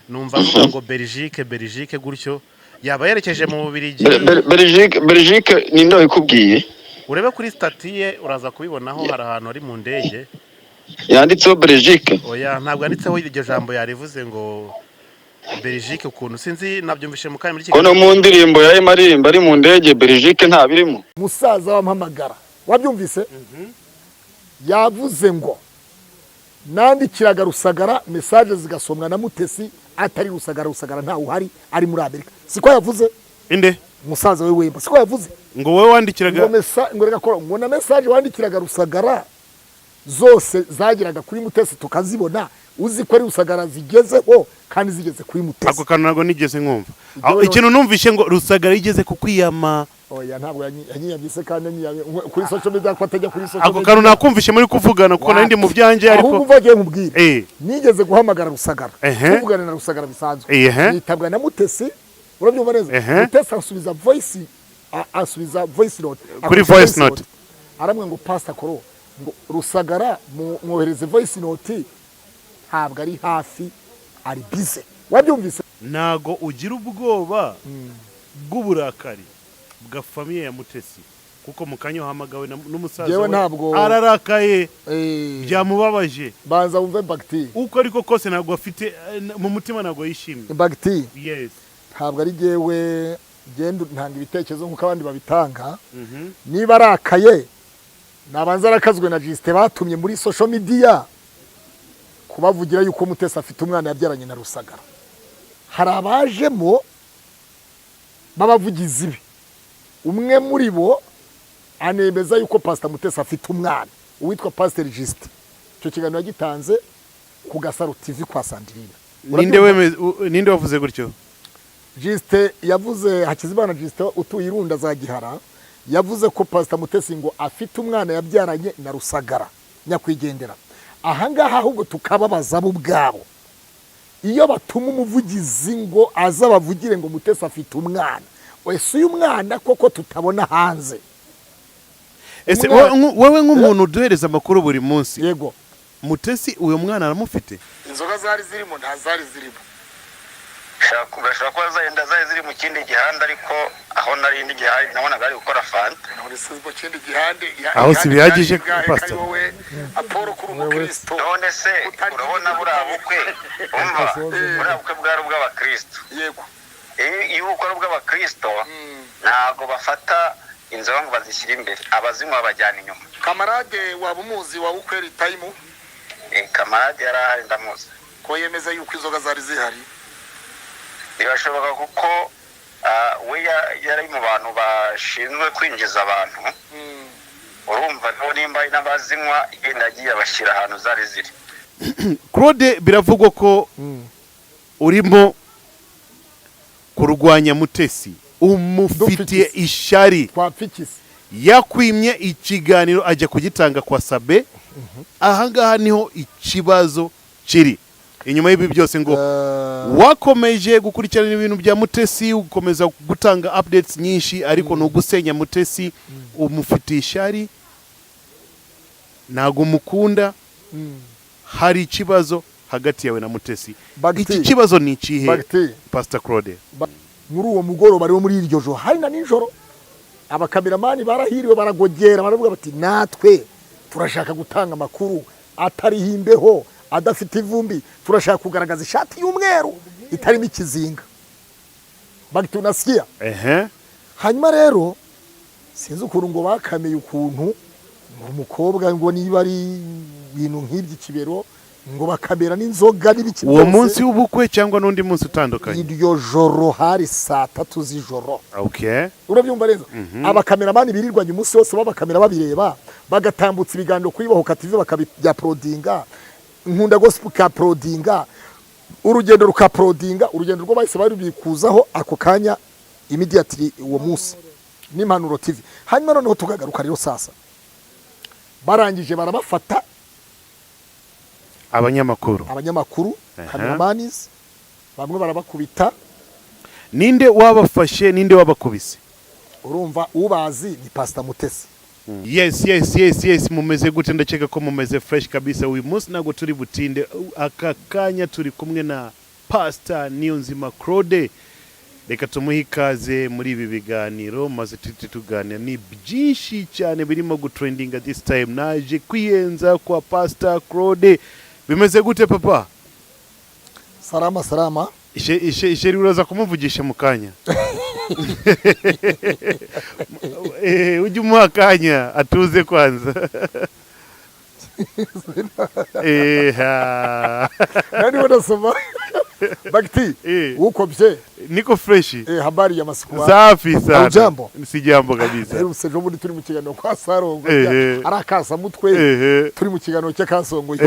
Numva avuga ngo Belgique, Belgique gutyo, yaba yerekeje mu Bubiligi. Belgique, ninde wabikubwiye? Urebe kuri status ye, uraza kubibonaho, hari ahantu ari mu ndege. Yanditseho Belgique? Oya, ntabwo yanditseho iryo jambo, yarivuze ngo Belgique ukuntu, sinzi, nabyumvishe mu kanya muri Ko no mu ndirimbo yarimo aririmba ari mu ndege, Belgique ntabirimo. Musaza wampamagara, wabyumvise, yavuze ngo nandikiraga Rusagara message zigasomwa na Mutesi, atari Rusagara. Rusagara ntawe uhari, ari muri Amerika. Siko yavuze? Inde? Musaza we Wemba, siko yavuze? Ngo wowe wandikiraga? Ngo reka kora, ngo na message wandikiraga Rusagara zose zageraga kuri Mutesi tukazibona, uzi ko ari Rusagara zigezeho kandi zigeze kuri Mutesi. Ako kantu ntabwo nigeze nkumva. Ibyo Ikintu numvishe ngo Rusagara yigeze kukwiyama. Oya, ntabwo yanyiyamye se, kandi yanyiyamye kuri social media, ko atajya kuri social Ako media. kantu nakumvishe muri kuvugana, kuko nari ndi mu byanjye, ariko Ahubwo uva agiye nkubwire. Nigeze guhamagara Rusagara, tuvugana na Rusagara bisanzwe, yitabwa na Mutesi, urabyumva neza? Mutesi asubiza voice, asubiza voice note. Kuri Akoresha voice note. Aramwe ngo Pastor Koro, ngo Rusagara mwohereze voice note, ntabwo ari hafi, ari busy. Wabyumvise? Ntago ugira ubwoba bw'uburakari bwa famille ya Mutesi, kuko mu kanya uhamagawe n'umusaza Jewe we ntabwo- ararakaye, byamubabaje. Banza wumve bagiti. Uko ariko kose ntabwo afite mu mutima, ntabwo yishimye. Bagiti. Yes. Ntabwo ari jyewe, genda ntanga ibitekerezo nk'uko abandi babitanga. Niba arakaye, nabanza arakazwe na Justin batumye muri social media kubavugira yuko Mutesi afite umwana yabyaranye na Rusagara. Hari abajemo b'abavugizi be, umwe muri bo anemeza yuko Pastor Mutesi afite umwana, uwitwa Pastor Justin. Icyo kiganiro yagitanze ku Gasaro TV kwa Sandrine. Ninde ninde wavuze gutyo? Justin yavuze, Hakizimana Justin utuye Irunda za Gihara, yavuze ko Pastor Mutesi ngo afite umwana yabyaranye na Rusagara nyakwigendera. Ahangaha ahubwo tukababaza bo ubwabo, iyo batuma umuvugizi ngo aze abavugire ngo Mutesi afite umwana, ese uyu mwana koko tutabona hanze? Ese wowe nk'umuntu uduhereza amakuru buri munsi, Yego. Mutesi uyu mwana aramufite? Inzoga zari zirimo? Nta zari zirimo. Bashobora kuba zenda zari ziri mu kindi gihanda, ariko aho nari indi gihande nabonaga ari gukora fanta. None se mu kindi gihande? Aho si bihagije, Pastor? Wowe Apolo, kuri umukristo. None se urabona buriya bukwe, umva, buriya bukwe bwari ubw'abakristo. Yego. Iyo ubukwe ari ubw'abakristo, ntabwo bafata inzoga ngo bazishyire imbere, abazinywa babajyana inyuma. Kamarade waba umuzi wa Ukweri Tayimu? Kamarade yari ahari, ndamuzi. Ko yemeza yuko inzoga zari zihari? Birashoboka, kuko we yari mu bantu bashinzwe kwinjiza abantu. Urumva no nimba ari n'abazinywa, yenda agiye abashyira ahantu zari ziri. Claude, biravugwa ko urimo kurwanya Mutesi, umufitiye Dupfa iki? ishyari. Twapfa iki? Yakwimye ikiganiro ajya kugitanga kwa Sabe. Ahangaha niho ikibazo kiri inyuma y'ibi byose, ngo wakomeje gukurikirana ibintu bya Mutesi, ukomeza gutanga updates nyinshi, ariko ni ugusenya Mutesi. Umufitiye ishyari, ntabwo umukunda. Hari ikibazo hagati yawe na Mutesi. Bagiti. Iki kibazo ni ikihe, Bagiti. Pastor Claude? Muri uwo mugoroba ariwo, muri iryo joro, hari na nijoro, abakameramani barahiriwe, baragogera, baravuga bati natwe turashaka gutanga amakuru atariho imbeho, adafite ivumbi, turashaka kugaragaza ishati y'umweru itarimo ikizinga. Bagiti, unasikia? Ehe. Hanyuma rero sinzi ukuntu ngo bakameye, ukuntu ngo umukobwa ngo niba ari ibintu nk'iby'ikibero, ngo bakamera n'inzoga n'ibiki Uwo byose. munsi w'ubukwe cyangwa n'undi munsi utandukanye? Iryo joro, hari saa 3 z'ijoro. Urabyumva neza? Abakameramani birirwanye umunsi wose babakamera, babireba, bagatambutsa ibiganiro kuri Bahoka TV, bakabyauploadinga, Nkunda Gospel kauploadinga, Urugendo rukauploadinga. Urugendo rwo bahise barubikuzaho ako kanya, immediately, uwo munsi, n'Impanuro TV. Hanyuma noneho tukagaruka rero sasa, barangije barabafata. Abanyamakuru? Abanyamakuru, cameramans bamwe barabakubita. Ninde wabafashe? Ninde wabakubise? Urumva, ubazi ni Pastor Mutesi. Yes, mumeze gute? Ndakeka ko mumeze fresh kabisa. Uyu munsi ntabwo turi butinde, aka kanya turi kumwe na Pastor Niyonzima Claude. Reka tumuhe ikaze muri ibi biganiro maze tuhite tuganira. Ni byinshi cyane birimo gutrendinga this time. Naje kwiyenza kwa Pastor Claude. Bimeze gute, papa? Salama salama. Isheri uraza kumuvugisha mu kanya. Ujye umuha akanya atuze kwanza. Ha. Nariho nasoma Bagiti. Uko bye? Niko fresh. Habari ya masiku? Safi sana. Hujambo? Si jambo kabisa. Herutse ejo bundi turi mu kiganiro kwa Sarongo, ari akasamutwe, turi mu kiganiro cy'akasongo.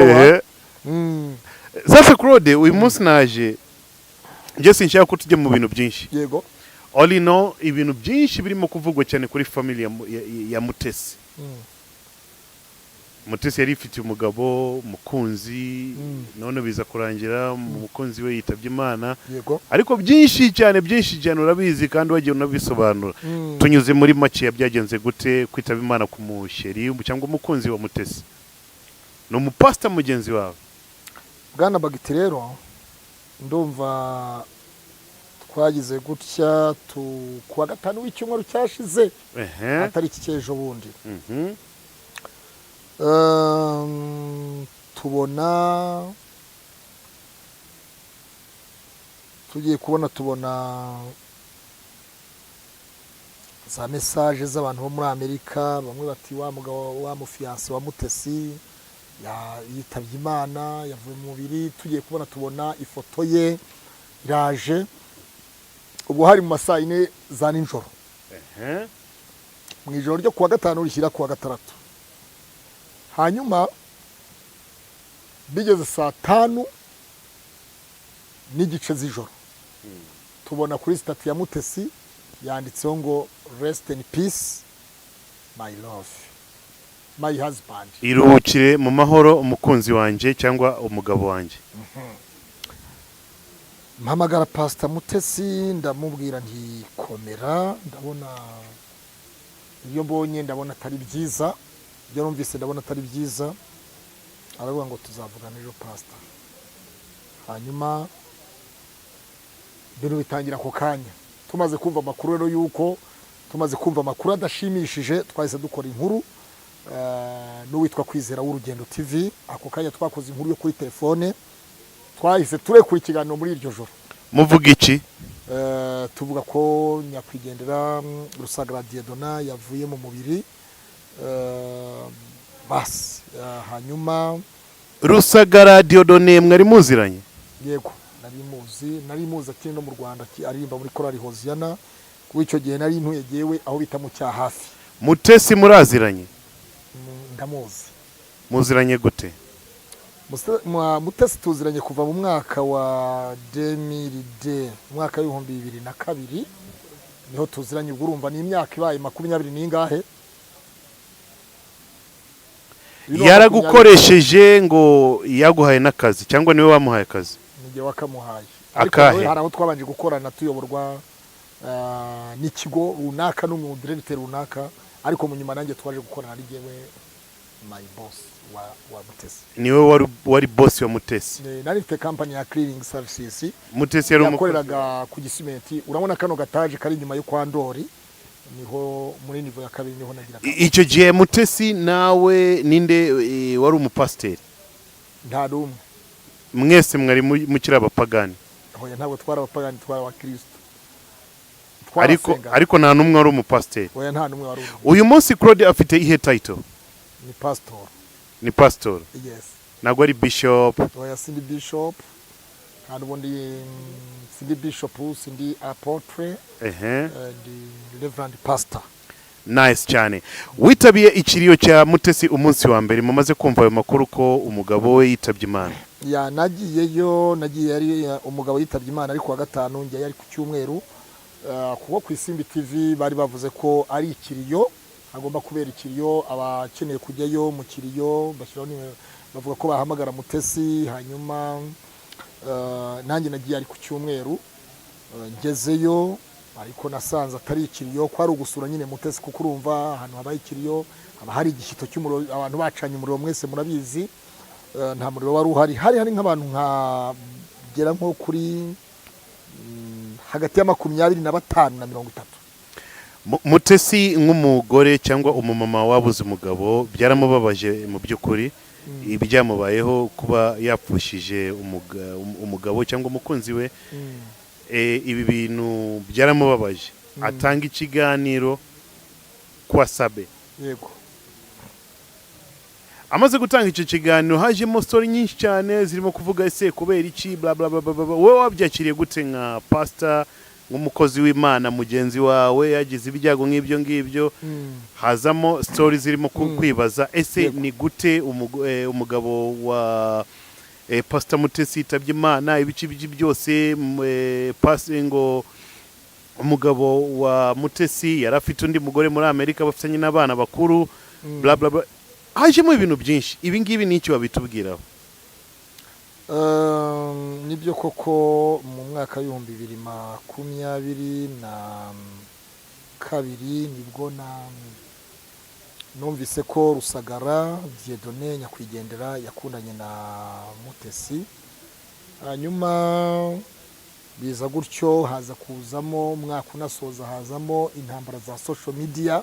Sasa Claude, uyu munsi naje, njye sinshaka ko tujya mu bintu byinshi. All in all, ibintu byinshi birimo kuvugwa cyane kuri family ya Mutesi. Mutesi yari ifitiye umugabo, umukunzi, none biza kurangira umukunzi we yitabye Imana. Ariko byinshi cyane, byinshi cyane urabizi kandi wagiye unabisobanura. Tunyuze muri make, byagenze gute kwitaba Imana ku musheri cyangwa umukunzi wa Mutesi, ni umupasita mugenzi wawe? Bwana Bagiti, rero ndumva twagize gutya tu kuwa gatanu w'icyumweru cyashize, atari iki cy'ejo bundi. Tubona tugiye kubona, tubona za message z'abantu bo muri Amerika, bamwe bati wa mugabo wa mufiancé wa Mutesi yitabye Imana, yavuye mu mubiri. Tugiye kubona, tubona ifoto ye iraje. Ubwo hari mu masaa 4 za nijoro, mu ijoro ryo kuwa gatanu rishyira kuwa gatandatu. Hanyuma bigeze saa 5:30 z'ijoro, tubona kuri status ya Mutesi yanditseho ngo "Rest in peace, my love, my husband." Iruhukire mu mahoro, umukunzi wanjye cyangwa umugabo wanjye. Mpamagara Pasita Mutesi, ndamubwira nti komera, ndabona ibyo mbonye, ndabona atari byiza, ibyo numvise ndabona atari byiza. Aravuga ngo tuzavugana ejo, pasita. Hanyuma ibintu bitangira ako kanya. Tumaze kumva amakuru rero, yuko tumaze kumva amakuru adashimishije, twahise dukora inkuru n'uwitwa Kwizera w'Urugendo TV. Ako kanya twakoze inkuru yo kuri telefone, twahise turekura ikiganiro muri iryo joro. Muvuga iki? Tuvuga ko nyakwigendera Rusagara Dieudonné yavuye mu mubiri. Basi hanyuma Rusagara Dieudonné mwari muziranye? Yego, nari muzi, nari muzi akiri no mu Rwanda, aririmba muri korali Hoziyana. Kuko icyo gihe nari ntuye jyewe aho bita mu Cyahafi. Mutesi muraziranye? Ndamuzi. Muziranye gute? Mutesi tuziranye kuva mu mwaka wa 2002, umwaka w'2002 niho tuziranye. Ubwo urumva ni imyaka ibaye 20 n'ingahe? Bino Yaragukoresheje ngo yaguhaye n'akazi cyangwa niwe wamuhaye akazi? Nijye wakamuhaye, ariko Akahe? nawe hari aho twabanje gukorana, tuyoborwa n'ikigo runaka n'umudiregiteri runaka, ariko mu nyuma nanjye twaje gukorana ari jyewe my boss wa Mutesi. Niwe wari boss wa Mutesi? Nari mfite company ya cleaning services. Mutesi yari umukozi? Yakoreraga ku Gisimenti. Urabona kano gataje kari inyuma yo kwa Ndori, niho muri niveau ya kabiri niho nagira. Icyo gihe Mutesi nawe ninde wari umupasiteri? Nta n'umwe. Mwese mwari mukiri abapagani? Hoya, ntabwo twari abapagani, twari abakristo. Ariko Twarasengaga. ariko nta n'umwe wari umupasiteri? Oya, nta n'umwe wari urimo. Uyu munsi Claude afite ihe title? Ni pastor. Ni pastor? Yes. Ntabwo ari bishop? Oya, sindi bishop, nta n'ubundi, sindi bishop, sindi apôtre. Ndi reverend pastor. Nice cyane. Witabiye ikiriyo cya Mutesi umunsi wa mbere mumaze kumva ayo makuru ko umugabo we yitabye Imana? Ya, nagiyeyo, nagiye yari umugabo yitabye Imana ari kuwa gatanu, njya yari ku cyumweru. Kuko ku Isimbi TV bari bavuze ko ari ikiriyo, hagomba kubera ikiriyo, abakeneye kujyayo mu kiriyo bashyiraho nimero, bavuga ko bahamagara Mutesi. Hanyuma nanjye nagiye ari ku cyumweru. Ngezeyo ariko nasanze atari ikiriyo, ko ari ugusura nyine Mutesi, kuko urumva ahantu habaye ikiriyo haba hari igishyito cy'umuriro, abantu bacanye umuriro, mwese murabizi. Nta muriro wari uhari, hari nk'abantu nka bagera nko kuri hagati ya 25 na 30. Mutesi nk'umugore cyangwa umumama wabuze umugabo, byaramubabaje mu by'ukuri ibyamubayeho, kuba yapfushije umugabo cyangwa umukunzi we. Ibi bintu byaramubabaje, atanga ikiganiro kwa Sabe. Amaze gutanga icyo kiganiro, hajemo story nyinshi cyane zirimo kuvuga: ese kubera iki, bla bla bla bla bla. Wowe wabyakiriye gute nka pastor, nk'umukozi w'Imana, mugenzi wawe yagize ibyago nk'ibyo ngibyo, hazamo story zirimo kwibaza ese ni gute umugabo wa Pastor Mutesi yitabye Imana, ibice ibyo byose, ngo umugabo wa Mutesi yari afite undi mugore muri Amerika bafitanye n'abana bakuru, bla bla bla, hajemo ibintu byinshi. Ibi ngibi ni icyo wabitubwiraho? Nibyo koko, mu mwaka w'2022 nibwo na numvise ko Rusagara Dieudonné nyakwigendera yakundanye na Mutesi. Hanyuma biza gutyo, haza kuzamo umwaka unasoza, hazamo intambara za social media.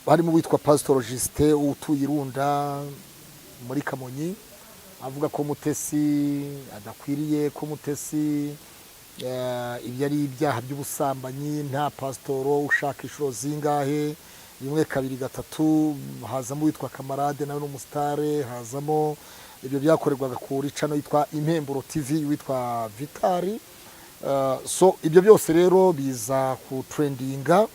Harimo uwitwa Pastor Justin utuye Irunda muri Kamonyi, avuga ko Mutesi adakwiriye, ko Mutesi ibyo ari ibyaha by'ubusambanyi, nta pasitoro ushaka inshuro zingahe, rimwe, kabiri, gatatu. Hazamo uwitwa Kamarade, nawe ni umusitare. Hazamo ibyo byakorerwaga kuri channel yitwa Impemburo TV, witwa Vitari. So ibyo byose rero biza ku trendinga.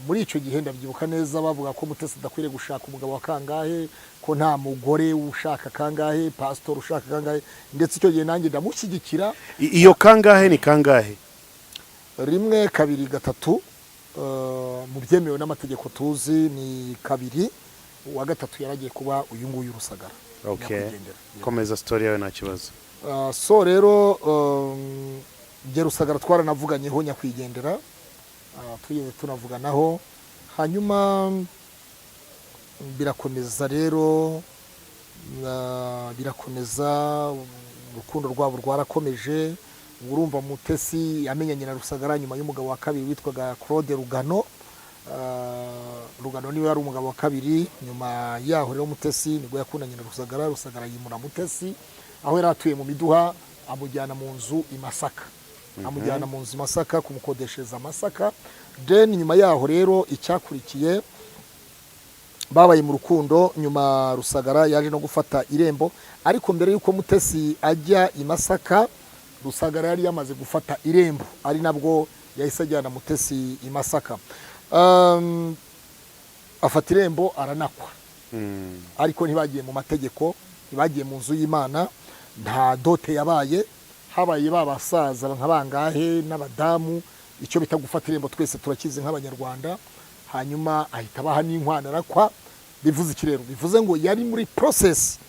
Muri icyo gihe ndabyibuka neza, bavuga ko Mutesi adakwiriye gushaka umugabo wa kangahe, ko nta mugore ushaka kangahe, pasitori ushaka kangahe. Ndetse icyo gihe nanjye ndamushyigikira. Iyo kangahe ni kangahe? Rimwe, kabiri, gatatu. Mu byemewe n'amategeko tuzi ni kabiri, uwa gatatu yaragiye kuba uyu nguyu Rusagara nyakwigendera. Komeza story yawe, nta kibazo. So rero njye Rusagara twaranavuganyeho, nyakwigendera, tugeze tunavuganaho. Hanyuma birakomeza rero, birakomeza, urukundo rwabo rwarakomeje. Urumva Mutesi yamenyanye na Rusagara nyuma y'umugabo wa kabiri witwaga Claude Rugano. Rugano niwe yari umugabo wa kabiri. Nyuma yaho rero Mutesi nibwo yakundanye na Rusagara. Rusagara yimura Mutesi aho yari atuye mu Miduha, amujyana mu nzu i Masaka, amujyana mu nzu i Masaka kumukodeshereza Masaka. Then nyuma yaho rero icyakurikiye, babaye mu rukundo. Nyuma Rusagara yaje no gufata irembo, ariko mbere y'uko Mutesi ajya i Masaka, Rusagara yari yamaze gufata irembo, ari nabwo yahise ajyana Mutesi i Masaka. Afata irembo aranakwa, ariko ntibagiye mu mategeko, ntibagiye mu nzu y'Imana, nta dot yabaye. Habaye ba basaza nka bangahe n'abadamu. Icyo bita gufata irembo twese turakizi nk'Abanyarwanda. Hanyuma ahita abaha n'inkwano, arakwa. Bivuze iki rero? Bivuze ngo yari muri process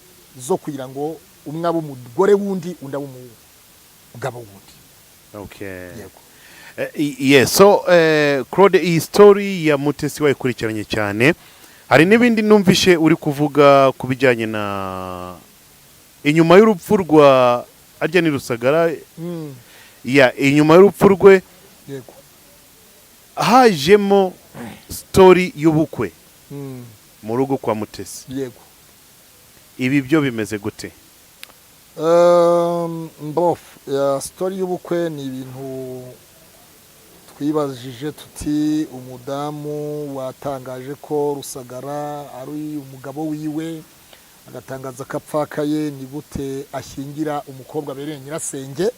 zo kugira ngo umwe abe umugore w'undi, undi abe umugabo w'undi. Yego. Yes, so Claude, iyi story ya Mutesi wayikurikiranye cyane. Hari n'ibindi numvishe uri kuvuga ku bijyanye na inyuma y'urupfu rwa arya ni Rusagara. Ya, inyuma y'urupfu rwe hajemo story y'ubukwe mu rugo kwa Mutesi. Ibi byo bimeze gute? Mbof ya story y'ubukwe ni ibintu twibajije tuti: umudamu watangaje ko Rusagara ari umugabo wiwe, agatangaza ko apfakaye, ni gute ashyingira umukobwa abereye nyirasenge?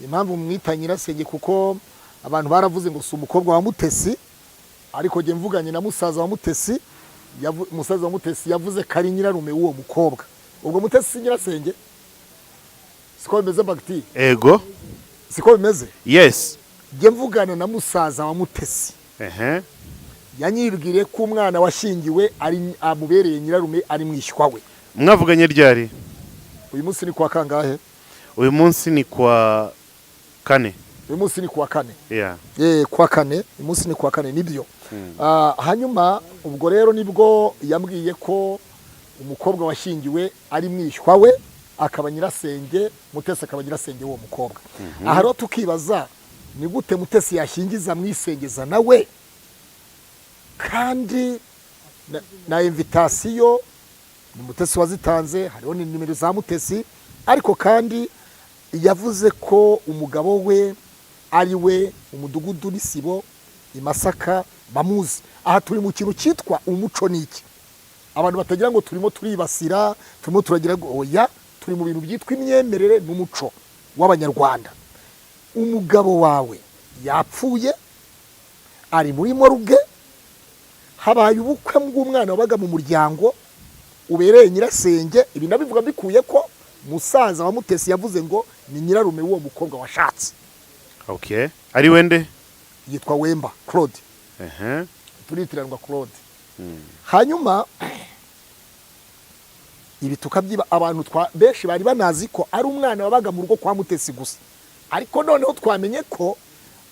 Impamvu mwita nyirasenge, kuko abantu baravuze ngo si umukobwa wa Mutesi, ariko jye mvuganye na musaza wa Mutesi, musaza wa Mutesi yavuze ko ari nyirarume w'uwo mukobwa. Ubwo Mutesi si nyirasenge? Siko bimeze, bagiti? Ego. Siko bimeze? Yes. Jye mvugana na musaza wa Mutesi, yanyibwiriye ko umwana washyingiwe ari amubereye nyirarume, ari mwishywa we. Mwavuganye ryari? Uyu munsi ni kuwa kangahe? Uyu munsi ni kwa kane. Uyu munsi ni kuwa kane. Yeah. Kuwa kane, uyu munsi ni kuwa kane, nibyo. Hanyuma ubwo rero nibwo yambwiye ko Umukobwa washyingiwe ari mwishywa we, akaba nyirasenge Mutesi, akaba nyirasenge w'uwo mukobwa. Aha rero tukibaza, ni gute Mutesi yashyingiza mwisengeza nawe, kandi na invitation ni Mutesi wazitanze, hariho ni nimero za Mutesi, ariko kandi yavuze ko umugabo we ari we umudugudu n'isibo i Masaka bamuzi. Aha turi mu kintu cyitwa umuco. Ni iki abantu batagira ngo turimo turibasira, turimo turagira ngo oya, turi mu bintu byitwa imyemerere n'umuco w'Abanyarwanda. Umugabo wawe yapfuye, ari muri morgue, habaye ubukwe bw'umwana wabaga mu muryango ubereye nyirasenge. Ibi nabivuga mbikuye ko musaza wa Mutesi yavuze ngo ni nyirarume w'uwo mukobwa washatse. Okay, ari wende? Yitwa Wemba Claude. Turitiranwa Claude. Hanyuma ibi tukabyiba, abantu twa benshi bari banazi ko ari umwana wabaga mu rugo kwa Mutesi gusa, ariko noneho twamenye ko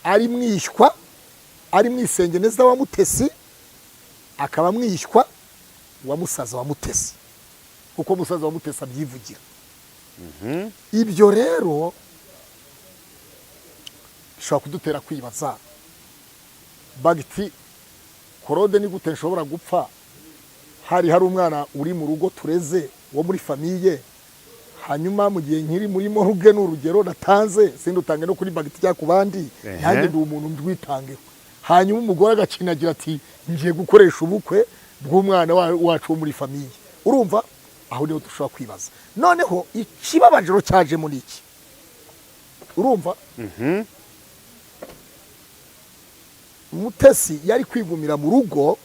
ari mwishywa, ari mwisengeneza wa Mutesi, akaba mwishywa wa musaza wa Mutesi, kuko musaza wa Mutesi abyivugira. Ibyo rero bishobora kudutera kwibaza bagiti: Claude, ni gute nshobora gupfa hari umwana uri mu rugo tureze wo muri famille, hanyuma mu gihe nkiri muri morgue, ni urugero natanze, sindutange no kuri bagiti cyangwa ku bandi, nanjye ndi umuntu ndwitangeho, hanyuma umugore agakinagira ati ngiye gukoresha ubukwe bw'umwana wacu wo muri famille? Urumva aho niho dushobora kwibaza. Noneho ikibabaje rero cyajemo ni iki? Urumva, Mutesi yari kwigumira mu rugo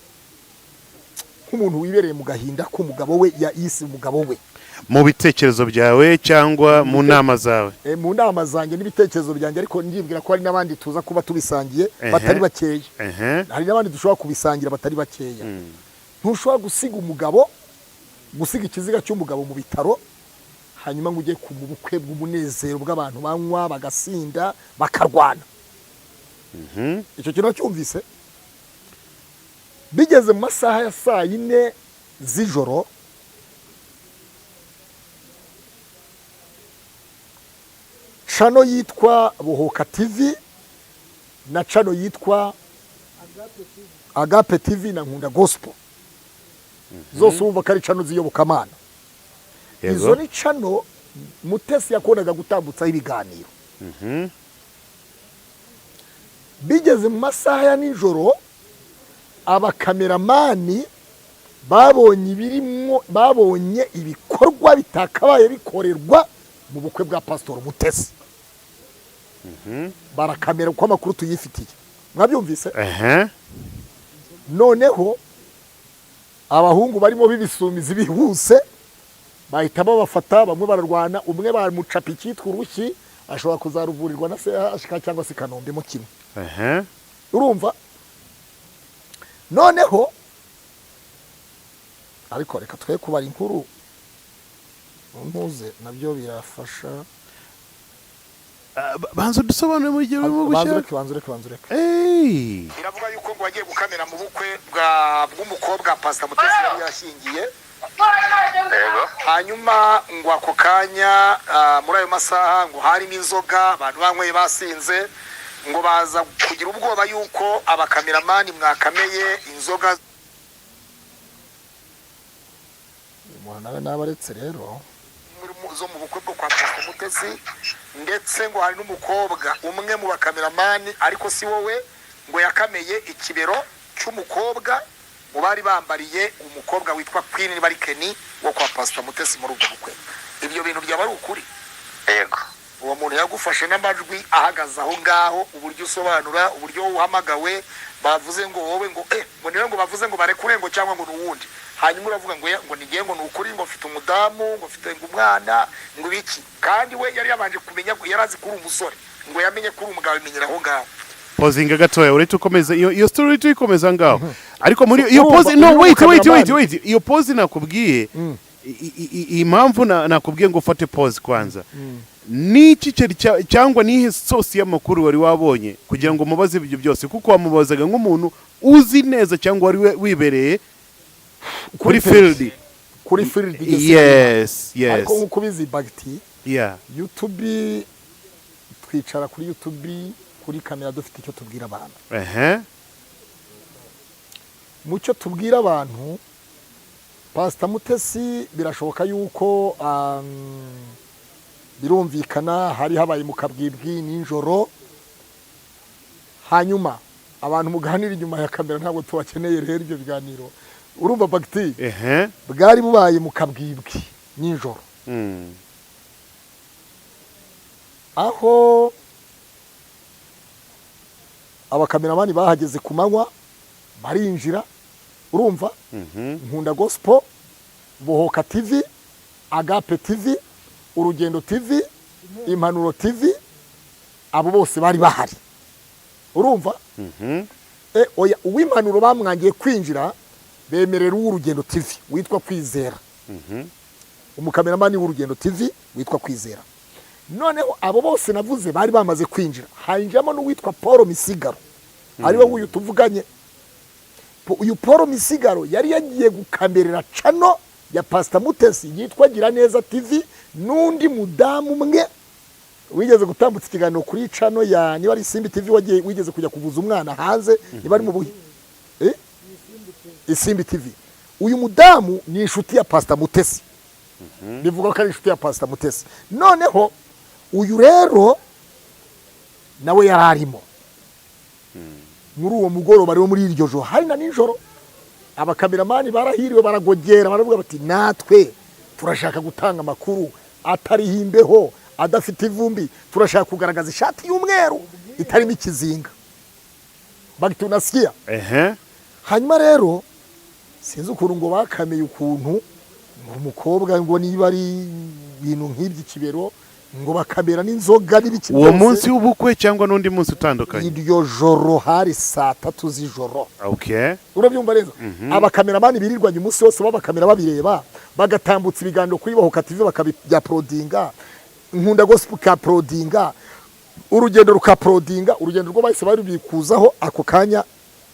nk'umuntu wibereye mu gahinda k'umugabo we yise umugabo we. Mu bitekerezo byawe cyangwa mu nama zawe? Mu nama zanjye n'ibitekerezo byanjye, ariko ndibwira ko hari n'abandi tuza kuba tubisangiye batari bakeya. Hari n'abandi dushobora kubisangira batari bakeya. Ntushobora gusiga umugabo, gusiga ikiziga cy'umugabo mu bitaro, hanyuma ngo ujye ku mu bukwe bw'umunezero bw'abantu banywa, bagasinda, bakarwana. Icyo kintu cyumvise bigeze mu masaha ya saa 4 z'ijoro, channel yitwa Bohoka TV na channel yitwa Agape TV na Nkunda Gospel, zose wumva ko ari channel z'iyobokamana. Izo ni channel Mutesi yakundaga gutambutsaho ibiganiro. Bigeze mu masaha ya nijoro, abakameramani babonye ibirimwo, babonye ibikorwa bitakabaye bikorerwa mu bukwe bwa Pastor Mutesi, barakamera uko amakuru tuyifitiye. Mwabyumvise? Noneho abahungu barimo b'ibisumizi bihuse bahita babafata, bamwe bararwana, umwe bamucapa icyitwa urushyi, ashobora kuzaruvurirwa na CHK cyangwa se Kanombe mu kimwe. Urumva noneho, ariko reka twe kubara inkuru ntuze, nabyo birafasha. Ah, banza udusobanure mu gihe urimo Banza gushyira. ureke, banza ureke, banza ureke. Hey! Biravuga yuko ngo wagiye gukamera mu bukwe bw'umukobwa Pastor Mutesi yari yashyingiye. Yego. Hanyuma ngo ako kanya, muri ayo masaha, ngo harimo inzoga, abantu banyweye basinze, ngo baza kugira ubwoba yuko abakameramani mwakameye inzoga. Umuntu nawe nabaretse rero zo mu bukwe bwo kwa Pastor Mutesi, ndetse ngo hari n'umukobwa umwe mu bakameramani, ariko si wowe, ngo yakameye ikibero cy'umukobwa mu bari bambariye umukobwa witwa Queen Barikeni wo kwa Pastor Mutesi muri ubwo bukwe. Ibyo bintu byaba ari ukuri? Yego. Uwo muntu yagufashe n'amajwi ahagaze aho ngaho, uburyo usobanura, uburyo uhamagawe, bavuze ngo wowe ngo niwe ngo bavuze ngo barekure ngo cyangwa ngo nuwundi, hanyuma uravuga ngo ngo nigiye, ngo nukuri, ngo mfite umudamu, ngo mfite ngo umwana, ngo ibiki, kandi we yari yabanje kumenya ko yari azi ko uri umusore, ngo yamenye ko uri umugabo abimenyera aho ngaho. Pausinga gatoya, uretse ukomeza iyo story tuyikomeza ngaho, ariko muri iyo Urumva, pause, no, uyu wait, wait, wait, mukameramani. wait, iyo pause nakubwiye, impamvu nakubwiye ngo ufate pause kwanza, niki cyari cyangwa nihe source y'amakuru wari wabonye kugira ngo mubaze ibyo byose? Kuko wamubazaga nk'umuntu uzi neza cyangwa wari wibereye kuri field. Kuri field. Yes. Ariko nk'uko ubizi, bagiti, YouTube, twicara kuri YouTube kuri kamera dufite icyo tubwira abantu. Mu cyo tubwira abantu, Pasita Mutesi birashoboka yuko birumvikana hari habaye mu kabwibwi nijoro. Hanyuma abantu muganira inyuma ya kamera ntabwo tubakeneye. Rero ibyo biganiro, urumva bagiti, bwari bubaye mu kabwibwi nijoro, aho abakameramani bahageze ku manywa barinjira, urumva, Nkunda Gospel, Bohoka TV, Agape TV, Urugendo TV, Impanuro TV, abo bose bari bahari, urumva. Oya, uw'Impanuro bamwangiye kwinjira, bemerera uw'Urugendo TV witwa Kwizera, umukameramani w'Urugendo TV witwa Kwizera. Noneho abo bose navuze bari bamaze kwinjira, hinjiramo n'uwitwa Paul Misigaro, ariwe wuyu tuvuganye. Uyu Paul Misigaro yari yagiye gukamerera channel ya Pasita Mutesi yitwa Giraneza TV, n'undi mudamu umwe wigeze gutambutsa ikiganiro kuri channel ya, niba ari Isimbi TV, wagiye wigeze kujya kuvuza umwana hanze, niba ari mu buhi, Isimbi TV. Uyu mudamu ni inshuti ya Pasita Mutesi, bivuga ko ari inshuti ya Pasita Mutesi. Noneho uyu rero nawe yari arimo muri uwo mugoroba. Rero muri iryo joro, hari na nijoro, abakameramani barahiriwe, baragogera, baravuga bati: "Natwe turashaka gutanga amakuru atariho imbeho, adafite ivumbi, turashaka kugaragaza ishati y'umweru itarimo ikizinga." Bagiti, unasikia? Ehe. Hanyuma rero sinzi ukuntu ngo bakameye ukuntu ngo umukobwa, ngo niba ari ibintu nk'iby'ikibero, ngo bakamera n'inzoga n'ibiki Uwo byose. munsi w'ubukwe cyangwa n'undi munsi utandukanye? Iryo joro, hari saa 3 z'ijoro. Urabyumva neza? Abakameramani birirwanye umunsi wose babakamera babireba, bagatambutsa ibiganiro kuri Bohoka TV, bakabyaporodinga, Nkunda Gospel ikaporodinga, Urugendo rukaporodinga. Urugendo rwo bahise barubikuzaho ako kanya,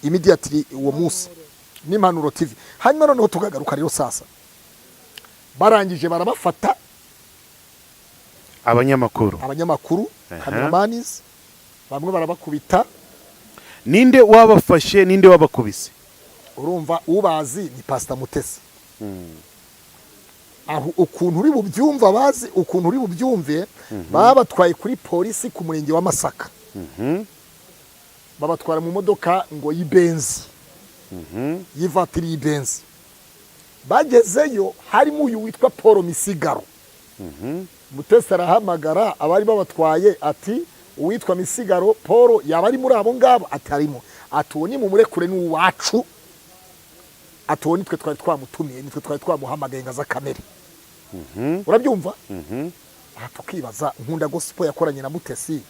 immediately, uwo munsi, n'Impanuro TV. Hanyuma noneho tukagaruka rero sasa, barangije barabafata. Abanyamakuru? Abanyamakuru, cameramans, bamwe barabakubita. Ninde wabafashe? Ninde wabakubise? Urumva, ubazi ni Pasita Mutesi. Aho ukuntu uri bubyumva, bazi ukuntu uri bubyumve, babatwaye kuri polisi ku murenge wa Masaka, babatwara mu modoka ngo y'ibenzi, y'ivatiri y'ibenzi. Bagezeyo harimo uyu witwa Paul Misigaro. Mutesi arahamagara abari babatwaye ati: "Uwitwa Misigaro Paul yaba ari muri abo ngabo?" Ati: "Arimo." Ati: "Uwo ni mumurekure, ni uwacu." Ati: "Uwo nitwe twari twamutumiye, nitwe twari twamuhamagaye ngo aze akamere." Urabyumva? Aha tukibaza, Nkunda Gospel yakoranye na Mutesi,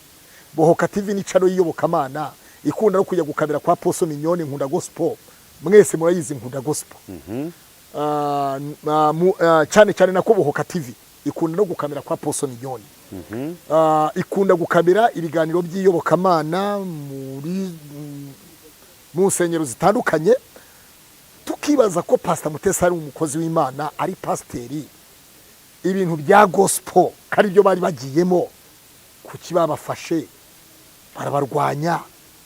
Bohoka TV ni channel y'iyobokamana ikunda no kujya gukamera kwa Poso Mignone. Nkunda Gospel mwese murayizi. Nkunda Gospel, cyane cyane nako Bohoka TV ikunda no gukamera kwa Poso Mignone. Ikunda gukamera ibiganiro by'iyobokamana muri mu nsengero zitandukanye. Tukibaza ko Pastor Mutesi ari umukozi w'Imana, ari pasiteri, ibintu bya gospel ko ari byo bari bagiyemo, kuki babafashe barabarwanya,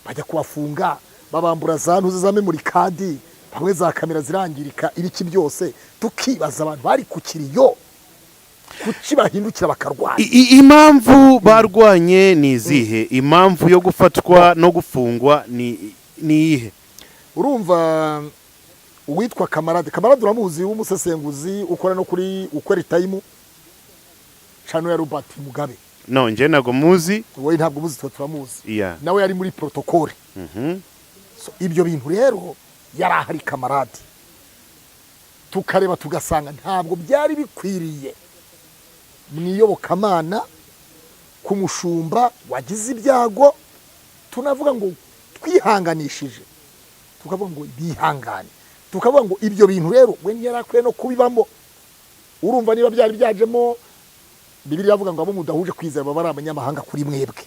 bajya kubafunga, babambura za ntuzi za memory card, bamwe za kamera zirangirika, ibiki byose? Tukibaza, abantu bari ku kiriyo, kuki bahindukira bakarwanya? Impamvu barwanye ni izihe? Impamvu yo gufatwa no gufungwa ni iyihe? Urumva, uwitwa Kamarade, Kamarade uramuzi, w'umusesenguzi ukora no kuri Ukweri Time, channel ya Robert Mugabe. No, njye ntabwo muzi. Wowe ntabwo umuzi, twe turamuzi. Nawe yari muri protocole. So, ibyo bintu rero yari ahari Kamarade, tukareba tugasanga ntabwo byari bikwiriye mu iyobokamana ku mushumba wagize ibyago. Tunavuga ngo twihanganishije, tukavuga ngo bihangane, tukavuga ngo ibyo bintu rero we ntiyari akwiye no kubibamo. Urumva, niba byari byajemo, Bibiliya iravuga ngo abo mudahuje kwizera baba ari abanyamahanga kuri mwebwe,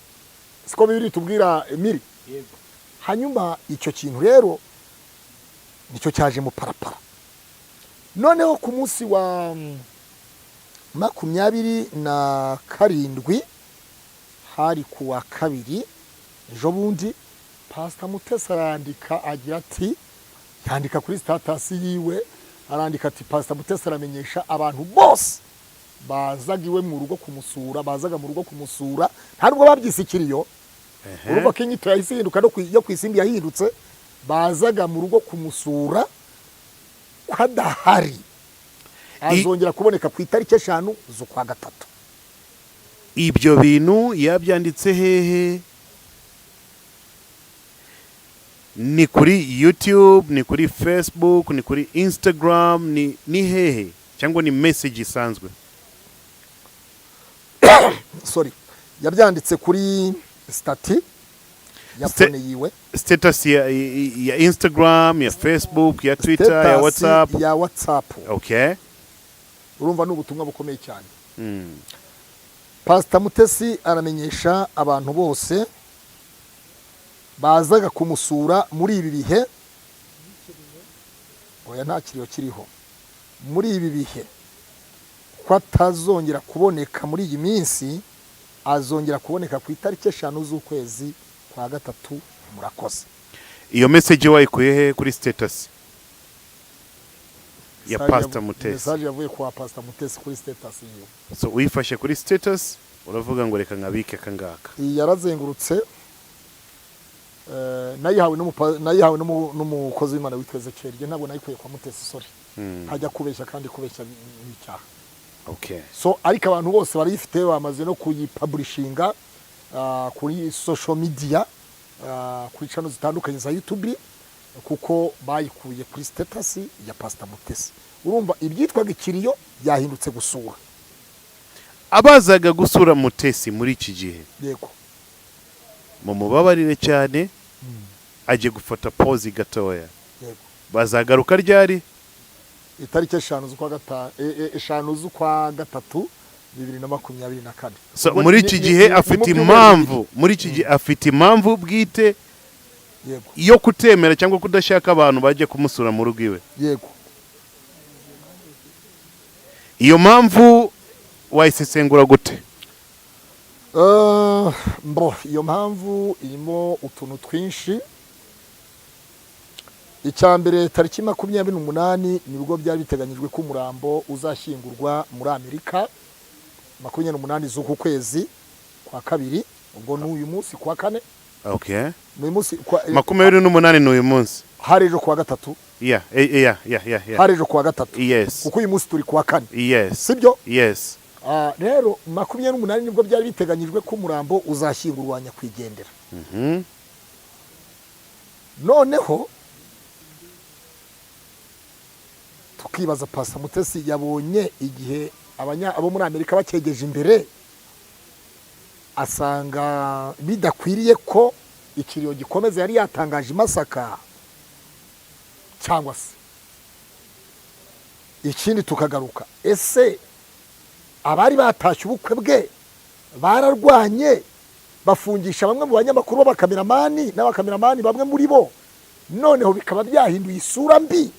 siko Bibiliya itubwira, Emiri? Hanyuma icyo kintu rero nicyo cyajemo parapara. Noneho ku munsi wa 27, hari ku wa kabiri ejo bundi, Pastor Mutesi arandika agira ati, yandika kuri status yiwe, arandika ati: "Pastor Mutesi aramenyesha abantu bose bazaga iwe mu rugo kumusura, bazaga mu rugo kumusura." Nta nubwo babyise ikiriyo. Urumva ko inyito yahise ihinduka, no yo ku Isimbi yahindutse. Bazaga mu rugo kumusura ko adahari, azongera kuboneka ku itariki 5 z'ukwa gatatu. Ibyo bintu yabyanditse hehe? Ni kuri YouTube, ni kuri Facebook, ni kuri Instagram, ni hehe, cyangwa ni message isanzwe? Sorry, yabyanditse kuri status ya phone yiwe. Status ya Instagram, ya Facebook, ya Twitter, ya Status WhatsApp? Ya WhatsApp. Urumva ni ubutumwa bukomeye cyane. Pastor Mutesi aramenyesha abantu bose bazaga kumusura muri ibi bihe, oya, nta kiriyo kiriho, muri ibi bihe ko atazongera kuboneka muri iyi minsi, azongera kuboneka ku itariki 5 z'ukwezi kwa gatatu. Murakoze. Iyo message wayikuye he kuri status ya Pastor Mutesi? Message yavuye kwa Pastor Mutesi kuri status yiwe. So uyifashe kuri status, uravuga ngo reka nkabike akangaka. Iyi yarazengurutse, nayihawe n'umukozi w'Imana witwa Ezekiel. Njye ntabwo nayikuye kwa Mutesi, sorry. Ntajya kubeshya, kandi kubeshya ni icyaha. So ariko abantu bose barayifite, bamaze no kuyipublishinga kuri social media, kuri channel zitandukanye za YouTube, kuko bayikuye kuri status ya Pastor Mutesi. Urumva ibyitwaga ikiriyo byahindutse gusura. Abazaga gusura Mutesi muri iki gihe, mumubabarire cyane, agiye gufata pause gatoya. Bazagaruka ryari? Itariki 5 z'ukwa gatanu, 5 z'ukwa gatatu 2024. So Ubwo muri iki gihe ni mu afite byumweru impamvu, muri iki gihe afite impamvu bwite bibiri. Yego. yo kutemera cyangwa kudashaka abantu bajya kumusura mu rugo iwe. Yego. Iyo mpamvu wayisesengura gute? Mbo iyo mpamvu irimo utuntu twinshi. Icya mbere, tariki 28 nibwo byari biteganyijwe ko umurambo uzashyingurwa muri Amerika, 28 z'uku kwezi kwa kabiri. Ubwo ni uyu munsi kwa kane. Ni uyu munsi kwa 28 ni uyu munsi. Hari ejo kuwa gatatu. Yeah. Hari ejo kuwa gatatu. Kuko uyu munsi turi kuwa kane. Sibyo? Yes. Rero 28 nibwo byari biteganyijwe ko umurambo uzashyingurwa nyakwigendera. Noneho tukibaza, Pastor Mutesi yabonye igihe abo muri Amerika bakegeje imbere, asanga bidakwiriye ko ikiriyo gikomeza yari yatangaje i Masaka, cyangwa se ikindi tukagaruka, ese abari batashye ubukwe bwe bararwanye, bafungisha bamwe mu banyamakuru b'abakameramani n'abakameramani bamwe muri bo, noneho bikaba byahinduye isura mbi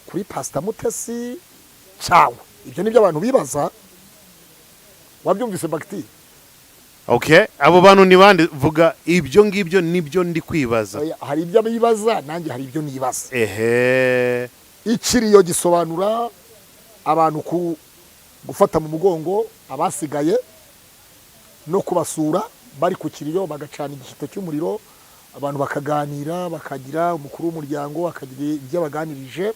kuri Pastor Mutesi? Cyangwa ibyo nibyo abantu bibaza. Wabyumvise, Bagiti? Okay, abo bantu ni bande? Vuga ibyo ngibyo, nibyo ndi kwibaza. Oya, hari ibyo bibaza, nanjye hari ibyo nibaza. Ikiriyo gisobanura abantu ku gufata mu mugongo abasigaye no kubasura bari ku kiriyo, bagacana igishyito cy'umuriro, abantu bakaganira, bakagira umukuru w'umuryango akagira ibyo abaganirije,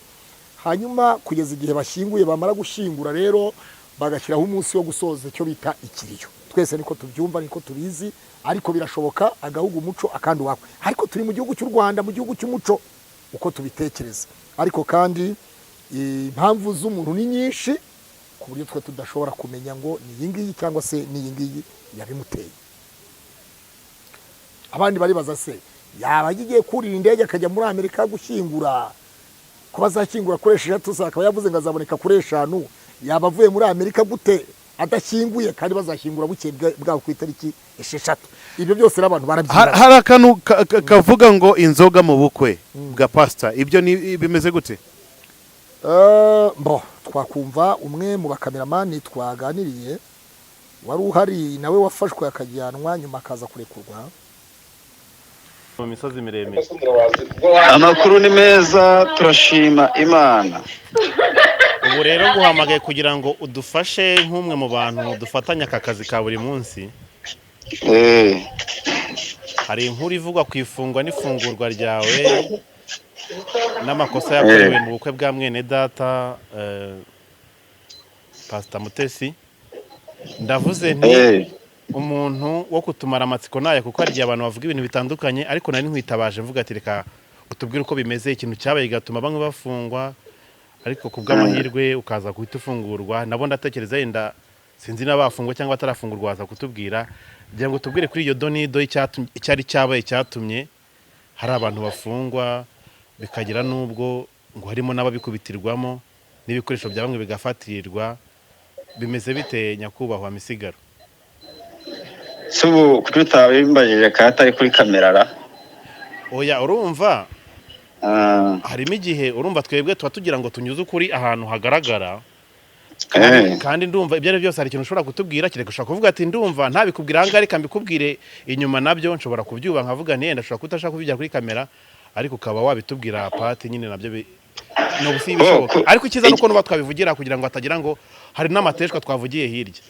hanyuma kugeza igihe bashyinguye. Bamara gushyingura rero bagashyiraho umunsi wo gusoza icyo bita ikiriyo. Twese niko tubyumva, niko tubizi, ariko birashoboka agahugu umuco akandi uwakwe. Ariko turi mu gihugu cy'u Rwanda, mu gihugu cy'umuco, uko tubitekereza. Ariko kandi impamvu z'umuntu ni nyinshi, ku buryo twe tudashobora kumenya ngo ni iyi ngiyi cyangwa se ni iyi ngiyi yabimuteye. Abandi baribaza se yaba agiye kurira indege akajya muri Amerika gushyingura, ko bazashyingura kuri 6, akaba yavuze ngo azaboneka kuri 5, yaba avuye muri Amerika gute? Adashyinguye kandi bazashyingura bukeye bwaho ku itariki 6. Ibyo byose rero abantu Hari barabyibaza. Hari akantu kavuga ngo inzoga mu bukwe bwa pasita, ibyo ni bimeze gute? Bo twakumva umwe mu bakameramani twaganiriye wari uhari, nawe wafashwe akajyanwa, nyuma akaza kurekurwa. Mu misozi miremire. Amakuru ni meza, turashima Imana. Ubu rero nguhamagaye kugira ngo udufashe nk'umwe mu bantu dufatanya aka kazi ka buri munsi. Hari inkuru ivugwa ku ifungwa n'ifungurwa ryawe n'amakosa yakorewe mu bukwe bwa mwene data Pasita Mutesi. Ndavuze nti umuntu wo kutumara amatsiko nayo, kuko hari igihe abantu bavuga ibintu bitandukanye, ariko nari nkwitabaje mvuga ati reka utubwire uko bimeze, ikintu cyabaye gatuma bamwe bafungwa, ariko ku bw'amahirwe ukaza guhita ufungurwa. Nabo ndatekereza yenda sinzi niba bafungwa cyangwa batarafungurwa, waza kutubwira kugira ngo tubwire kuri iyo donido icyari cyabaye cyatumye hari abantu bafungwa, bikagira n'ubwo ngo harimo n'ababikubitirwamo n'ibikoresho bya bamwe bigafatirirwa. Bimeze bite, nyakubahwa Misigaro? Si ubu kuki utabimbajije kandi atari kuri kamera ra? Oya, urumva harimo igihe, urumva twebwe tuba tugira ngo tunyuze ukuri ahantu hagaragara. Kandi ndumva ibyo ari byo byose hari ikintu ushobora kutubwira, kereka ushobora kuvuga ati ndumva ntabikubwira ahangaha, reka mbikubwire inyuma. Nabyo nshobora kubyuba nkavuga nti yenda ashobora kutashaka kubigira kuri kamera, ariko ukaba wabitubwira pati nyine, nabyo ni ubusi bishoboka. Ariko icyiza ni uko nuba twabivugira kugira ngo hatagira ngo hari n'amateshwa twavugiye hirya.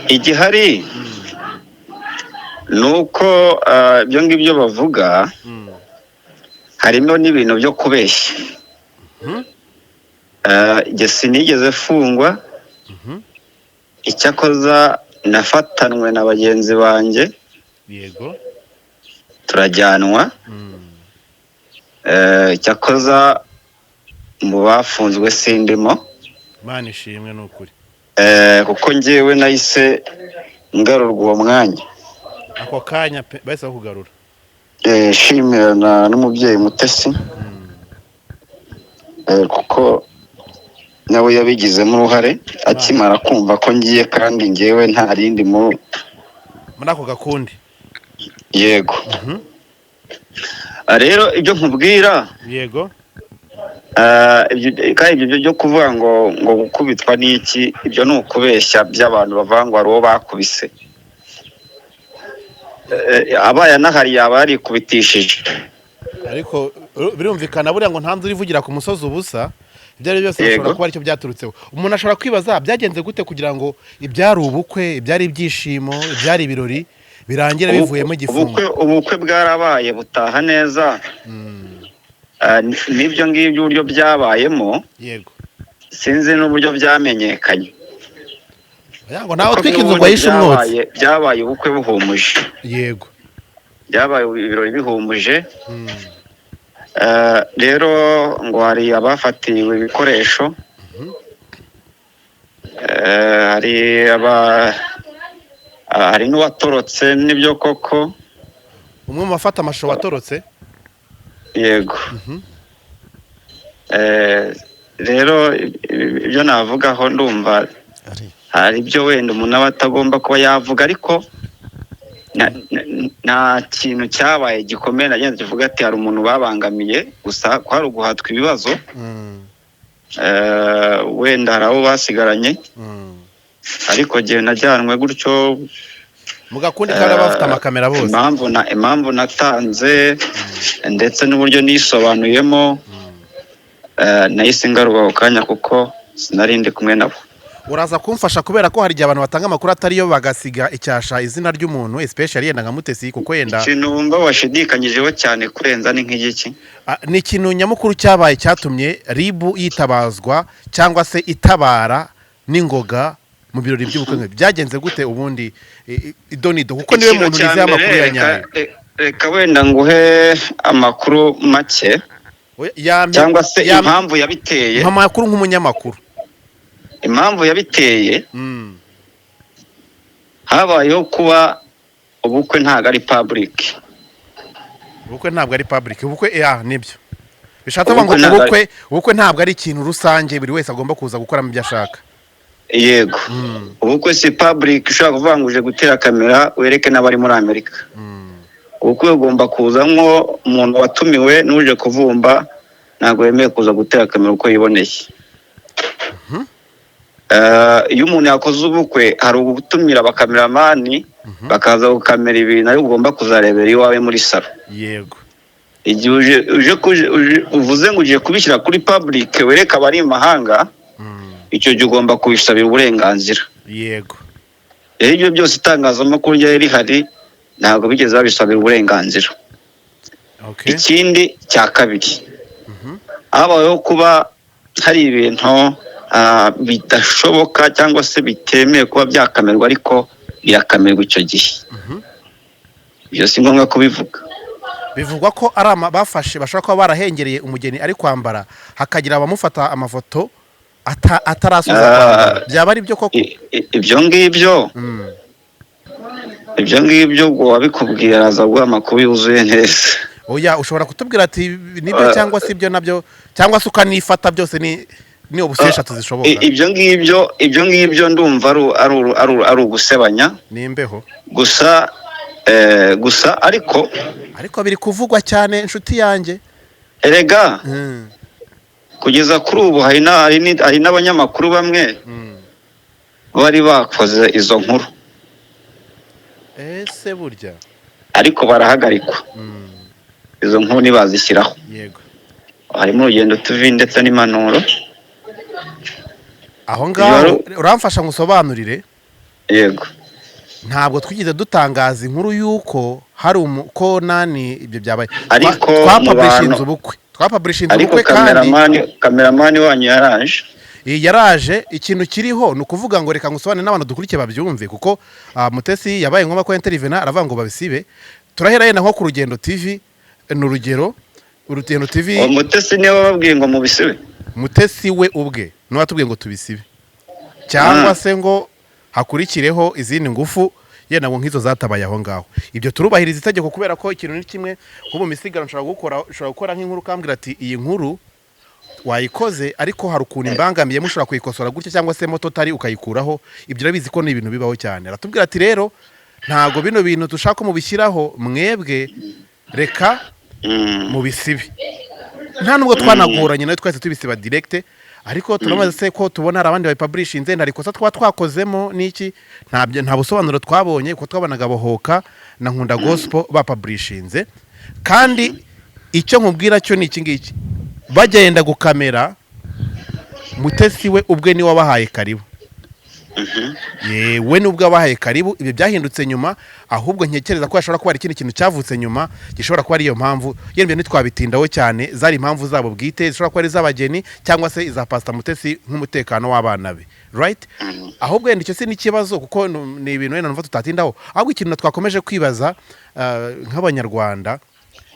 Igihari ni uko ibyo ngibyo bavuga harimo n'ibintu byo kubeshya. Jye sinigeze fungwa. Icyakoza nafatanwe na bagenzi banjye, turajyanwa. Icyakoza mu bafunzwe sindimo. Mana ishimwe, ni ukuri. Kuko njyewe nahise ngarurwa uwo mwanya. Ako kanya pe bahise bakugarura. Shimira n'umubyeyi Mutesi, kuko nawe yabigizemo uruhare akimara kumva ko ngiye, kandi njyewe nta rindi mu muri ako gakundi. Yego. Rero ibyo nkubwira, kandi ibyo byo kuvuga ngo gukubitwa n'iki, ibyo ni ukubeshya by'abantu bavuga ngo hari uwo bakubise. Abaye anahari yaba yarikubitishije. Ariko birumvikana buriya ngo nta nzu ivugira ku musozi ubusa. Ibyo ari byo byose bishobora kuba aricyo byaturutseho. Umuntu ashobora kwibaza byagenze gute kugira ngo ibyari ubukwe, ibyari ibyishimo, ibyari ibirori birangira bivuyemo igifungo. Ubukwe bwarabaye, butaha neza. N'ibyo ngibyo uburyo byabayemo, sinzi n'uburyo byamenyekanye. Oya, ngo nawe Kuko utwika inzu ngo n'ubundi ahishe umwotsi. Byabaye ubukwe buhumuje, byabaye ibirori bihumuje. Rero ngo hari abafatiriwe ibikoresho, hari n'uwatorotse, nibyo koko. Umwe mu bafata amashusho watorotse? Yego. Rero ibyo navugaho, ndumva hari ibyo wenda umuntu aba atagomba kuba yavuga, ariko nta kintu cyabaye gikomeye nagenze kivuga ati hari umuntu babangamiye, gusa ko hari uguhatwa ibibazo. Wenda hari abo basigaranye, ariko jyewe najyanwe gutyo. Mu gakundi kari abafite amakamera bose. Impamvu natanze ndetse n'uburyo nisobanuyemo, nahise ngaruka ako kanya kuko sinari ndi kumwe nabo. Uraza kumfasha kubera ko hari igihe abantu batanga amakuru atariyo, bagasiga icyasha izina ry'umuntu, especially yenda nka Mutesi, kuko yenda Ikintu wumva washidikanyijeho cyane kurenza ni nk'igiki? Ah, ni ikintu nyamukuru cyabaye cyatumye RIB yitabazwa cyangwa se itabara n'ingoga mu birori by'ubukwe nk'ibi. Byagenze gute ubundi, idonido, kuko niwe Ikintu muntu cya wizeye amakuru mbere, ya nyayo? Reka wenda nguhe amakuru make Oya, cyangwa se impamvu yabiteye. Mpa amakuru nk'umunyamakuru. Impamvu yabiteye, habayeho kuba ubukwe ntabwo ari public. Ubukwe ntabwo ari public, ubukwe ya nibyo bishatse kuvuga ngo Ubukwe ntabwo ubukwe ntabwo ari ikintu rusange buri wese agomba kuza gukoramo ibyo ashaka. Yego, ubukwe si public ushobora kuvuga ngo uje gutera kamera wereke n'abari muri Amerika. Ubukwe bugomba kuzamwo umuntu watumiwe n'uje kuvumba, ntabwo yemewe kuza gutera kamera uko yiboneye. Iyo umuntu yakoze ubukwe, hari ugutumira abakameramani bakaza gukamera ibintu, ariko ugomba kuzarebera iwawe muri salo. Igihe uvuze ngo ugiye kubishyira kuri public wereka abari mu mahanga, icyo gihe ugomba kubisabira uburenganzira. Rero ibyo byose, itangazamakuru ryari rihari, ntabwo bigeze babisabira uburenganzira. Ikindi cya kabiri, habayeho kuba hari ibintu bidashoboka cyangwa se bitemewe kuba byakamerwa, ariko birakamerwa icyo gihe. Ibyo si ngombwa kubivuga. Bivugwa ko ari bafashe, bashobora kuba barahengereye umugeni ari kwambara, hakagira abamufata amafoto atarasoza kwambara. Byaba ari byo koko? Ibyo ngibyo, ibyo ngibyo ubwo wabikubwiye araza guha amakuru yuzuye neza. Oya, ushobora kutubwira ati nibyo cyangwa se ibyo nabyo, cyangwa se ukanifata, byose ni option eshatu zishoboka. Ibyo ngibyo ndumva ari ugusebanya. Ni imbeho. Gusa ariko Ariko biri kuvugwa cyane, inshuti yanjye. Erega kugeza kuri ubu hari n'abanyamakuru bamwe bari bakoze izo nkuru. Ese burya? Ariko barahagarikwa. Izo nkuru ntibazishyiraho. Harimo Urugendo TV ndetse n'Impanuro. Aho ngaho uramfasha ngo usobanurire. Yego. Ntabwo twigeze dutangaza inkuru y'uko hari ko nani ibyo byabaye. Ariko mu Twapublishinze ubukwe, twapublishinze ariko ubukwe kandi kameramani wanyu yaraje. Yaraje. Ikintu kiriho ni ukuvuga ngo, reka ngusobanure n'abantu dukurikiye babyumve, kuko Mutesi yabaye ngombwa ko intervena, aravuga ngo babisibe. Turahera yenda nko ku Rugendo TV, ni urugero, Urugendo TV. Uwo Mutesi niwe wababwiye ngo mubisibe? Mutesi we ubwe niwe watubwiye ngo tubisibe, cyangwa se ngo hakurikireho izindi ngufu, yenda ngo nk'izo zatabaye aho ngaho. Ibyo turubahiriza itegeko, kubera ko ikintu ni kimwe, nko mu misigaro ushobora gukora nk'inkuru ukambwira ati iyi nkuru wayikoze, ariko hari ukuntu imbangamiye, mushobora kuyikosora gutya, cyangwa se moto tari ukayikuraho. Ibyo urabizi ko ni ibintu bibaho cyane. Aratubwira ati rero ntabwo bino bintu dushaka ko mubishyiraho mwebwe, reka mubisibe. Nta nubwo twanagoranye nawe, twese tubisiba direct. Ariko turamaze se ko tubona hari abandi babipublishinze, nta rikosa twaba twakozemo n'iki, nta busobanuro twabonye, kuko twabonaga Bohoka na Nkunda Gospel bapublishinze. Kandi icyo nkubwira cyo ni iki ngiki: bagenda gukamera, Mutesi we ubwe niwe wabahaye karibu. Yewe, nubwo abahaye karibu, ibyo byahindutse nyuma. Ahubwo ntekereza ko hashobora kuba hari ikindi kintu cyavutse nyuma gishobora kuba ari iyo mpamvu. Yemwe, ntitwabitindaho cyane, zari impamvu zabo bwite, zishobora kuba ari iz'abageni cyangwa se iza Pastor Mutesi nk'umutekano w'abana be, right? Ahubwo wenda icyo si n'ikibazo, kuko ni ibintu wenda numva tutatindaho. Ahubwo ikintu twakomeje kwibaza nk'Abanyarwanda,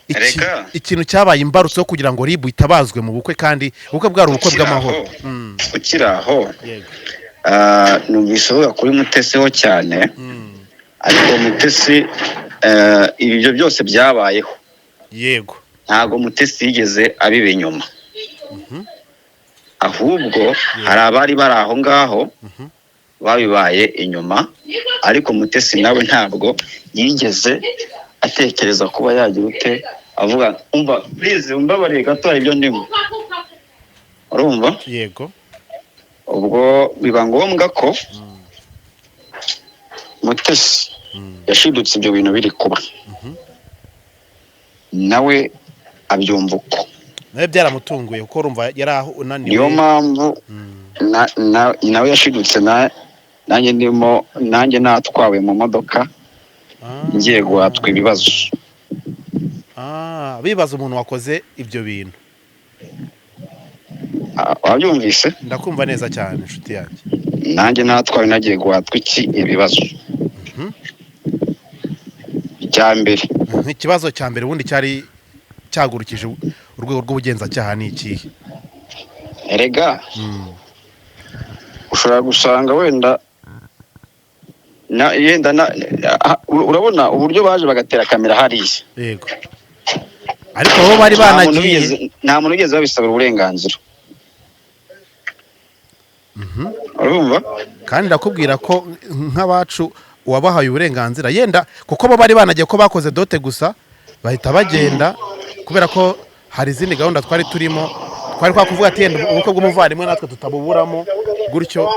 Reka. ikintu cyabaye imbarutso yo kugira ngo RIB itabazwe mu bukwe, kandi ubukwe bwari ubukwe Ukiri bw'amahoro. aho, ukiri aho, numvise uvuga kuri Mutesi ho cyane, ariko Mutesi, ibyo byose byabayeho, ntabwo Mutesi yigeze abiba inyuma. Ahubwo hari abari bari aho ngaho babibaye inyuma, ariko Mutesi nawe ntabwo yigeze atekereza kuba yagira ute, avuga umva, please, umbabariye gato, hari ibyo ndimo, urumva? Yego. Ubwo biba ngombwa ko Mutesi yashidutse ibyo bintu biri kuba, nawe abyumva uko. Nawe byaramutunguye, kuko urumva yari aho unaniwe. Niyo mpamvu nawe yashidutse nanjye ndimo, nanjye natwawe mu modoka, ngiye guhatwa ibibazo. Ah, bibaza umuntu wakoze ibyo bintu. Wabyumvise? Ndakumva neza cyane, inshuti yanjye. Nanjye natwawe, nagiye guhatwa iki, ibibazo. Icya mbere, Ikibazo cya mbere ubundi cyari cyagurukije urwego rw'ubugenzacyaha ni ikihe? Erega ushobora gusanga wenda na yenda na urabona uburyo baje bagatera kamera hariya. Yego, ariko bo bari Nta muntu banagiye. Nta muntu wigeze babisabira uburenganzira. Urumva? Kandi ndakubwira ko nk'abacu uwabahaye uburenganzira, yenda kuko bo bari banagiye ko bakoze dot gusa bahita bagenda, kubera ko hari izindi gahunda twari turimo, twari twakuvuga ati yenda ubukwe bw'umuvandimwe natwe tutabuburamo gutyo.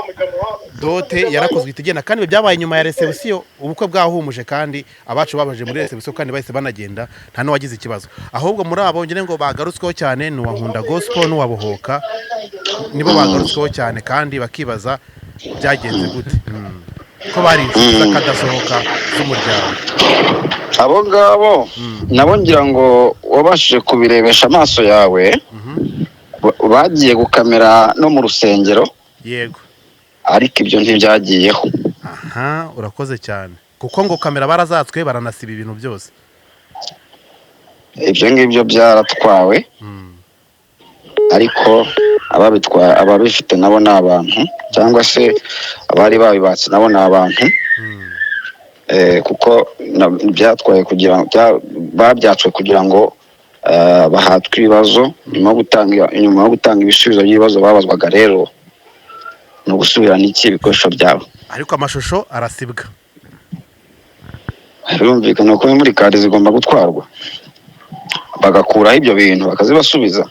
Dot yarakozwe ihita igenda, kandi ibyo byabaye nyuma ya reception, ubukwe bwahumuje, kandi abacu babaje muri reception kandi bahise banagenda, nta n'uwagize ikibazo. Ahubwo muri abo ngira ngo bagarutsweho cyane ni uwa Nkunda Gospel n'uwa Bohoka, nibo bagarutsweho cyane, kandi bakibaza byagenze gute. Ko bari inshuti z'akadasohoka z'umuryango. Abo ngabo nabo ngira ngo wabashije kubirebesha amaso yawe, bagiye gukamera no mu rusengero. Yego. Ariko ibyo ntibyagiyeho. Aha urakoze cyane, kuko ngo kamera barazatswe, baranasiba ibintu byose. Ibyo ngibyo byaratwawe, ariko ababitwara, ababifite nabo ni abantu, cyangwa se abari babibatse nabo ni abantu. Kuko byatwaye kugira babyatswe kugira ngo bahatwe ibibazo. Nyuma yo gutanga ibisubizo by'ibibazo babazwaga, rero ni ugusubirana iki ibikoresho byabo. Ariko amashusho arasibwa. Birumvikana ko memory card zigomba gutwarwa, bagakuraho ibyo bintu bakazibasubiza,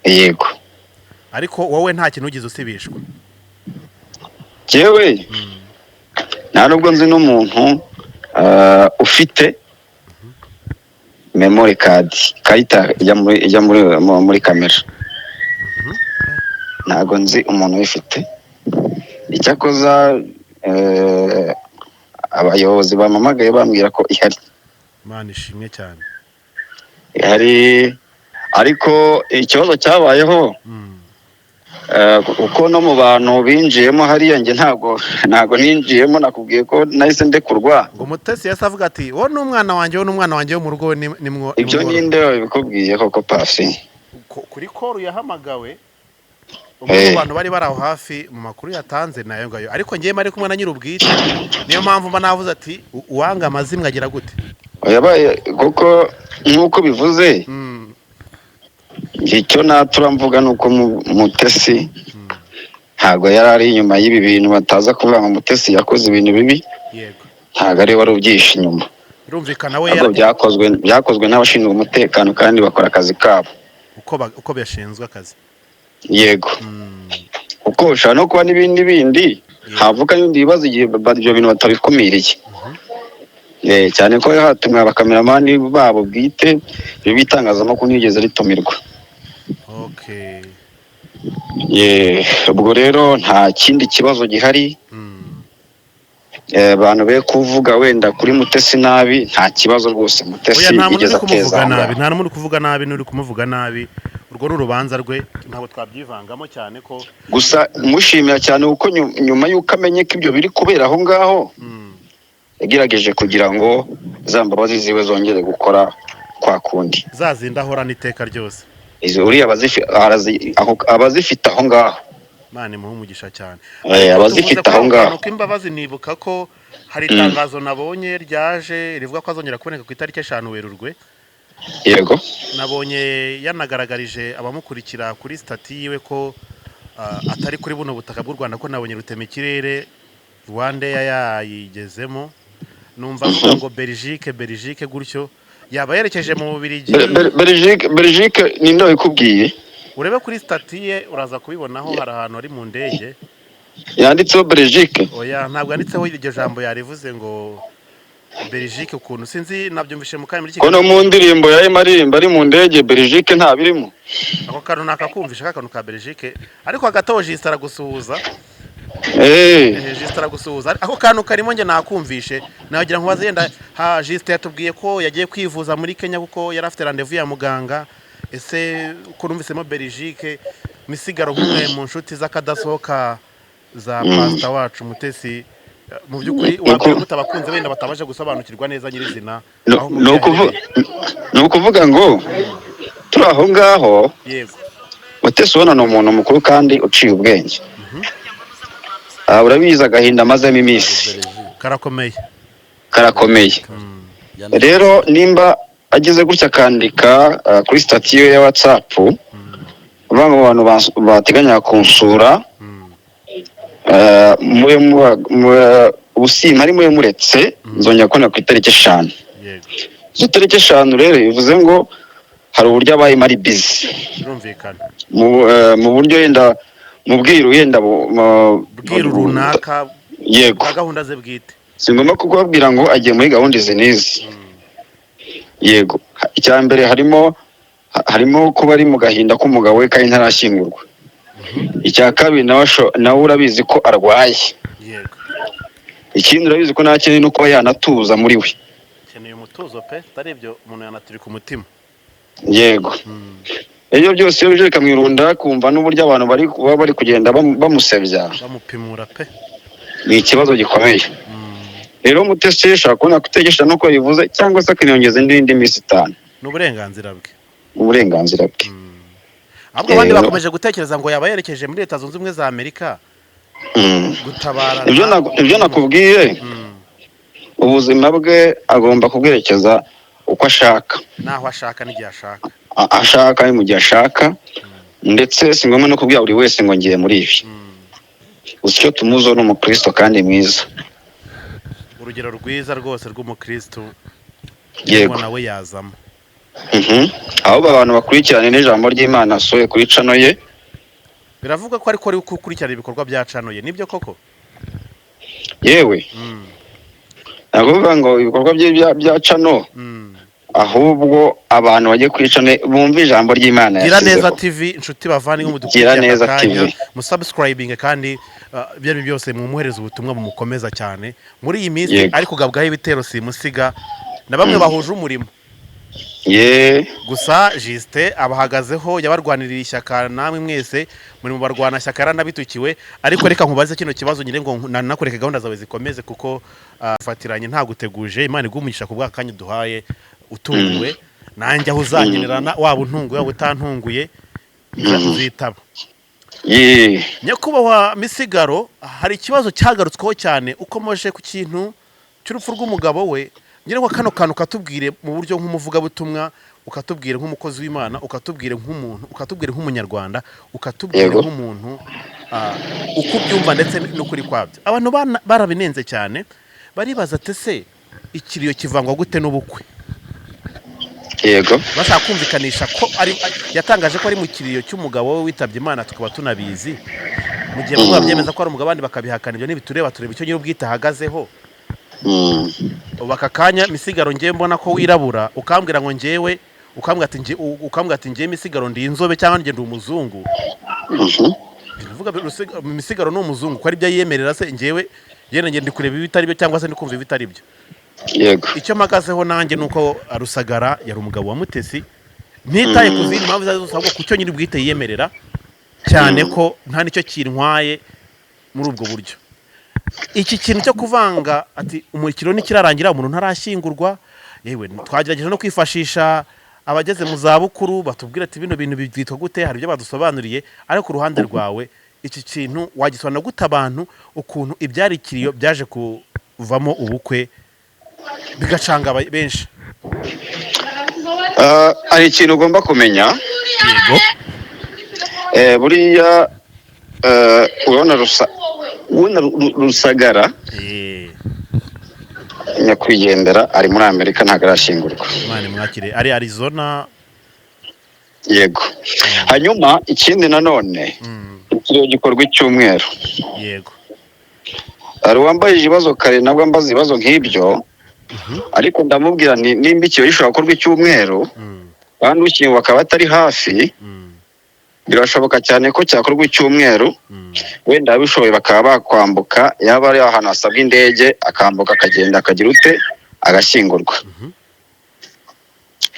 yego. Ariko wowe nta kintu ugize usibishwa? Jewe nta nubwo nzi n'umuntu ufite memory card, ikarita ijya muri kamera. Ntabwo nzi umuntu uyifite. Icyakoza abayobozi bampamagaye bambwira ko ihari. Imana ishimwe cyane. Ihari, ariko ikibazo cyabayeho, kuko no mu bantu binjiyemo hariya, njye ntabwo ninjiyemo, nakubwiye ko nahise ndekurwa. Ngo Mutesi yahise avuga ati: "Wowe ni umwana wanjye, wowe ni umwana wanjye wo mu rugo, ni mwo." Ibyo ninde wabikubwiye koko, Pasi? Kuri call yahamagawe umwe mu bantu bari bari aho hafi, mu makuru yatanze nayo ngayo. Ariko ngewe mari kumwe na nyir'ubwite, niyo mpamvu mba navuze ati uwanga amazimwe agira gute? Yabaye kuko nk'uko bivuze, icyo natura mvuga ni uko Mutesi ntabwo yari ari inyuma y'ibi bintu. Bataza kuvuga ngo Mutesi yakoze ibintu bibi. Ntabwo ari we wari ubyihishe inyuma. Birumvikana we ahubwo byakozwe n'abashinzwe umutekano, kandi bakora akazi kabo uko bashinzwe akazi. Yego. Kuko ushobora no kuba n'ibindi bindi havuka n'ibindi bibazo igihe ibyo bintu batabikumiriye. Cyane ko hatumwe abakameramani babo bwite, ibyo bitangazamakuru ntiyigeze ritumirwa. Ubwo rero nta kindi kibazo gihari. Abantu be kuvuga wenda kuri Mutesi nabi, nta kibazo rwose Mutesi Oya, nta muntu yigeze uri kumuvuga ateza aho nabi. ngaho. Nta n'umuntu uri kuvuga nabi, n'uri kumuvuga nabi urwo ni urubanza rwe, ntabwo twabyivangamo cyane ko Gusa mushimira cyane kuko nyuma y'uko amenye ko ibyo biri kubera aho ngaho, yagerageje kugira ngo za mbabazi ziwe zongere gukora kwa kundi. Za zindi ahorana iteka ryose. Izo uriya abazifite aho ngaho. Imana imuhe umugisha cyane. Eh, abazifite Tuvuze aho kuri ako ngaho. kantu k'imbabazi, nibuka ko hari itangazo nabonye ryaje rivuga ko azongera kuboneka ku itariki 5 Werurwe. Nabonye yanagaragarije abamukurikira kuri status yiwe ko atari kuri buno butaka bw'u Rwanda, ko nabonye rutemikirere Rwanda yayigezemo, numva avuga ngo Belgique, Belgique gutyo, yaba yerekeje mu Bubiligi. Belgique ninde wabikubwiye? Urebe kuri status ye uraza kubibonaho, hari ahantu ari mu ndege. Yanditseho Belgique? Oya, ntabwo yanditseho iryo jambo, yarivuze ngo Belgique ukuntu, sinzi, nabyumvishe mu kanya muri Ko no mu ndirimbo yarimo aririmba ari mu ndege Belgique ntabirimo? Ako kantu nakakumvisha, kakantu ka Belgique, ariko hagati aho Justin aragusuhuza. Justin aragusuhuza, ako kantu karimo njye nakumvishe, nagira nkubaze yenda ha Justin yatubwiye ko yagiye kwivuza muri Kenya kuko yari afite rendez-vous ya muganga. Ese ko numvisemo Belgique, Misigaro, nk'umwe mu nshuti z'akadasohoka za pastor wacu Mutesi, mu by'ukuri wabwira gute abakunzi wenda batabasha gusobanukirwa neza nyirizina aho umubyeyi aherereye? Ni ukuvuga ngo turi aho ngaho. Mutesi ubona ni umuntu mukuru kandi uciye ubwenge. Urabizi agahinda amazemo iminsi. Karakomeye. Karakomeye. Rero nimba ageze gutya akandika kuri status ye ya WhatsApp, uvuga ngo abantu bateganya kunsura. Mube ubusimba ari mube muretse nzongera kubona ku itariki 5. Yego. Izo tariki 5 rero bivuze ngo hari uburyo abayemo ari busy. Birumvikana. Mu buryo yenda mu bwiru yenda bwiru runaka. Yego. Bwa gahunda ze bwite. Si ngombwa kukubabwira ngo agiye muri gahunda izi n'izi. Yego, icya mbere harimo kuba ari mu gahinda k'umugabo we kandi ntarashyingurwa. Icya kabiri, nawe urabizi ko arwaye. Yego. Ikindi, urabizi ko nta kintu no kuba yanatuza muri we. Keneye umutuzo pe, atari ibyo umuntu yanaturika umutima. Yego. Ibyo byose iyo bije bikamwirunda, kumva n'uburyo abantu bari kuba bari kugenda bamusebya, bamupimura pe. Ni ikibazo gikomeye. Rero Mutesi ashobora kubona kutegesha nuko bivuze, cyangwa se akinongeza indi minsi 5. Ni uburenganzira bwe. Uburenganzira bwe. Ahubwo abandi bakomeje gutekereza ngo yaba yerekeje muri Leta Zunze Ubumwe za Amerika gutabara. Ibyo nakubwiye, ubuzima bwe agomba kubwerekeza uko ashaka, n'aho ashaka n'igihe ashaka. Ashaka mu gihe ashaka, ndetse si ngombwa no kubwira buri wese ngo ngiye muri ibi. Gusa icyo tumuziho ni umukristo kandi mwiza. Urugero rwiza rwose rw'umukristo. Yego. Ngo nawe yazamo. Ahubwo abantu bakurikirane n'ijambo ry'Imana asohoye kuri channel ye. Biravuga ko ariko ari gukurikirana ibikorwa bya channel ye, nibyo koko? Yewe, ntabwo bivuga ngo ibikorwa bye bya channel, ahubwo abantu bajye kuri channel bumve ijambo ry'Imana Gira Neza yashyizeho. TV, inshuti bavandimwe mudukurikiye Gira aka Neza kanya, TV. Musubscribing kandi ibyo ari byo byose mumuhereze ubutumwa bumukomeza cyane muri iyi minsi ari kugabwaho ibitero simusiga na bamwe bahuje umurimo. Gusa Justin abahagazeho, yabarwaniriye ishyaka, namwe mwese muri mu barwanashyaka, yaranabitukiwe. Ariko reka nkubaze kino kibazo nyine ngo nakureke gahunda zawe zikomeze, kuko fatiranye ntaguteguje. Imana iguhe umugisha ku bw'aka kanya uduhaye utunguwe. Nanjye aho uzankenera, waba untunguye waba utantunguye, nzitaba. Nyakubahwa Misigaro, hari ikibazo cyagarutsweho cyane ukomoje ku kintu cy'urupfu rw'umugabo we. Ngira ngo kano kantu ukatubwire mu buryo nk'umuvugabutumwa, ukatubwire nk'umukozi w'Imana, ukatubwire nk'umuntu, ukatubwire nk'umunyarwanda, ukatubwire nk'umuntu, uko ubyumva ndetse n'ukuri kwabyo. Abantu barabinenze cyane, baribaza ati: "Se ikiriyo kivangwa gute n'ubukwe?" Bashaka kumvikanisha ko ari yatangaje ko ari mu kiriyo cy'umugabo we witabye Imana, tukaba tunabizi, mu gihe bamwe babyemeza ko ari umugabo abandi bakabihakana. Ibyo ntibitureba, tureba icyo nyir'ubwite ahagazeho. Ubu aka kanya, Misigaro, ngewe mbona ko wirabura, ukambwira ngo ngewe, ukambwira ati: "Ngewe Misigaro ndi inzobe," cyangwa "Nge ndi umuzungu." Ndavuga Misigaro ni umuzungu ko ari byo yiyemerera, se ngewe yenda nge ndi kureba ibitari byo cyangwa se ndi kumva ibitari byo? Icyo mpagazeho nanjye ni uko Rusagara yari umugabo wa Mutesi, ntitaye ku zindi mpamvu izo ari zo zose, ahubwo ku cyo nyir'ubwite yiyemerera, cyane ko nta nicyo kintwaye muri ubwo buryo. Iki kintu cyo kuvanga ati umukiro ntikirarangira, umuntu ntarashyingurwa, yewe twagerageje no kwifashisha abageze mu zabukuru batubwira ati: "Bino bintu byitwa gute?" Hari ibyo badusobanuriye, ariko uruhande rwawe iki kintu wagisobanura gute abantu, ukuntu ibyari ikiriyo byaje kuvamo ubukwe bigacanga benshi? Hari ikintu ugomba kumenya. Yego. Buriya urabona ubona Rusagara, nyakwigendera ari muri Amerika, ntabwo arashyingurwa. Imana imwakire, ari Arizona. Yego. Hanyuma ikindi nanone, ikiriyo gikorwa icyumweru. Hari uwambaye ibibazo kare, nabwo ambaza ibibazo nk'ibyo, ariko ndamubwira nti nimba ikiriyo gishobora gukorwa icyumweru kandi ushyingurwa akaba atari hafi, birashoboka cyane ko cyakorwa icyumweru. Wenda ababishoboye bakaba bakwambuka, yaba ari ahantu hasabwa indege, akambuka akagenda akagira ute, agashyingurwa.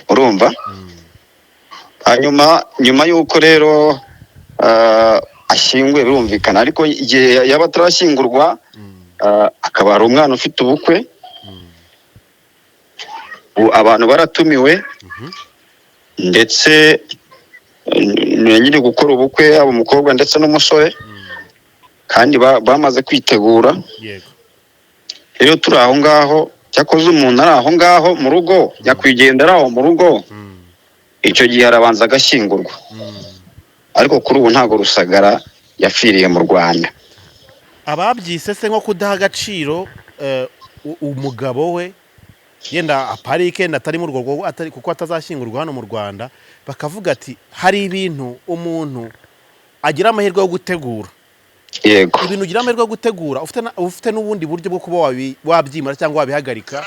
Urumva? Hanyuma nyuma y'uko rero ashyinguwe, birumvikana, ariko igihe yaba atarashyingurwa, akaba hari umwana ufite ubukwe. Ubu abantu baratumiwe, ndetse nyiri gukora ubukwe, yaba umukobwa ndetse n'umusore, kandi bamaze kwitegura. Rero turi aho ngaho, cyakoze umuntu ari aho ngaho mu rugo, nyakwigendera ari aho mu rugo, icyo gihe arabanza agashyingurwa. Ariko kuri ubu ntabwo Rusagara yapfiriye mu Rwanda. Ababyise se nko kudaha agaciro umugabo we, yenda aparike, yenda atari muri urwo rwego, atari kuko atazashyingurwa hano mu Rwanda, bakavuga ati hari ibintu umuntu agira amahirwe yo gutegura, ibintu ugira amahirwe yo gutegura ufite n'ubundi buryo bwo kuba wabyimura cyangwa wabihagarika,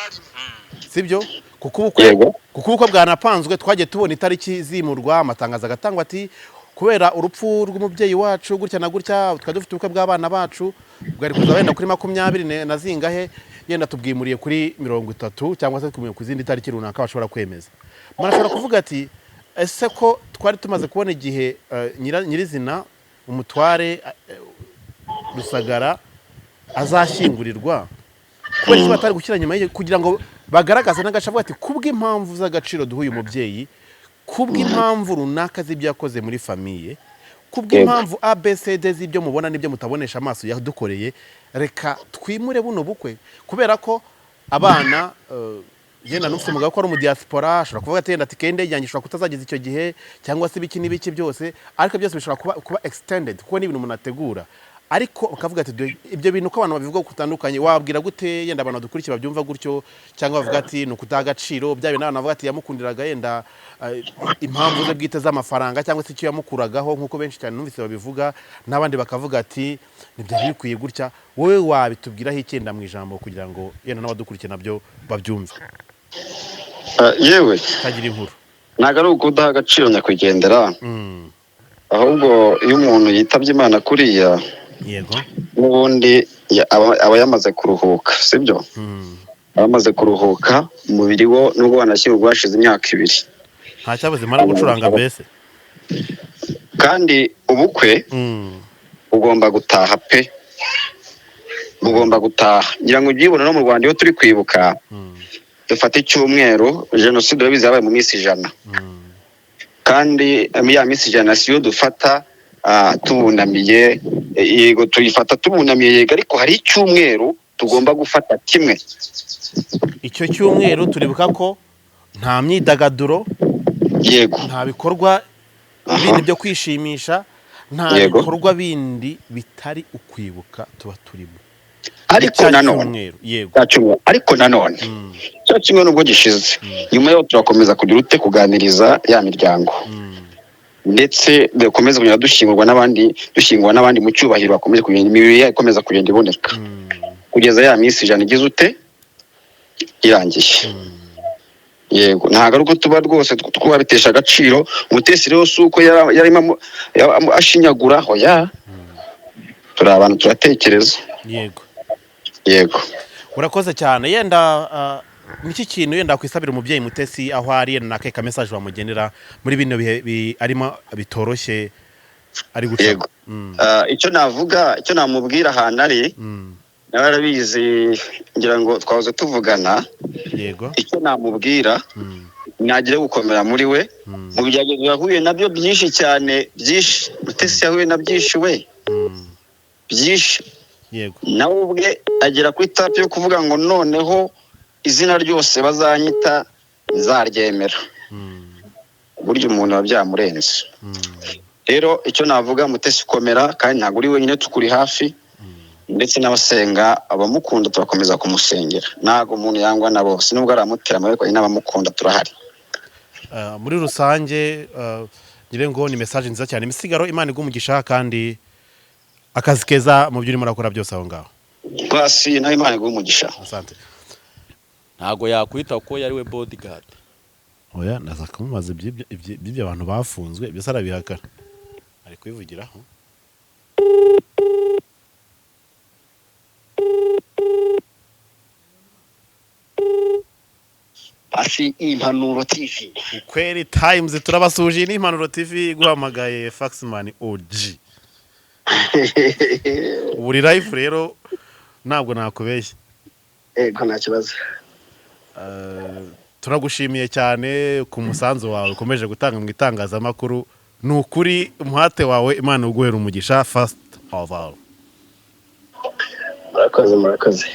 sibyo? Kuko ubukwe kuko ubukwe bwanapanzwe, twagiye tubona itariki zimurwa, amatangazo agatangwa ati kubera urupfu rw'umubyeyi wacu gutya na gutya, twari dufite ubukwe bw'abana bacu bwari kuza wenda kuri 20 na zingahe, yenda tubwimuriye kuri 30 cyangwa se twimuriye ku zindi tariki runaka bashobora kwemeza. Umuntu ashobora kuvuga ati ese ko twari tumaze kubona igihe nyirizina umutware Rusagara azashyingurirwa, kubera iki batari gushyira nyuma y'igihe kugira ngo bagaragaze n'agace, avuga ati kubw'impamvu z'agaciro duha uyu mubyeyi, kubw'impamvu runaka z'ibyo yakoze muri famille, kubw'impamvu ABCD z'ibyo mubona n'ibyo mutabonesha amaso yadukoreye, reka twimure buno bukwe. Kubera ko abana yenda n'ufite umugabo ko ari umudiaspora, ashobora kuvuga ati yenda ati kende yanjye ishobora kutazageza icyo gihe, cyangwa se ibiki n'ibiki byose, ariko byose bishobora kuba extended kuko ni ibintu umuntu ategura. Ariko bakavuga ati ibyo bintu uko abantu babivuga kutandukanye, wabwira gute yenda abantu badukurikiye babyumva gutyo, cyangwa bavuga ati ni ukutaha agaciro bya bintu, abantu bavuga ati yamukundiraga yenda impamvu ze bwite z'amafaranga cyangwa se icyo yamukuragaho, nk'uko benshi cyane numvise babivuga, n'abandi bakavuga ati ntibyari bikwiye gutya. Wowe wabitubwiraho icyenda mu ijambo kugira ngo yenda n'abadukurikiye nabyo babyumve. Yewe, kagira inkuru. Ntabwo ari ukudaha agaciro nyakwigendera, ahubwo iyo umuntu yitabye Imana kuriya, n'ubundi aba yamaze kuruhuka, sibyo? Aba amaze kuruhuka umubiri wo, nubwo wanashyingurwa hashize imyaka 2. Nta cyabuze imara gucuranga mbese. Kandi ubukwe bugomba gutaha pe, bugomba gutaha. Ngira ngo ubyibone no mu Rwanda iyo turi kwibuka, dufata icyumweru, jenoside urabizi yabaye mu minsi 100. Kandi ya minsi 100 siyo dufata tubunamiye, yego tuyifata tubunamiye yego, ariko hari icyumweru tugomba gufata kimwe. Icyo cyumweru turibuka ko nta myidagaduro, nta bikorwa bindi byo kwishimisha, nta bikorwa bindi bitari ukwibuka tuba turimo. Ariko nanone ariko nanone cya kimwe nubwo gishize, nyuma yo turakomeza kugira ute kuganiriza ya miryango, ndetse dukomeze kugenda dushyingurwa n'abandi, dushyingurwa n'abandi mu cyubahiro, bakomeze kugenda imibiri yabo ikomeza kugenda iboneka kugeza ya minsi 100 igize ute irangiye. Yego, ntabwo ari uko tuba rwose twabitesha agaciro. Umutesi rero si uko yarimo ashinyagura, hoya, turi abantu turatekereza. Yego. Yego. Urakoze cyane. Yenda niki kintu yenda kwisabira umubyeyi Mutesi aho ari, yenda nake message wamugenera muri bino bihe arimo bitoroshye ari guca? Yego. Icyo navuga, icyo namubwira ahantu ari, nawe arabizi, ngira ngo twahoze tuvugana. Yego. Icyo namubwira, nagire gukomera muri we mu bigeragezo yahuye nabyo byinshi cyane, byinshi Mutesi yahuye na byinshi we, byinshi. Yego. Nawe ubwe agera kuri tapu yo kuvuga ngo noneho izina ryose bazanyita nzaryemera. Burya umuntu aba byamurenze. Rero icyo navuga, Mutesi komera, kandi ntabwo uri wenyine, tukuri hafi, ndetse n'abasenga abamukunda turakomeza kumusengera. Ntabwo umuntu yangwa na bose, nubwo aramutera amaboko, n'abamukunda turahari. Muri rusange ngire ngo ni message nziza cyane. Misigaro, Imana igumugisha kandi akazi keza mu byo urimo urakora byose aho ngaho. Pasi nawe Imana igumugisha. Asante. Ntago yakwita ko yari we bodyguard. Oya, naza kumubaza iby'ibyo abantu bafunzwe, byose arabihakana. Ari kwivugiraho. Pasi Impanuro TV. Ukweli Times turabasuje, ni Impanuro TV iguhamagaye Faxman OG. Buri live rero ntabwo nakubeshya. Ego nta kibazo. Turagushimiye cyane ku musanzu wawe ukomeje gutanga mu itangazamakuru. Ni ukuri umuhate wawe Imana uguhera umugisha first of all. Murakoze, murakoze.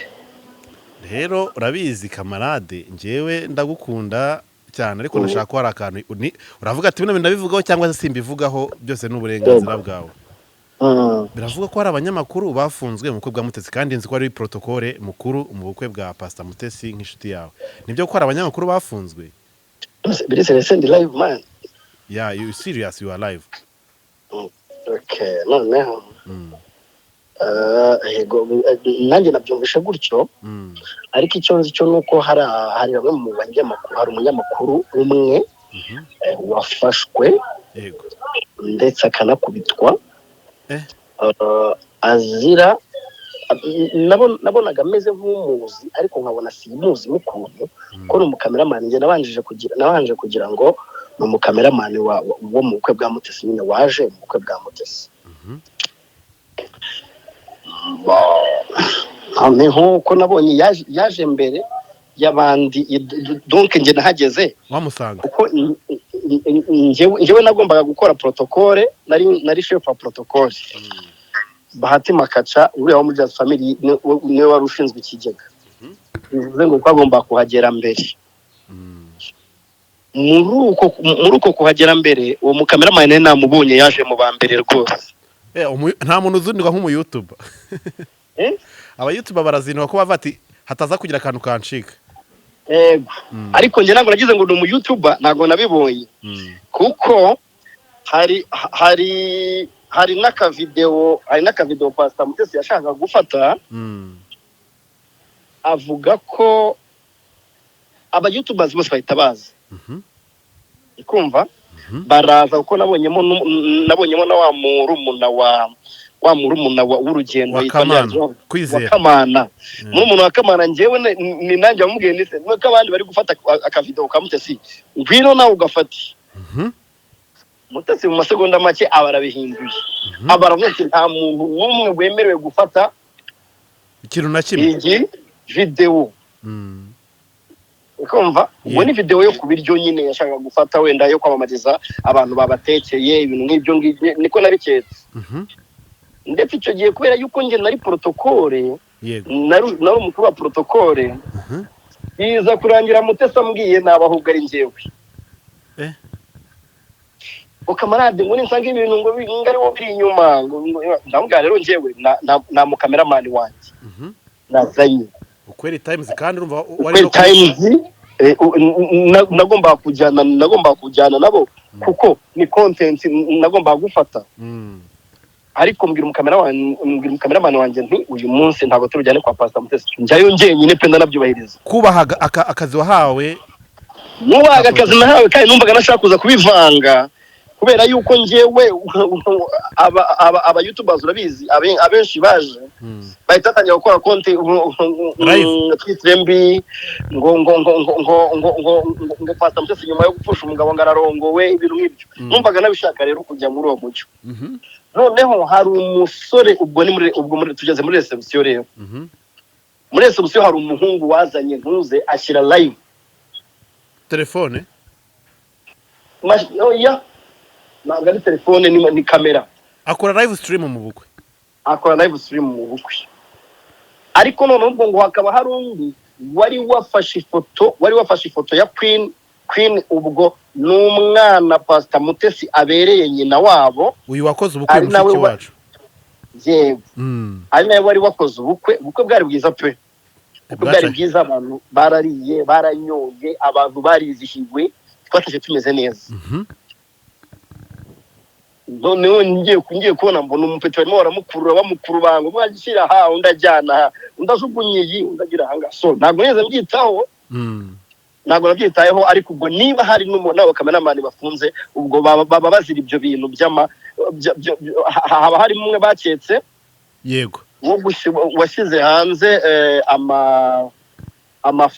Rero urabizi kamarade, njyewe ndagukunda cyane, ariko ndashaka ko hari akantu uravuga ati bino bintu ndabivugaho cyangwa se simbivugaho, byose ni uburenganzira bwawe. Biravuga ko hari abanyamakuru bafunzwe mu bukwe bwa Mutesi, kandi nzi ko ari protocole mukuru mu bukwe bwa Pastor Mutesi nk'inshuti yawe. Nibyo ko hari abanyamakuru bafunzwe? Biretse send live, man. Yeah, you serious? You are live. Okay, noneho yego, nanjye nabyumvishe gutyo. Ariko icyo nzi cyo ni uko hari bamwe mu banyamakuru, hari umunyamakuru umwe wafashwe ndetse akanakubitwa. Azira nabonaga ameze nk'umuzi, ariko nkabona simuzi mukuntu, ko ni umukameramani. Njye nabanje kugira ngo ni umukameramani wo mu bukwe bwa Mutesi nyine, waje mu bukwe bwa Mutesi. Noneho ko nabonye yaje mbere y'abandi, donc njye nahageze wamusanga kuko njyewe nagombaga gukora protocole, nari chef wa protocole. Bahati Makaca, uriya wo muri Jazz Family, niwe wari ushinzwe ikigega, bivuze ngo twagomba kuhagera mbere. Muri uko kuhagera mbere, uwo mukameramani nari namubonye, yaje mu ba mbere rwose. Nta muntu uzinduka nk'umu YouTuber. Eh? Aba YouTuber barazinduka ko bava ati hataza kugira akantu kancika. Yego, ariko njye ntabwo nagize ngo ni umu YouTuber, ntabwo nabibonye, kuko hari n'akavideo Pastor Mutesi yashakaga gufata, avuga ko aba YouTubers bose bahita baza. Kumva baraza, kuko nabonyemo na wa murumuna w'urugendo Wa yitwa Kamana. Nyazo- wa Kwizera. Kamana, murumuna wa Kamana. Njyewe ni nanjye wamubwiye ndetse nuko abandi bari gufata akavideo ka Mutesi, ngwino nawe ugafate. Mutesi mu masegonda make aba arabihinduye, aba aravuga ati nta muntu n'umwe wemerewe gufata ikintu na kimwe iyi videwo. Ukumva ubwo ni videwo yo ku biryo nyine yashakaga gufata, wenda yo kwamamariza abantu babatekeye, ibintu nk'ibyo ngibyo, niko nabiketse. Ndetse icyo gihe, kubera yuko njye nari protocole, nari umukuru wa protocole, biza kurangira Mutesi ambwiye naba ahubwo ari njyewe. Ngo kamarade, ngo ninsanga ibintu ngo ari wo biri inyuma, ndamubwira rero njyewe na mukameramani wanjye nazanye. Ukweli Times, kandi urumva wari Ukweli no Times, nagombaga kujyana nabo kuko ni content nagombaga gufata. Ariko mbwira umukameramani wanjye nti uyu munsi ntabwo turi kwa Pastor Mutesi, njyayo njyenyine pe, ndanabyubahiriza. Kubaha akazi wahawe. Nubaga akazi nahawe, kandi numvaga nashaka kuza kubivanga, kubera yuko njyewe aba YouTubers urabizi, abenshi baje bahita batangira gukora konti Live. Twitter mbi, ngo Pastor Mutesi nyuma yo gupfusha umugabo ngo ararongowe, ibintu nk'ibyo. Numvaga nabishaka rero kujya muri uwo mucyo. Noneho hari umusore, ubwo ni muri ubwo muri tugeze muri reception rero. Muri reception hari umuhungu wazanye ntuze, ashyira live. Telefone? Oya, ntabwo ari telefone, ni kamera. Akora live stream mu bukwe? Akora live stream mu bukwe. Ariko noneho ubwo ngo hakaba hari undi wari wafashe ifoto ya Queen. Queen ubwo ni umwana Pastor Mutesi abereye nyina wabo. Uyu wakoze ubukwe, Ari nawe mushiki wacu? Yego. Ari nawe wari wakoze ubukwe. Ubukwe bwari bwiza pe, ubukwe bwari bwiza, abantu barariye, baranyoye, abantu barizihiwe, twatashye tumeze neza. Noneho ngiye kubona mbona umupeti barimo baramukurura, bamukurubanga, umwe agishyira aha, undi ajyana aha, undi ajugunye iyi, undi agira aha ngaha. So ntabwo nigeze mbyitaho. Ntabwo nabyitayeho, ariko ubwo niba hari n'abo kameramani bafunze, ubwo baba bazira ibyo bintu by'ama haba harimo umwe baketse wo washyize hanze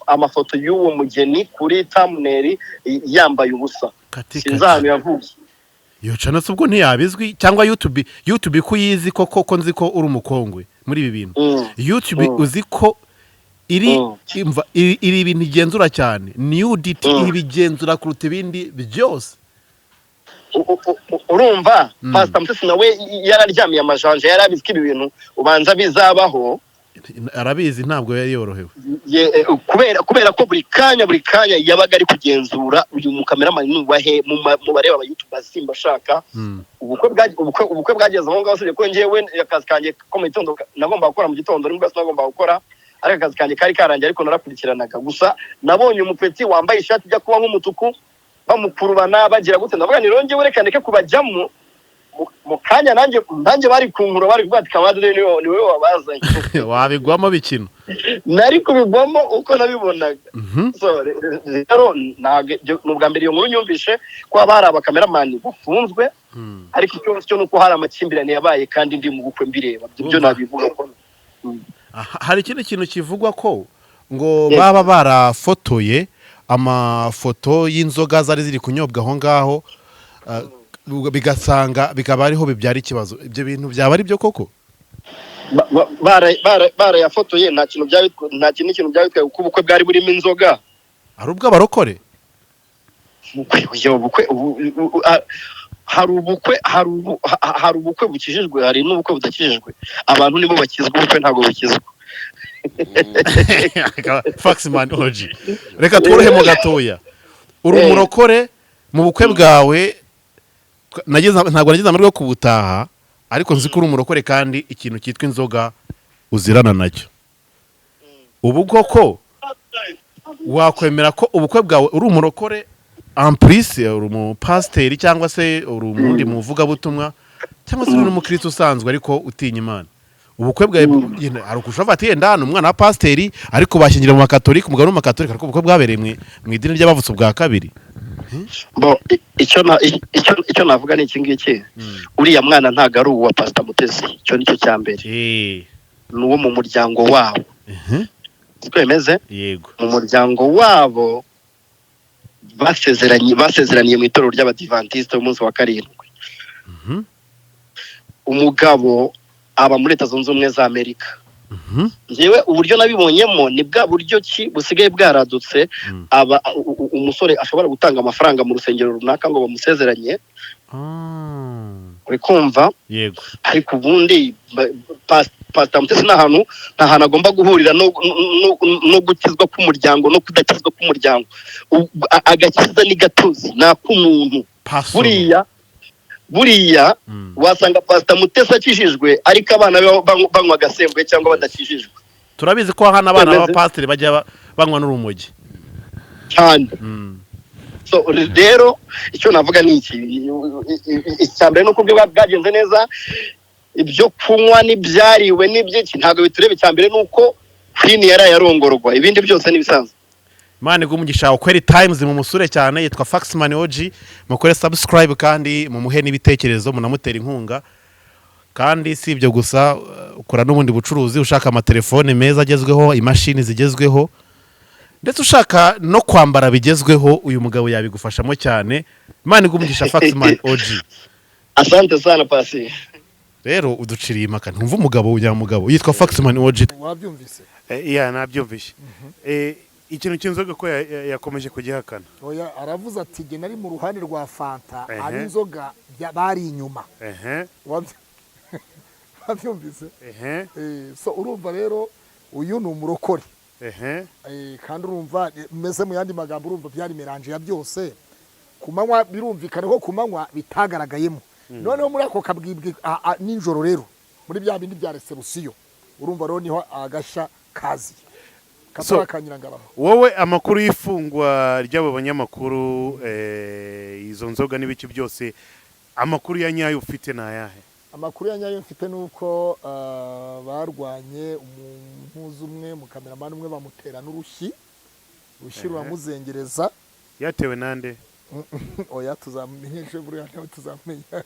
amafoto y'uwo mugeni kuri thumbnail yambaye ubusa. Katika. Sinzi ahantu yavuye. Iyo channel se ubwo ntiyabizwi, cyangwa YouTube ko uyizi koko, ko nzi ko uri umukongwe muri ibi bintu? YouTube uzi ko iri imva iri ibintu igenzura cyane, nudity, ibigenzura kuruta ibindi byose. Urumva Pastor Mutesi nawe yararyamiye amajanja, yari abizi ko ibi bintu ubanza bizabaho. Arabizi, ntabwo yari yorohewe. Kubera ko buri kanya yabaga ari kugenzura uyu mukameramani nubahe mu bareba aba YouTuber simba ashaka. Ubukwe bwageze aho ngaho, usibye ko njyewe akazi kanjye ko mu gitondo nagombaga gukora mu gitondo, nibwo sinagombaga gukora, ariko akazi kanjye kari karangiye, ariko narakurikiranaga. Gusa nabonye umupeti wambaye ishati ijya kuba nk'umutuku bamukurubana bagira gute, ndavuga ni rero reka ndeke kubajyamo. Mu kanya nanjye bari kunkura, bari kuvuga ati: "Kamadre niwe wabazanye." Wabigwamo bikino. Nari kubigwamo uko nabibonaga. So, rero ntabwo ni ubwa mbere iyo nkuru nyumvishe ko haba hari abakameramani bafunzwe, ariko icyo cyo ni uko hari amakimbirane yabaye kandi ndi mu bukwe mbireba. Ibyo Urumva. nabivuga ko Aha, hari ikindi kintu kivugwa ko ngo baba barafotoye amafoto y'inzoga zari ziri kunyobwa aho ngaho, bigasanga bikaba ariho bibyara ikibazo. Ibyo bintu byaba ari byo koko? Barayafotoye, nta kintu n'ikintu byaba bitwaye kuko ubukwe bwari burimo inzoga. Ari ubw'abarokore? Ubukwe, oya, ubukwe hari ubukwe hari ubukwe bukijijwe, hari n'ubukwe budakijijwe. Abantu nibo bakizwa, ubukwe ntabwo bukizwa. Faxman OG, reka tworohemo gatoya. Uri umurokore, mu bukwe bwawe ntabwo nagize amahirwe yo kubutaha, ariko nzi ko uri umurokore kandi ikintu cyitwa inzoga uzirana nacyo. Ubu koko wakwemera ko ubukwe bwawe, uri umurokore, en plus uri umupasiteri cyangwa se uri umundi muvugabutumwa cyangwa se uri n'umukristo usanzwe ariko utinya Imana, ubukwe bwawe yenda, hari ukushavuga ati yenda ni umwana wa pasiteri ariko bashyingira mu bakatolika, umugabo ni umukatolika, ariko ubukwe bwabereye mu idini ry'abavutse ubwa kabiri? Bo, icyo navuga ni iki ngiki: uriya mwana ntabwo ari uwa Pasita Mutesi, icyo nicyo cya mbere. Ni uwo mu muryango wabo. Twemeze? Yego. Mu muryango wabo basezeraniye mu itorero ry'Abadivantisite umunsi wa karindwi. Umugabo aba muri Leta Zunze Ubumwe za Amerika. Njyewe uburyo nabibonyemo ni bwa buryo ki busigaye bwaradutse, aba umusore ashobora gutanga amafaranga mu rusengero runaka ngo bamusezeranye. Uri kumva? Yego. Ariko ubundi Pastor Mutesi nta hantu agomba guhurira no gukizwa k'umuryango no kudakizwa k'umuryango. Agakiza ni gatozi, ni ak'umuntu. Personal. Buriya wasanga Pastor Mutesi akijijwe ariko abana be banywa agasembuye cyangwa badakijijwe. Turabizi ko hano abana Bemeze. b'abapasiteri bajya banywa n'urumogi. Cyane. So rero icyo navuga ni iki: icya mbere ni uko bwagenze neza. Ibyo kunywa n'ibyariwe n'iby'iki ntabwo bitureba. Icya mbere ni uko Queen yaraye arongorwa, ibindi byose ni ibisanzwe. Imana iguhe umugisha. Ukweri Times mu musure cyane, yitwa Faxman OG. Mukore subscribe kandi mumuhe n'ibitekerezo, munamutera inkunga. Kandi si ibyo gusa, ukora n'ubundi bucuruzi. Ushaka amatelefone meza agezweho, imashini zigezweho, ndetse ushaka no kwambara bigezweho, uyu mugabo yabigufashamo cyane. Imana iguhe umugisha, Faxman OG. Asante sana, Pasi. Rero uduciriye impaka, ntumva umugabo nyamugabo yitwa Faxman OG. Wabyumvise? Ya, nabyumvise. Ikintu cy'inzoga ko yakomeje kugihakana. Oya, aravuze ati: "Jye nari mu ruhande rwa fanta, ab'inzoga bari inyuma." Wabyumvise? Ehe. So urumva rero uyu ni umurokore. Kandi urumva meze, mu yandi magambo, urumva byari mélange ya byose. Ku manywa birumvikana ko ku manywa bitagaragayemo, noneho muri ako kabwibwi nijoro rero muri bya bindi bya réception, urumva rero niho agashya kaziye katari akanyirangarama. Wowe amakuru y'ifungwa ry'abo banyamakuru, izo nzoga n'ibiki byose, amakuru ya nyayo ufite ni ayahe? Amakuru ya nyayo mfite ni uko barwanye, umuhuza umwe, mukameramani umwe bamutera n'urushyi, urushyi ruramuzengereza. Yatewe nande? Oya, tuzamenye ejo, buriya nawe tuzamenya.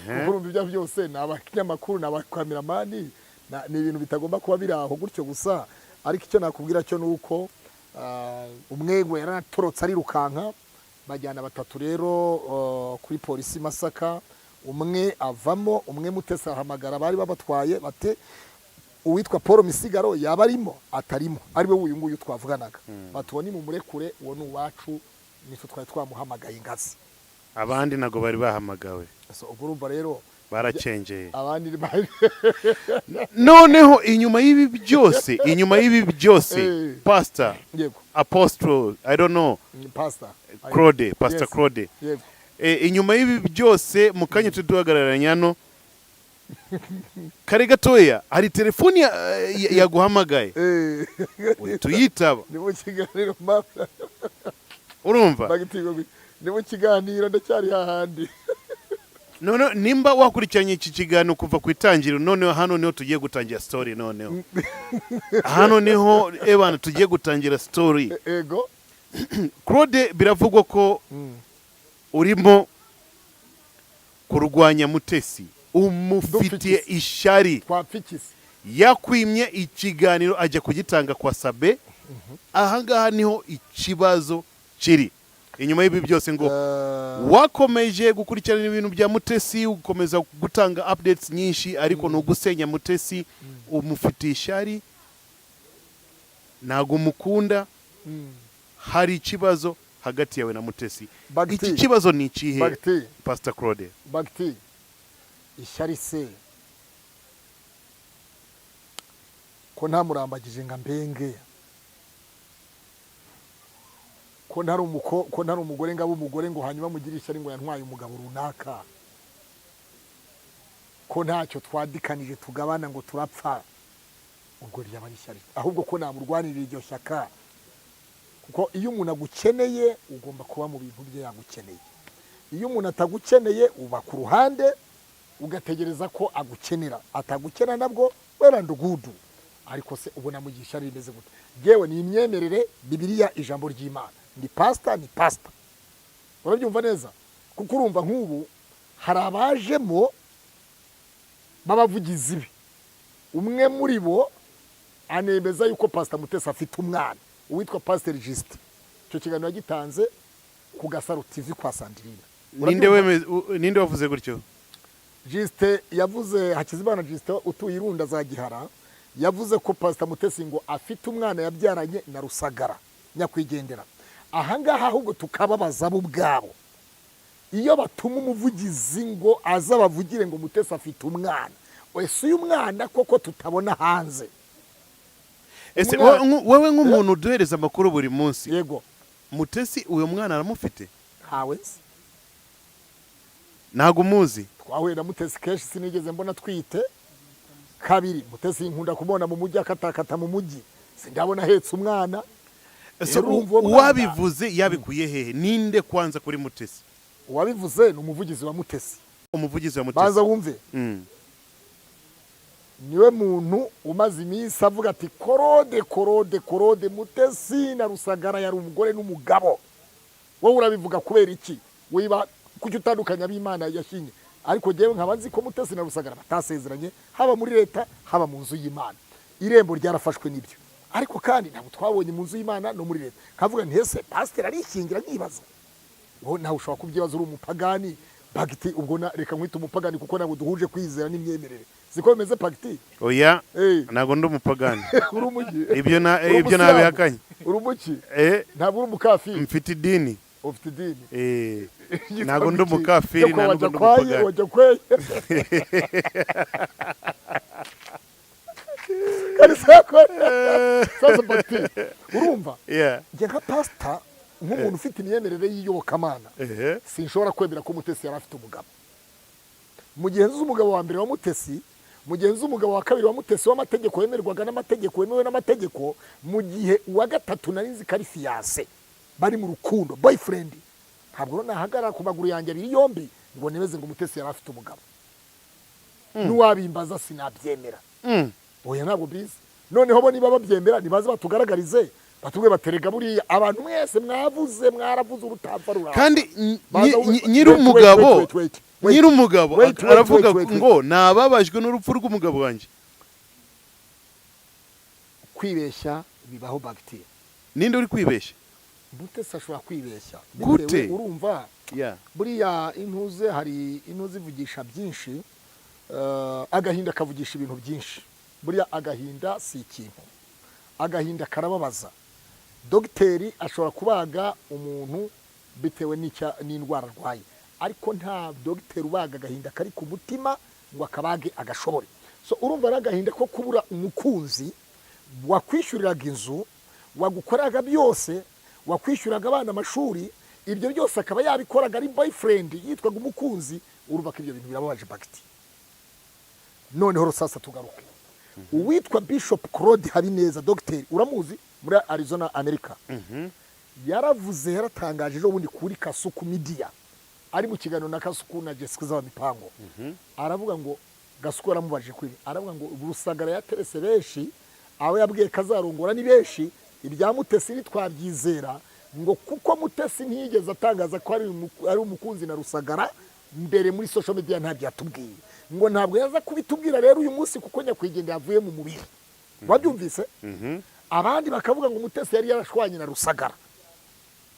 Kuko urumva ibyo byose ni abanyamakuru, ni abakameramani, ni ibintu bitagomba kuba biri aho gutyo gusa. Ariko icyo nakubwira cyo ni uko umwe we yaranatorotse arirukanka, bajyana batatu rero kuri polisi Masaka, umwe avamo, umwe Mutesi ahamagara bari babatwaye bate uwitwa Paul Misigaro yaba arimo atarimo, ariwe uyu nguyu twavuganaga, batubone mu murekure, uwo ni uwacu, nitwe twari twamuhamagaye ingazi. Abandi ntabwo bari bahamagawe. So, ubwo urumva rero Baracengeye. Abandi bari Noneho inyuma y'ibi byose, inyuma y'ibi byose, Pastor, Yego. Apostle, I don't know, Pastor Claude, Pastor Yes. Claude, Yego. Inyuma y'ibi byose, mu kanya turi duhagararanye hano kare gatoya, hari telefoni yaguhamagaye, uhita uyitaba. Ni mu kiganiro mama. Urumva? Bagitigo, ni mu kiganiro, ndacyari hahandi. None nimba wakurikiranye iki kiganiro kuva ku itangiriro, noneho hano niho tugiye gutangira story. Noneho hano niho ebana tugiye gutangira story. Ego. Claude, biravugwa ko urimo kurwanya Mutesi, umufitiye Dupfa iki? ishyari. Twapfa iki? Yakwimye ikiganiro ajya kugitanga kwa Sabe. Ahangaha niho ikibazo kiri. Inyuma y'ibi byose ngo wakomeje gukurikirana ibintu bya Mutesi, ukomeza gutanga updates nyinshi, ariko ni ugusenya Mutesi. Umufitiye ishyari, ntabwo umukunda. Hari ikibazo hagati yawe na Mutesi. Bagiti. Iki kibazo ni ikihe, Bagiti. Pastor Claude? Bagiti, ishyari se ko ntamurambagije nga mbenge, ko ntari umugore ngo abe umugore, ngo hanyuma mugire ishyari ngo yantwaye umugabo runaka, ko ntacyo twadikanije tugabana ngo turapfa, ubwo ryaba ari ishyari? Ahubwo ko namurwanirira iryo shyaka, kuko iyo umuntu agukeneye ugomba kuba mu bintu bye yagukeneye. Iyo umuntu atagukeneye uba ku ruhande ugategereza ko agukenera. Atagukenera nabwo well and good. Ariko se ubona mu gihe ishyari rimeze gute? Yewe, ni imyemerere, Bibiliya, ijambo ry'Imana. Ni pasita, ni pasita, urabyumva neza? Kuko urumva nk'ubu hari abajemo b'abavugizi be, umwe muri bo anemeza yuko Pasita Mutesi afite umwana, uwitwa Pasiteri Jisite. Icyo kiganiro yagitanze ku Gasaro TV kwa Sandirine. Ninde ninde wavuze gutyo? Jisite yavuze, Hakizimana Jisite utuye Irunda za Gihara, yavuze ko Pasita Mutesi ngo afite umwana yabyaranye na Rusagara nyakwigendera. Ahangaha ahubwo tukababaza bo ubwabo, iyo batuma umuvugizi ngo aze abavugire ngo Mutesi afite umwana, ese uyu mwana koko tutabona hanze? Ese wowe nk'umuntu uduhereza amakuru buri munsi, Yego. Mutesi uyu mwana aramufite? Ntawe nzi. Ntabwo umuzi? Twahuye na Mutesi kenshi, sinigeze mbona twite. Kabiri, Mutesi nkunda kumubona mu mujyi akatakata mu mujyi, sindabona ahetse umwana. Ese Rero urumva uwo mwana- uwabivuze yabikuye hehe? Ninde kwanza kuri Mutesi? Uwabivuze ni umuvugizi wa Mutesi. Umuvugizi wa Mutesi? Baza wumve. Niwe muntu umaze iminsi avuga ati: "Claude, Claude, Claude, Mutesi na Rusagara yari umugore n'umugabo." Wowe urabivuga kubera iki? Wiba kuki utandukanya ab'Imana yashinye? Ariko njyewe nkaba nzi ko Mutesi na Rusagara batasezeranye, haba muri leta, haba mu nzu y'Imana. Irembo ryarafashwe n'ibyo, ariko kandi ntabwo twabonye mu nzu y'Imana no muri leta. Nkavuga nti: "Ese pasiteri arishingira?" Nkibaza. Wowe nawe ushobora kubyibaza, uri umupagani bagiti. Ubwo reka nkwite umupagani kuko ntabwo duhuje kwizera n'imyemerere. Siko bimeze, pagiti? Oya. Eh. Ntabwo ndi umupagani. Uri umuki? Ibyo na Uri ibyo umusilamu? nabihakanye. Uri umuki? Eh. Ntabwo uri umukafiri? Mfite idini. Ufite idini? Eh, ntabwo ndi umukafiri, Yo kwa ntabwo ndi wajya kwaye, umupagani. Wajya kweye kabisa ko sasa bagiti, urumva, njye nka pasita, nk'umuntu ufite imyemerere y'iyobokamana, sinshobora kwemera ko Mutesi yari afite umugabo mu gihe nzi umugabo wa mbere wa Mutesi, mu gihe nzi umugabo wa kabiri wa Mutesi w'amategeko, wemerwaga n'amategeko, wemewe n'amategeko, mu gihe uwa gatatu nari nzi ko ari fiancé, bari mu rukundo, boyfriend. Ntabwo rero nahagarara ku maguru yanjye abiri yombi ngo nemeze ngo Mutesi yari afite umugabo. N'uwabimbaza sinabyemera. Oya, ntabwo mbizi. Noneho bo niba babyemera nibaze batugaragarize, batubwe baterega buriya abantu mwese mwavuze, mwaravuze urutapfa ruramba. Kandi Baza wumve- nyir'umugabo Wait, wait, wait, wait. nyir'umugabo Wait, wait, aravuga wait, wait, wait. ngo nababajwe n'urupfu rw'umugabo wanjye. Kwibeshya bibaho, bagiteri. Ninde uri kwibeshya? Mutesi ashobora kwibeshya. Gute? Urumva, buriya intuze, hari intuze ivugisha byinshi, agahinda kavugisha ibintu byinshi. Buriya agahinda si ikintu, agahinda karababaza. Dogiteri ashobora kubaga umuntu bitewe n'indwara arwaye. Ariko nta dogiteri ubaga agahinda kari ku mutima ngo akabage agashobore. So urumva ari agahinda ko kubura umukunzi wakwishyuriraga inzu, wagukoraga byose, wakwishyuraga abana amashuri, ibyo byose akaba yabikoraga ari boyfriend, yitwaga umukunzi. Urumva ko ibyo bintu birababaje bagiti. Noneho sasa tugaruke uwitwa Bishop Claude Habineza, dogiteri uramuzi, muri Arizona, Amerika. Yaravuze, yaratangaje ejo bundi kuri Kasuku Media, ari mu kiganiro na Kasuku na Jessica Z'Abamipango. Aravuga ngo Gasuku yaramubajije kuri ibi, aravuga ngo Rusagara yaterese benshi, abo yabwiye kazarongora ni benshi, ibya Mutesi ntitwabyizera, ngo kuko Mutesi ntiyigeze atangaza ko ari umukunzi na Rusagara mbere muri social media, ntabyo yatubwiye, ngo ntabwo yaza kubitubwira rero uyu munsi kuko nyakwigendera yavuye mu mubiri. Wabyumvise? Abandi bakavuga ngo Mutesi yari yarashwanye na Rusagara.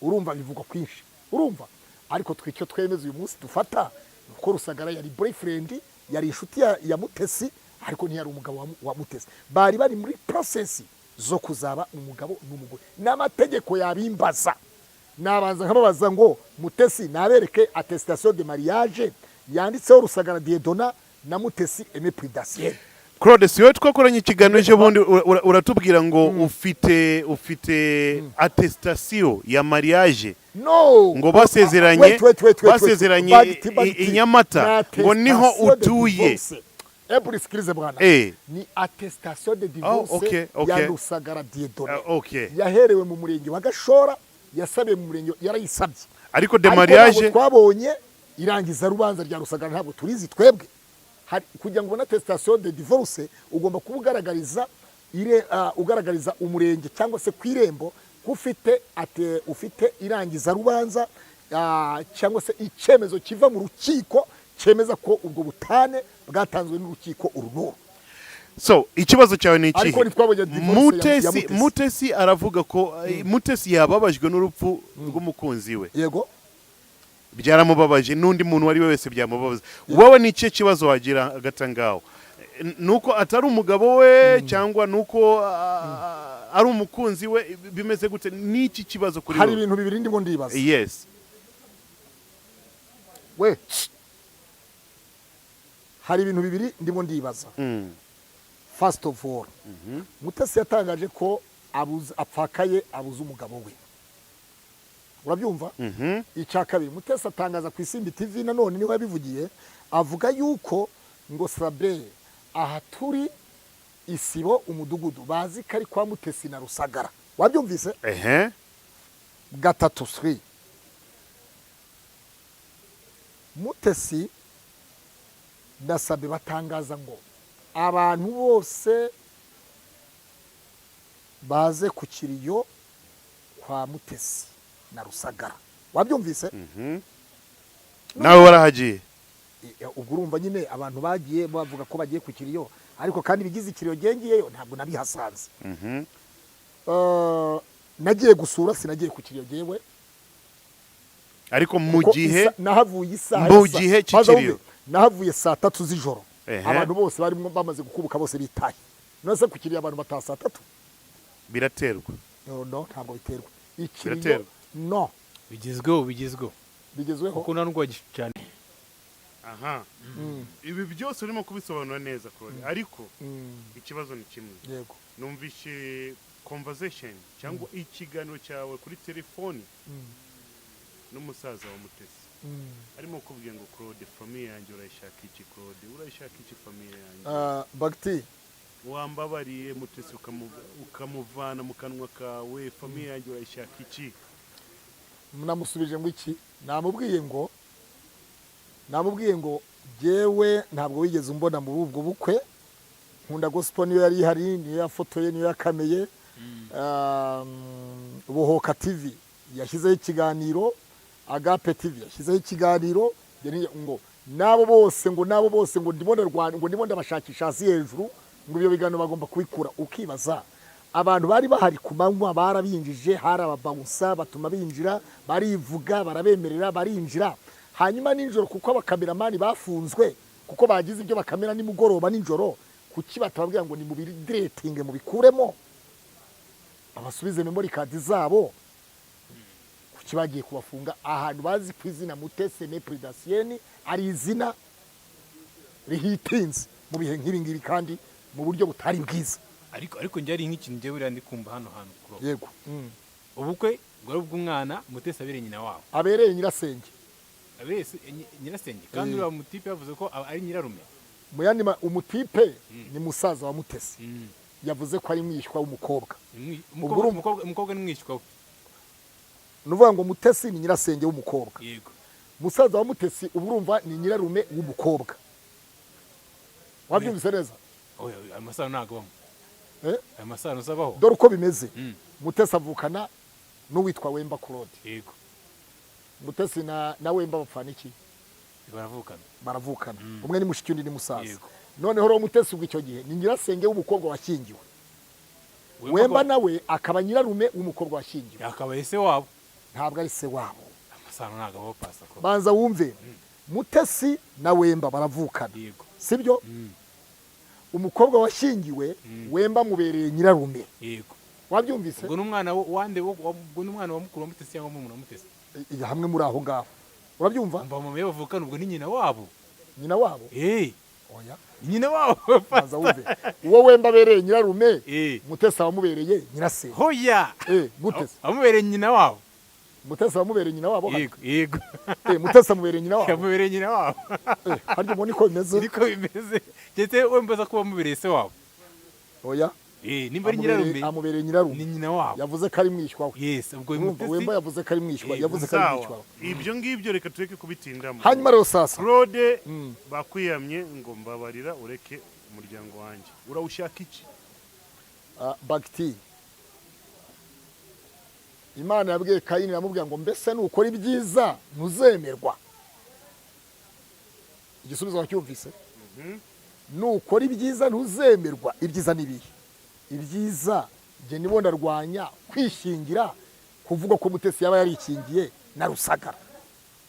Urumva bivugwa kwinshi, urumva, ariko twe icyo twemeza uyu munsi dufata ni uko Rusagara yari boyfriend, yari inshuti ya Mutesi, ariko ntiyari umugabo wa Mutesi. Bari bari muri process zo kuzaba umugabo n'umugore, n'amategeko yabimbaza nabanza nkababaza ngo Mutesi nabereke attestation de mariage yanditseho Rusagara Dieudonné na Mutesi Aime Pudasienne. Claude, si wowe twakoranye ikiganiro ejo bundi, uratubwira ngo ufite attestation ya mariage? No. Ngo basezeranye Wait, wait, wait, wait, wait. basezeranye Bagiti, bagiti. i Nyamata, Ni ngo niho attestation de utuye. divorce. Hebu nisikilize bwana. Ni attestation de divorce ya Rusagara Dieudonné. Yaherewe mu murenge wa Gashora, yasabiye mu murenge, yarayisabye. Ariko de Ariko mariage ntabwo twabonye irangiza rubanza rya Rusagara, ntabwo turizi twebwe. Kugira ngo ubone attestation de divorce ugomba kuba ugaragariza ugaragariza umurenge cyangwa se ku Irembo ko ufite irangiza rubanza, cyangwa se icyemezo kiva mu rukiko cyemeza ko ubwo butane bwatanzwe n'urukiko uru n'uru. So ikibazo cyawe ni ikihe? Ariko ntitwabonye divorce ya Mutesi. Mutesi. Mutesi aravuga ko Mutesi yababajwe n'urupfu rw'umukunzi we. Yego. Byaramubabaje, n'undi muntu uwo ari we wese byamubabaza. Wowe ni ikihe kibazo wagira hagati aho ngaho? Nuko atari umugabo we cyangwa nuko ari umukunzi we? Bimeze gute? Ni iki kibazo kuri Hari wowe? ibintu bibiri ndimo ndibaza. We, hari ibintu bibiri ndimo ndibaza. First of all, Mutesi yatangaje ko abuze, apfakaye, abuze umugabo we, urabyumva? Mhm. Icya kabiri, Mutesi atangaza ku Isimbi TV, nanone niho yabivugiye, avuga yuko ngo Sabe aha turi Isibo umudugudu bazi ko ari kwa Mutesi na Rusagara. Wabyumvise? Ehe. Gatatu, three, Mutesi na Sabe batangaza ngo abantu bose baze ku kiriyo kwa Mutesi na Rusagara. Wabyumvise? Nawe warahagiye? Ubwo urumva nyine abantu bagiye bavuga ko bagiye ku kiriyo, ariko kandi ibigize ikiriyo ngiyeyo ntabwo nabihasanze. Nagiye gusura, sinagiye ku kiriyo jyewe. Ariko mu Kuko gihe nahavuye isaha mu ya gihe Maze cy'ikiriyo. wumve, nahavuye saa 3 z'ijoro, abantu bose barimo bamaze gukubuka, bose bitaye. None se ku kiriyo abantu bataha saa 3? Biraterwa. No, no, ntabwo biterwa ikiriyo. Biraterwa. No. Bigezweho, bigezweho. Bigezweho. Kuko nta nubwo cyane. Aha, ibi byose urimo kubisobanura neza, Claude, ariko ikibazo ni kimwe. Yego. Numvishe conversation cyangwa ikiganiro cyawe kuri telefoni n'umusaza wa Mutesi, arimo kubwira ngo: "Claude, famille yanjye urayishaka iki? Claude, urayishaka iki famille yanjye?" Ah, Bagiti. "Wambabariye Mutesi ukamuvana mu kanwa kawe, famille yanjye urayishaka iki?" Namusubije ngo iki? Namubwiye ngo jyewe ntabwo wigeze umbona muri ubwo bukwe. Nkunda Gospel niyo yari ihari, niyo yafotoye, niyo yakameye. Bohoka TV yashyizeho ikiganiro, Agape TV yashyizeho ikiganiro. Ngo n'abo bose, ngo n'abo bose, ngo ndimo ndarwana, ngo ndimo ndabashakisha hasi hejuru, ngo ibyo biganiro bagomba kubikura. Ukibaza, abantu bari bahari ku manywa barabinjije, hari ababawusa batuma binjira, barivuga, barabemerera barinjira. Hanyuma nijoro, kuko abakameramani bafunzwe kuko bagize ibyo bakamera nimugoroba, nijoro kuki batababwira ngo ni mubideletinge, mubikuremo, babasubize memory card zabo? Kuki Kuki bagiye kubafunga ahantu bazi ku izina Mutesi Aime Prudentienne ari izina rihitinze mu bihe nk'ibi ngibi kandi mu buryo butari bwiza? Ariko njye ari nk'ikintu njye buriya ndi kumva hano hantu kuro. Yego. Ubukwe bwari ubw'umwana Mutesi abereye nyina wabo. Abereye nyirasenge. Abereye nyirasenge kandi uriya mutipe yavuze ko ari nyirarume. Mu yandi umutipe ni musaza wa Mutesi, yavuze ko ari mwishywa w'umukobwa. Ubwo Umukobwa ni mwishywa we. Ni ukuvuga ngo Mutesi ni nyirasenge w'umukobwa. Yego. Musaza wa Mutesi uba urumva ni nyirarume w'umukobwa. Wabyumvise neza? Oya, ayo masano ntabwo abamo. Eh? Ayo masano abaho. Dore uko bimeze. Mutesi avukana n'uwitwa Wemba Claude. Yego. Mutesi na Wemba bapfana iki? Baravukana. Baravukana, umwe ni mushiki, undi ni musaza. Yego. Noneho rero Mutesi ubwo icyo gihe ni nyirasenge w'umukobwa washyingiwe. Wemba nawe akaba nyirarume w'umukobwa washyingiwe. Akaba ese wabo. Ntabwo ari se wabo. Amasano ntabwo abaho, pasa ko. Banza wumve, Mutesi na Wemba baravukana. Yego. Sibyo? Umukobwa washyingiwe, Wemba amubereye nyirarume. Yego. Wabyumvise? Ubwo n'umwana wande ubwo n'umwana wa mukuru wa Mutesi cyangwa murumuna wa Mutesi? Hamwe muri aho ngaho, urabyumva? Umva, mama bavukana, ubwo ni nyina wabo. Nyina wabo? Eh. Oya. Ni nyina wabo. Banza wumve, uwo Wemba abereye nyirarume, Eh. Mutesi abamubereye nyirasenge. Hoya. Eh, Mutesi Amubereye nyina wabo. Mutesi abamubereye nyina wabo hano. Yego. Eh, Mutesi amubereye nyina wabo. Amubereye nyina wabo. Eh, harya ubwo niko bimeze? Niko bimeze, ndetse we mbaza kuba amubereye se wabo. Oya. Eh, nimba ari nyirarume, Amubereye nyirarume. Ni nyina wabo. Yavuze ko ari mwishywa we. Yes, ubwo Urumva, Mutesi Wemba yavuze ko ari mwishywa, Eh, yavuze ko ari Sawa. mwishywa we. Ibyo ngibyo reka tureke kubitindamo. Hanyuma rero sasa, Claude, bakwiyamye ngo mbabarira ureke umuryango wanjye, urawushaka iki? Ah, bagiti Imana yabwiye Kayini, iramubwira ngo mbese nukora ibyiza ntuzemerwa? Igisubizo wacyumvise? Nukora ibyiza ntuzemerwa. Ibyiza ni ibihe? Ibyiza njye nibo ndarwanya kwishingira, kuvuga ko Mutesi yaba yarikingiye na Rusagara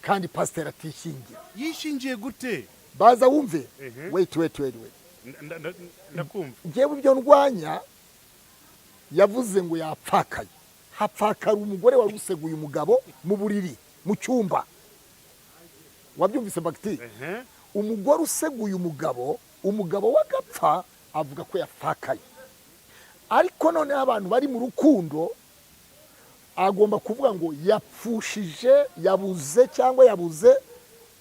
kandi pasiteri atishingira. Yishingiye gute? Baza wumve. Wait, wait, wait, wait. Ndakumva. Njyewe ibyo ndwanya, yavuze ngo yapfakaye, hapfakara umugore wari useguye umugabo mu buriri mu cyumba. Wabyumvise, bagiti? Umugore useguye umugabo, umugabo we agapfa, avuga ko yapfakaye. Ariko noneho abantu bari mu rukundo, agomba kuvuga ngo yapfushije, yabuze cyangwa yabuze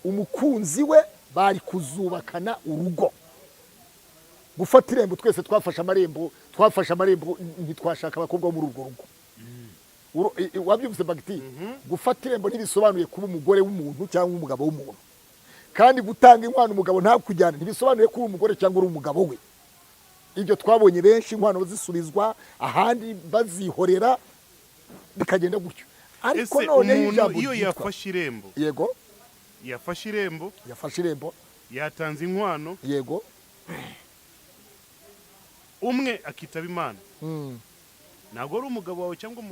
umukunzi we bari kuzubakana urugo. Gufata irembo, twese twafashe amarembo, twafashe amarembo, ntitwashaka abakobwa bo muri urwo rugo. Wabyumvise, bagiti? Gufata irembo ntibisobanuye kuba umugore w'umuntu cyangwa umugabo w'umuntu, kandi gutanga inkwano umugabo ntakujyane ntibisobanuye ko uri umugore cyangwa uri umugabo we. Ibyo twabonye benshi inkwano zisubizwa, ahandi bazihorera, bikagenda gutyo. Ariko Ese noneho umuntu ijambo iyo ryitwa yafashe irembo, Yego. yafashe irembo, Yafashe irembo. yatanze inkwano, Yego. umwe akitaba Imana, ntabwo ari umugabo wawe cyangwa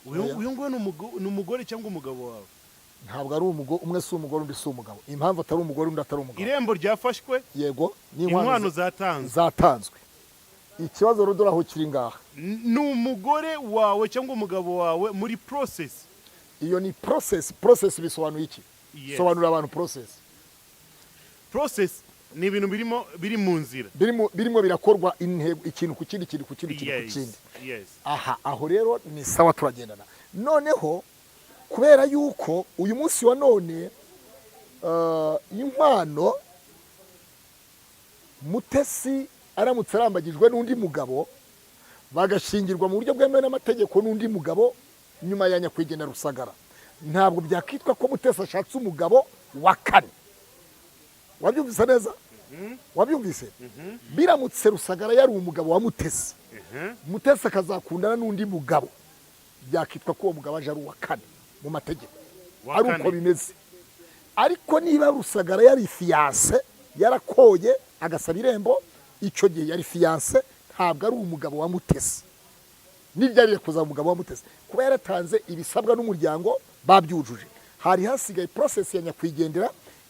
uyu Oya. uyu nguyu ni umugore cyangwa umugabo wawe? Ntabwo ari umugore, umwe si umugore, undi si umugabo. Impamvu atari umugore, undi atari umugabo, Irembo ryafashwe, Yego, inkwano n'inkwano zatanzwe. zatanzwe. Ikibazo rero dore aho kiri ngaha. Ni umugore wawe cyangwa umugabo wawe muri process. Iyo ni process. Process bisobanuye iki? Yes. Sobanurira abantu process. Process ni ibintu birimo, biri mu nzira. Birimo birakorwa, intego, ikintu ku kindi, ikintu ku kindi, ikintu ku kindi. Aha, aho rero ni sawa, turagendana. Noneho kubera yuko uyu munsi wa none inkwano, Mutesi aramutse arambagijwe n'undi mugabo, bagashingirwa mu buryo bwemewe n'amategeko n'undi mugabo nyuma ya nyakwigendera Rusagara, ntabwo byakitwa ko Mutesi ashatse umugabo wa kane. Wabyumvise neza? Wabyumvise? Biramutse Rusagara yari umugabo wa Mutesi, Mutesi akazakundana n'undi mugabo, byakitwa ko uwo mugabo aje ari uwa kane mu mategeko. Wa Ari kane. uko bimeze. Ariko niba Rusagara yari fiancé, yarakoye agasaba irembo, icyo gihe yari fiancé, ntabwo ari umugabo wa Mutesi. N'ibyariye kuzaba umugabo wa Mutesi, kuba yaratanze ibisabwa n'umuryango babyujuje, hari hasigaye process ya nyakwigendera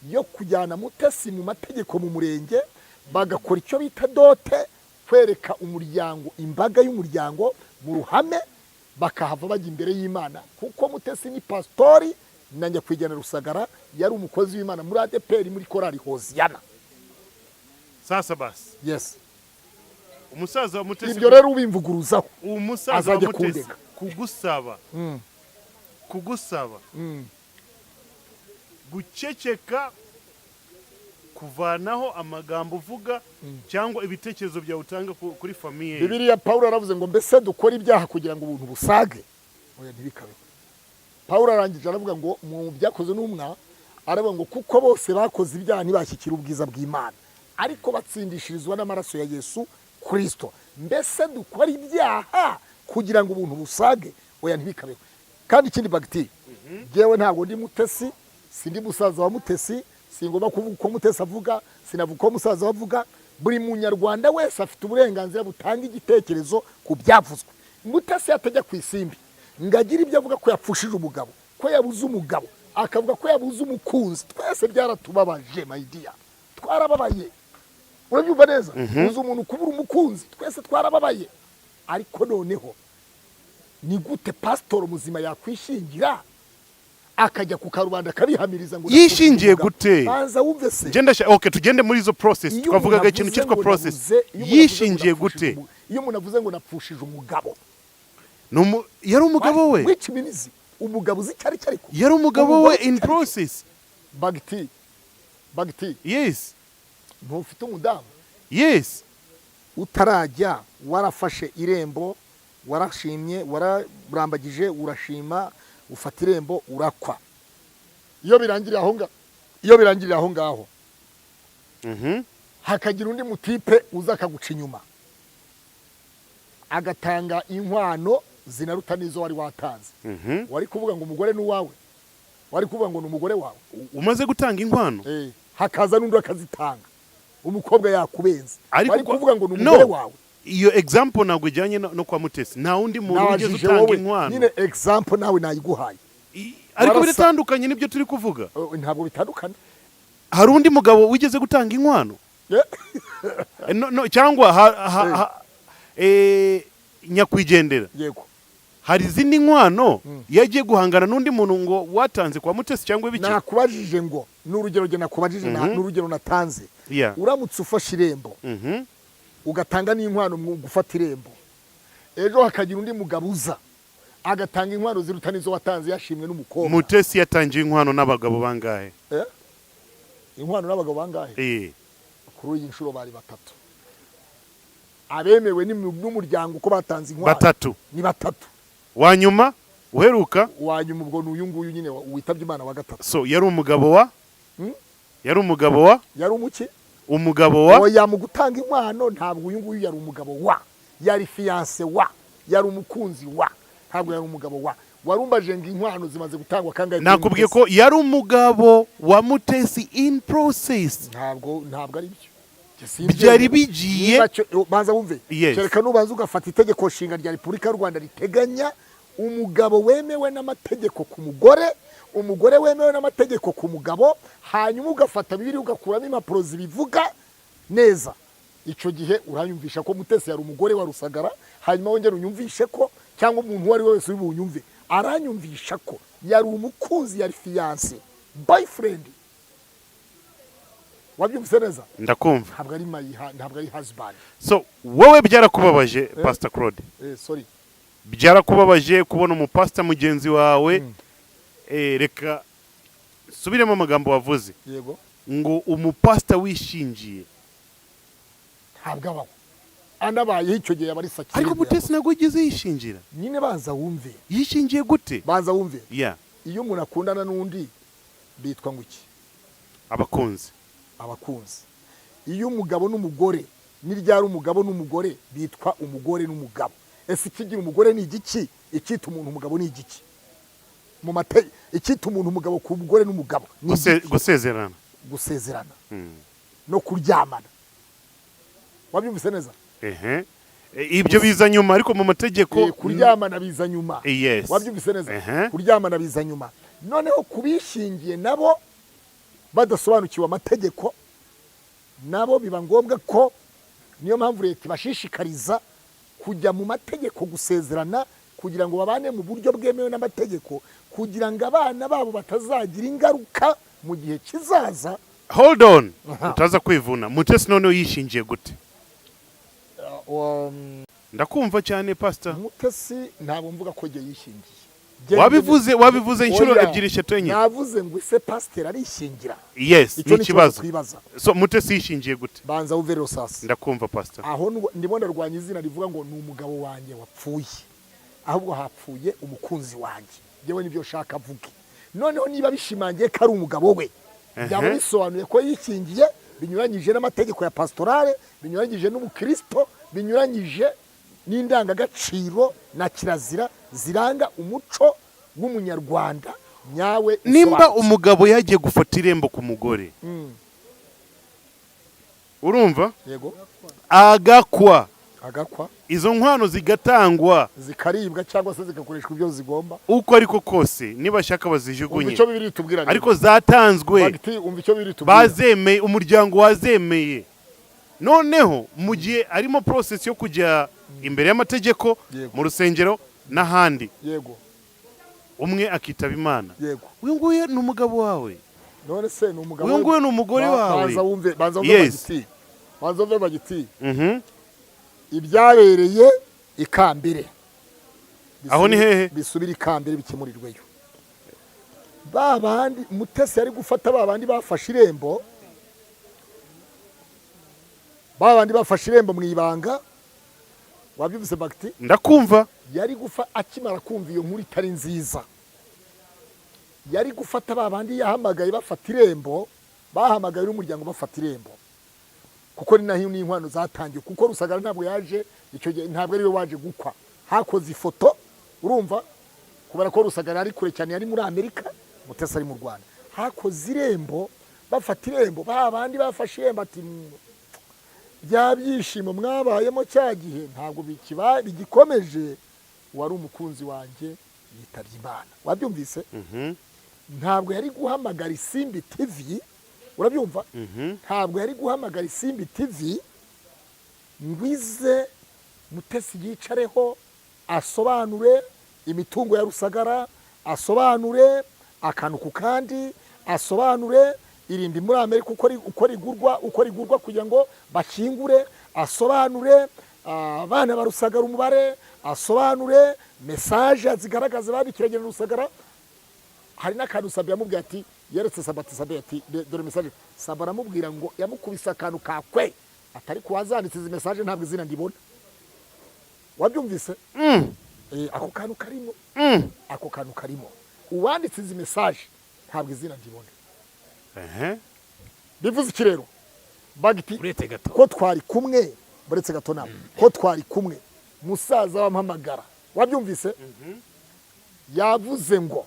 yo kujyana Mutesi mu mategeko mu murenge, bagakora icyo bita dot, kwereka umuryango, imbaga y'umuryango mu ruhame. Bakahava bajya imbere y'Imana, kuko Mutesi ni pasitori na nyakwigendera Rusagara yari umukozi w'Imana muri ADEPR, muri korali Hoziyana. Sasa basi. Yes. Umusaza wa Mutesi. Ibyo rero ubimvuguruzaho Umusaza wa azajya Mutesi kundega. Kugusaba guceceka, kuvanaho amagambo uvuga cyangwa ibitekerezo byawe utanga kuri famille ye. Bibiliya, Pawulo aravuze ngo: "Mbese dukore ibyaha kugira ngo ubuntu busage? Oya, ntibikabeho." Pawulo arangije aravuga ngo mu Byakozwe n'Intumwa, aravuga ngo: "Kuko bose bakoze ibyaha ntibashyikira ubwiza bw'Imana, ariko batsindishirizwa n'amaraso ya Yesu Kirisito." Mbese dukore ibyaha kugira ngo ubuntu busage? Oya, ntibikabeho. Kandi ikindi, bagiti jewe ntabwo ndi Mutesi, sindi musaza wa Mutesi, singomba kuvuga uko Mutesi avuga, sinavuga uko musaza we avuga. Buri munyarwanda wese afite uburenganzira butanga igitekerezo ku byavuzwe. Mutesi atajya ku Isimbi ngo agire ibyo avuga, ko yapfushije umugabo, ko yabuze umugabo, akavuga ko yabuze umukunzi, twese byaratubabaje, my dear, twarababaye. Urabyumva neza? Uzi umuntu kubura umukunzi? Twese twarababaye. Ariko noneho ni gute pasitoro muzima yakwishingira, akajya ku karubanda, akabihamiriza ngo Yishingiye napfushije umugabo? gute? Banza wumve se. Ngenda okay, tugende muri izo process. Iyo Twavugaga umuntu ikintu avuze cyitwa ngo process. Iyo umuntu avuze ngo Yishingiye napfushije gute? Iyo umuntu avuze ngo napfushije umugabo, Yari umugabo we. Which means umugabo uzi icyo ari cyo, ariko Yari umugabo Umugabo we uzi in icyo ari cyo. process. Bagiti, bagiti. Yes. Ntufite umudamu? Yes. Utarajya, warafashe irembo, warashimye, wararambagije, urashima, ufata irembo, urakwa. Iyo birangiriye aho ngaho, hakagira undi mutipe uza akaguca inyuma, agatanga inkwano zinaruta n'izo wari watanze, wari kuvuga ngo umugore ni uwawe? Wari kuvuga ngo ni umugore wawe? Umaze gutanga inkwano? Hakaza n'undi akazitanga, umukobwa yakubenze, Ariko wari kuvuga ngo ni umugore No. wawe? Iyo example ntabwo ijyanye no kwa Mutesi. Nta wundi muntu wigeze Nabajije utanga wowe inkwano. nyine, example nawe nayiguhaye. Ariko biratandukanye n'ibyo turi kuvuga. Ntabwo bitandukana. Hari undi mugabo wigeze gutanga inkwano? No, cyangwa nyakwigendera, Yego. hari izindi nkwano yagiye guhangana n'undi muntu ngo watanze kwa Mutesi cyangwa ibiki? Nakubajije ngo ni urugero, jye nakubajije n'urugero natanze. Uramutse ufashe irembo, ugatanga n'inkwano mu gufata irembo, ejo hakagira undi mugabo uza agatanga inkwano ziruta n'izo watanze, yashimwe n'umukobwa. Mutesi yatangiye inkwano n'abagabo bangahe? Eh? Inkwano n'abagabo bangahe? Eh. Kuri iyi nshuro bari batatu abemewe n'umuryango uko batanze inkwano. Batatu? Ni batatu. Wa nyuma uheruka? Uwa nyuma ubwo ni uyu nguyu nyine witabye Imana wa gatatu. So yari umugabo wa Hmm? Yari umugabo wa Yari umuki? Umugabo wa Oya, mu gutanga inkwano ntabwo uyu nguyu yari umugabo wa, yari fiancé wa, yari umukunzi wa, ntabwo yari umugabo wa. Warumbaje ngo inkwano zimaze gutangwa kangahe kuri Nakubwiye Mutesi? ko yari umugabo wa Mutesi in process. Ntabwo ari byo. Njye simbyemera. Byari bigiye Niba banza wumve. Yes. Kereka nubanza ugafata itegeko nshinga rya Repubulika y'u Rwanda riteganya umugabo wemewe n'amategeko ku mugore, umugore wemewe n'amategeko ku mugabo, hanyuma ugafata Bibiri ugakuramo impapuro zibivuga neza. Icyo gihe uranyumvisha ko Mutesi yari umugore wa Rusagara, hanyuma wongere unyumvishe ko, cyangwa umuntu uwo ari we wese uri bunyumve aranyumvisha ko yari umukunzi, yari fiancé, boyfriend. Wabyumvise neza? Ndakumva. Ntabwo ari ntabwo ari husband. So wowe byarakubabaje, Pastor Claude? Sorry. Byarakubabaje kubona umupasita mugenzi wawe, reka subiremo amagambo wavuze, Yego. ngo umupasita wishingiye? Ntabwo abaho. Anabayeho icyo gihe yaba ari sacrilège. Ariko Mutesi ntabwo yigeze yishingira. Nyine banza wumve. Yishingiye gute? Banza wumve. Yeah. Iyo umuntu akundana n'undi bitwa ngo iki? Abakunzi. Abakunzi. Iyo umugabo n'umugore, ni ryari umugabo n'umugore bitwa umugore n'umugabo? Ese ikigira umugore ni igiki? Icyita umuntu umugabo ni igiki mu mate? Icyita umuntu umugabo ku mugore n'umugabo ni igiki? Gusezerana. Gusezerana no kuryamana. Wabyumvise neza? Ehe. Ibyo biza nyuma, ariko mu mategeko Kuryamana biza nyuma. Yes. Wabyumvise neza? Ehe. Kuryamana biza nyuma. Noneho kubishingiye nabo badasobanukiwe amategeko, nabo biba ngombwa ko, niyo mpamvu leta ibashishikariza kujya mu mategeko, gusezerana. Kugira ngo babane mu buryo bwemewe n'amategeko, kugira ngo abana babo batazagira ingaruka mu gihe kizaza. Hold on. Aha. Utaza kwivuna. Mutesi noneho yishingiye gute? Ndakumva cyane, pastor. Mutesi ntabwo mvuga ko jye yishingiye. Wabivuze inshuro Oya, ebyiri, eshatu, enye. Navuze ngo ese pasiteri arishingira? Yes. Icyo ni ni ikibazo ikibazo. twibaza. So Mutesi yishingiye gute? Banza wumve rero sasa. Ndakumva, pastor. Aho ndimo ndarwanya izina rivuga ngo ni umugabo wanjye wapfuye, ahubwo hapfuye umukunzi wanjye. Njyewe nibyo nshaka avuge. Noneho niba bishimangiye ko ari umugabo we, byaba bisobanuye ko yishingiye binyuranyije n'amategeko ya pastorale, binyuranyije n'ubukristo, binyuranyije n'indangagaciro na kirazira ziranga umuco w'umunyarwanda nyawe Nimba usobanutse. umugabo yagiye gufata irembo ku mugore, urumva, Yego. agakwa, Agakwa. izo nkwano zigatangwa, zikaribwa cyangwa se zigakoreshwa ibyo zigomba. Uko ariko kose nibashaka Umva bazijugunye, icyo Bibiliya itubwira rero. ariko zatanzwe. Bagiti, umva icyo Bibiliya itubwira. Bazemeye, umuryango wazemeye. Noneho mu gihe arimo process yo kujya imbere y'amategeko, mu rusengero n'ahandi, umwe akitaba Imana, uyu nguyu ni umugabo wawe. None se ni umugabo Uyu we? nguyu ni umugore wawe. Banza wumve, banza wumve. Bagiti, banza wumve, bagiti. Ibyabereye ikambere Aho ni hehe? Bisubire ikambere, bikemurirweyo. Ba bandi Mutesi yari gufata, ba bandi bafashe irembo, ba bandi bafashe irembo mu ibanga. Wabyumvise, bagiti? Ndakumva. Yari gufa akimara kumva iyo nkuru itari nziza, yari gufata ba bandi yahamagaye bafata irembo, bahamagaye n'umuryango bafata irembo, kuko ni naho n'inkwano zatangiwe, kuko Rusagara ntabwo yaje icyo gihe, ntabwo ariwe waje gukwa. Hakoze ifoto, urumva, kubera ko Rusagara ari kure cyane, yari muri Amerika, Mutesi ari mu Rwanda. Hakoze irembo, bafata irembo, ba bandi bafashe irembo ati: "Bya byishimo mwabayemo cya gihe ntabwo bikiba bigikomeje, wari umukunzi wanjye yitabye Imana." Wabyumvise? Ntabwo yari guhamagara Isimbi TV, urabyumva? Ntabwo yari guhamagara Isimbi TV ngo ize Mutesi yicareho asobanure imitungo ya Rusagara, asobanure akantu ku kandi, asobanure irimbi muri Amerika uko rigurwa kugira ngo bashyingure, asobanure abana ba Rusagara umubare, asobanure message zigaragaza babikiranye na Rusagara. Hari n'akantu Sabe yamubwiye, ati yeretse Sabati, Sabe ati: "Dore message." Sabe aramubwira ngo yamukubise akantu kakwe atari kuwazanditse izi message, ntabwo izina ndibona. Wabyumvise? Ako kantu karimo. Ako kantu karimo, uwanditse izi message ntabwo izina ndibona. Bivuze iki rero, bagiti? Uretse gato. Ko twari kumwe, buretse gato nawe, ko twari kumwe, musaza wampamagara, wabyumvise, yavuze ngo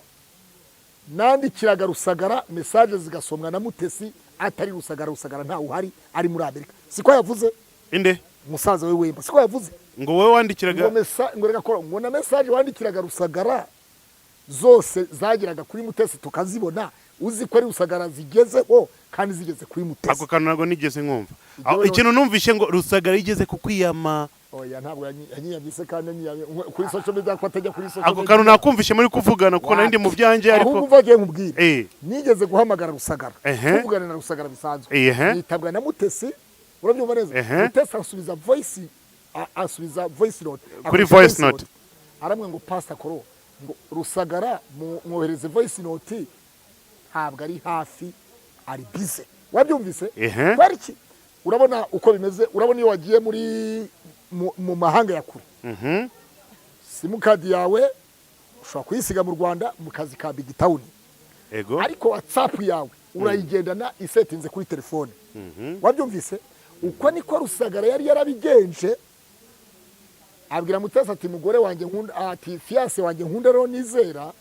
nandikiraga Rusagara message zigasomwa na Mutesi atari Rusagara. Rusagara ntawe uhari, ari muri Amerika. Siko yavuze? Inde? Musaza we Wemba, siko yavuze? Ngo wowe wandikiraga? Ngo reka kora ngo na message wandikiraga Rusagara zose zageraga kuri Mutesi tukazibona, uzi ko ari Rusagara zigezeho kandi zigeze kuri Mutesi. Ako kantu ntabwo nigeze nkumva. Ibyo Aho, ikintu numvishe ngo Rusagara yigeze kukwiyama. Oya, ntabwo yanyiyamye se, kandi yanyiyamye kuri social media, ko atajya kuri social Ako media. kantu nakumvishe muri kuvugana kuko nari ndi mu byanjye, ariko Ahubwo uva agiye nkubwire. Nigeze guhamagara Rusagara, tuvugana na Rusagara bisanzwe, yitabwa na Mutesi, urabyumva neza? Mutesi asubiza voice, asubiza voice note. Kuri Akoresha voice note. Aramwe ngo: "Pastor Koro, ngo Rusagara mwohereze voice note, ntabwo ari hafi, ari busy." Wabyumvise? Kubera iki? Urabona uko bimeze, urabona iyo wagiye muri mu mahanga ya kure, simukadi yawe ushobora kuyisiga mu Rwanda mu kazi ka big town, ariko WhatsApp yawe urayigendana isetinze kuri telefone. Wabyumvise? Uko niko Rusagara yari yarabigenje, abwira Mutesi ati: "Mugore wanjye nkunda," ati: "Fiancé wanjye nkunda rero nizera,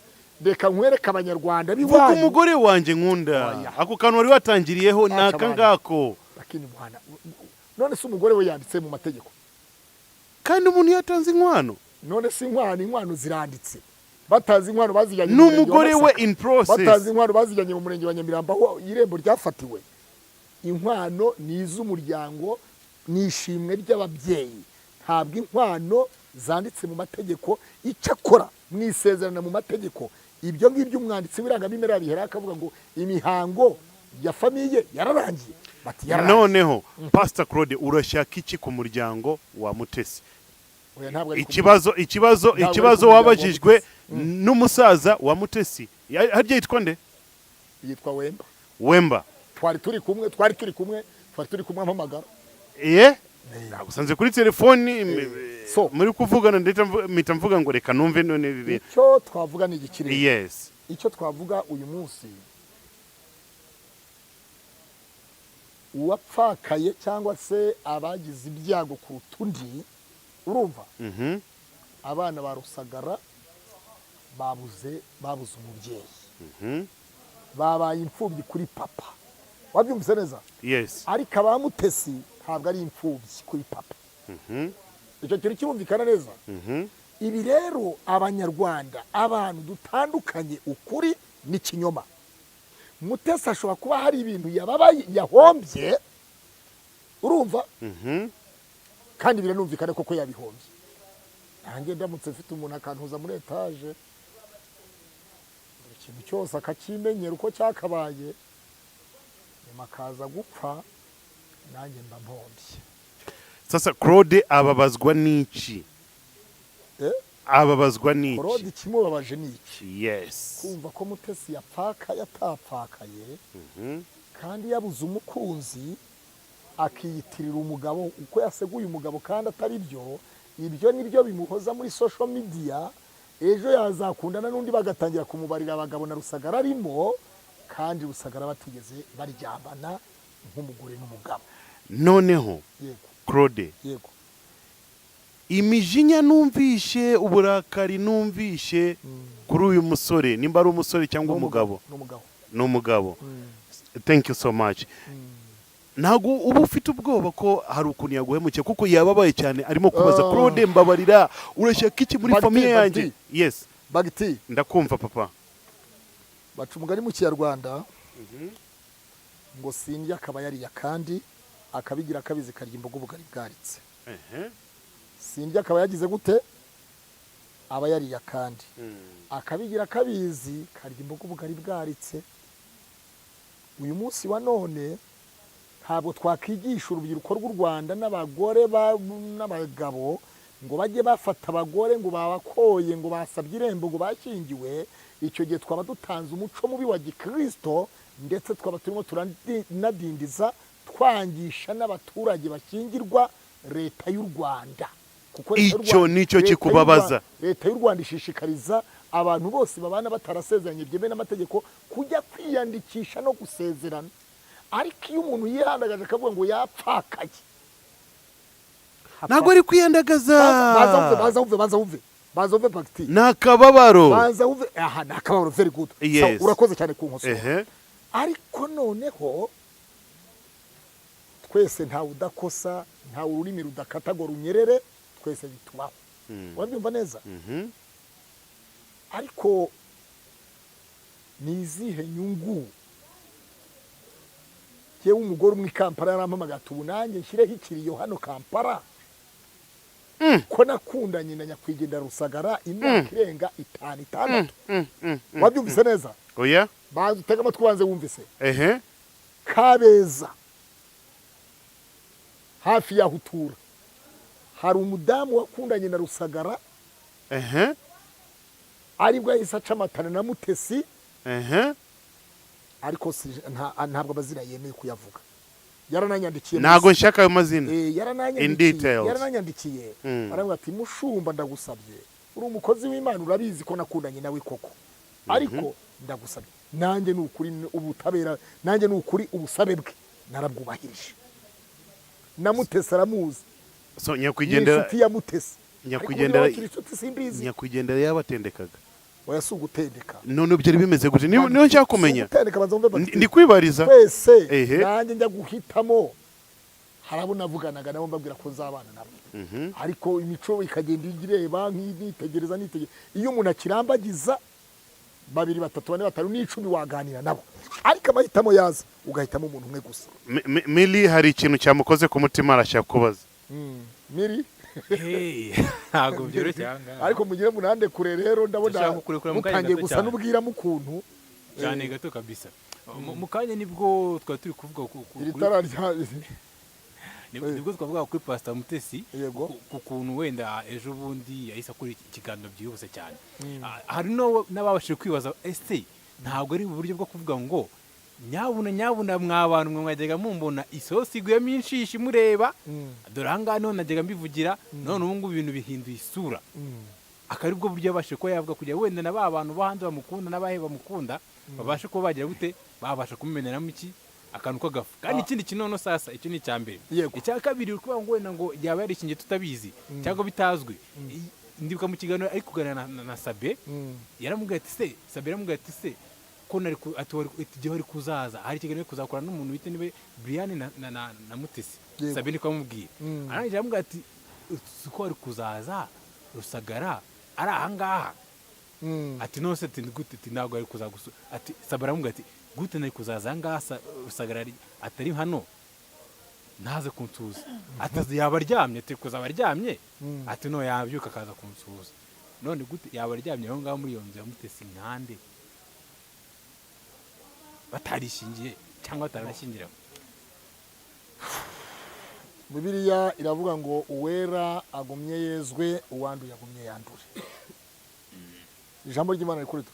reka nkwereke Abanyarwanda Vuga b'iwanyu." "Umugore wanjye nkunda." Oya. Ako kantu wari watangiriyeho ni Aca aka abana. ngako. Lakini bwana, none se umugore we yanditse mu mategeko? Kandi umuntu yatanze inkwano. None se inkwano ziranditse? Batazi inkwano bazijyanye mu murenge wa N'umugore we Masaka. in process. Batazi inkwano bazijyanye mu murenge wa Nyamirambo aho irembo ryafatiwe. Inkwano ni iz'umuryango, ni ishimwe ry'ababyeyi, ntabwo inkwano zanditse mu mategeko. Icyakora mu isezerano mu mategeko, ibyo ngibyo umwanditsi w'irangamimerere abihera akavuga ngo imihango ya famille yararangiye, bati yararangiye. Noneho Pastor Claude, urashaka iki ku muryango wa Mutesi? Oya, ntabwo ari ku Ikibazo Ntabwo ari ikibazo ku muryango wa wabajijwe Mutesi. n'umusaza wa Mutesi. Harya yitwa nde? Yitwa Wemba. Wemba. Twari turi kumwe ampamagara. Ye nagusanze kuri telefoni So. muri kuvugana, ndetse mpita mvuga ngo reka numve none ibi bintu. Icyo twavuga ni igikirere. Icyo twavuga uyu munsi, uwapfakaye cyangwa se abagize ibyago kuruta undi, urumva, abana ba Rusagara babuze umubyeyi, babaye imfubyi kuri papa, wabyumvise neza? Yes. Ariko aba Mutesi ntabwo ari imfubyi kuri papa. Icyo kintu kirumvikana neza. Ibi rero, Abanyarwanda, abantu dutandukanye ukuri n'ikinyoma. Mutesi ashobora kuba hari ibintu yababaye, yahombye, urumva, kandi biranumvikana koko yabihombye. Nanjye ndamutse mfite umuntu akantuza muri etaje, buri kintu cyose akakimenyera uko cyakabaye, nyuma akaza gupfa, nanjye mba mpombye. Sasa Claude ababazwa n'iki? Eh? Ababazwa n'iki? Claude, ikimubabaje ni iki? Yes. Kumva ko Mutesi yapfakaye atapfakaye, kandi yabuze umukunzi, akiyitirira umugabo uko yaseguye umugabo kandi atari byo. Ibyo ni byo bimuhoza muri social media. Ejo yazakundana n'undi, bagatangira kumubarira abagabo na Rusagara arimo, kandi Rusagara batigeze baryamana nk'umugore n'umugabo. Noneho Yego. Claude, Yego. imijinya numvishe, uburakari numvishe kuri uyu musore, nimba ari umusore cyangwa umugabo? N'umugabo. Ni umugabo. Thank you so much. Ntabwo uba ufite ubwoba ko hari ukuntu yaguhemukiye? Kuko yababaye cyane, arimo kubaza: Ah. "Claude, mbabarira, urashaka iki muri Bagiti, famille yanjye?" Bagiti. Yes. Bagiti. Ndakumva, papa. Baca umugani mu Kinyarwanda ngo sindya akaba yariye, kandi akabigira akabizi karya imboga ubugari bwaritse. Sindya akaba yagize gute? Aba yariye, akandi akabigira akabizi karya imboga ubugari bwaritse. Uyu munsi wa none ntabwo twakwigisha urubyiruko rw'u Rwanda n'abagore n'abagabo ngo bajye bafata abagore ngo babakoye, ngo basabye irembo, ngo bashyingiwe. Icyo gihe twaba dutanze umuco mubi wa gikirisito, ndetse twaba turimo turanadindiza, twangisha n'abaturage bashyingirwa Leta y'u Rwanda, kuko Leta y'u Icyo nicyo Leta y'u kikubabaza. Leta y'u Rwanda ishishikariza abantu bose babana batarasezeranye byemewe n'amategeko kujya kwiyandikisha no gusezerana. Ariko iyo umuntu yihandagaje akavuga ngo yapfakaye, Ntabwo ari kwiyandagaza. Baza wumve, baza wumve, baza wumve, baza wumve, Bagiti. Ni akababaro. Baza wumve. Aha ni akababaro, very good. Yes. Sawa, urakoze cyane kunkosora. Ariko noneho twese ntawe udakosa, ntawe ururimi rudakata ngo runyerere, twese bitubaho, urabyumva neza. Ariko ni izihe nyungu? Yewe, umugore umwe i Kampala yarampamagaye ati: "Ubu nanjye nshyireho ikiriyo hano Kampala ko nakundanye na nyakwigendera Rusagara imyaka irenga 5, 6." Wabyumvise neza? Oya. Banza utege amatwi, ubanze wumvise. Kabeza, hafi y'aho utura, hari umudamu wakundanye na Rusagara, aribwo yahise aca amatana na Mutesi. Ariko ntabwo amazina yemeye kuyavuga, yarananyandikiye. Ntabwo nshaka ayo mazina. Eh, In yarananyandikiye. details. Yarananyandikiye, arambwira ati: "Mushumba, ndagusabye, uri umukozi w'Imana, urabizi ko nakundanye nawe koko, ariko ndagusabye." Nanjye ni ukuri ubutabera, nanjye ni ukuri ubusabe bwe narabwubahirije. Na Mutesi aramuzi. So Ni nyakwigendera inshuti ya Mutesi. Nyakwigendera Ariko niba bakiri inshuti simbizi. Nyakwigendera yabatendekaga? Oya, si ugutendeka. None byari bimeze gute? Niyo nshaka kumenya. Si ugutendeka, banza wumve. Ndi kwibariza. Twese, nanjye njya guhitamo, hari abo navuganaga nabo mbabwira ko nzabana nabo, ariko imico ikagenda ireba, nitegereza, nitegereza. Iyo umuntu akirambagiza babiri, batatu, bane, batanu n'10 waganira nabo, ariko amahitamo yaza ugahitamo umuntu umwe gusa. Mili hari ikintu cyamukoze ku mutima, arashaka kubaza. Miri. Hey, ntabwo byoroshye aha ngaha. Ariko mugire munande kure rero, ndabona Ndashaka kukurekura mu kanya mutangiye gato gusa cyane. n'ubwiramo ukuntu. Cyane gato kabisa. Mu kanya nibwo twari turi kuvuga Iri tara rya nibwo twavuga kuri Pastor Mutesi, Yego. ku kuntu wenda ejo bundi yahise akora ikiganiro byihuse cyane. Hari n'ababashije kwibaza: ese ntabwo ari uburyo bwo kuvuga ngo nyabuna nyabuna, mwa bantu mwe mwajyaga mumbona isosi iguyemo inshishi mureba, dore aha ngaha niho najyaga mbivugira, none ubu ngubu ibintu bihinduye isura? Akaba ari bwo buryo yabashije kuba yavuga kugira wenda na ba bantu bo hanze bamukunda n'abahe bamukunda babashe kuba bagira gute, babasha kumumeneramo iki akantu k'agafu. Kandi ikindi kintu noneho sasa, icyo ni icya mbere. Icya kabiri, uri kuvuga ngo wenda ngo yaba yarishingiye tutabizi cyangwa bitazwi. Ndibuka mu kiganiro ari kuganira na Sabe, yaramubwiye ati se, Sabe yaramubwiye ati se ko nari ati ati igihe wari kuzaza hari ikiganiro kuzakora n'umuntu wita niwe Brian na Mutesi. Sabe niko amubwiye. Arangije aramubwira ati si ko wari kuzaza Rusagara ari ahangaha? Ati nose, ati gute? Ati ntabwo ari kuzagusu. Ati Sabe aramubwira ati gute nari kuzaza ahangaha Rusagara atari hano ntaze kunsuhuza? Ati yaba aryamye, ati kuzaba aryamye. Ati no yabyuka akaza kunsuhuza. None gute yaba aryamye aho ngaho muri iyo nzu ya Mutesi nkande batarishingiye cyangwa bataranashyingiranywe? Bibiliya iravuga ngo uwera agumye yezwe, uwanduye agumye yandure. Ijambo ry'Imana rikuri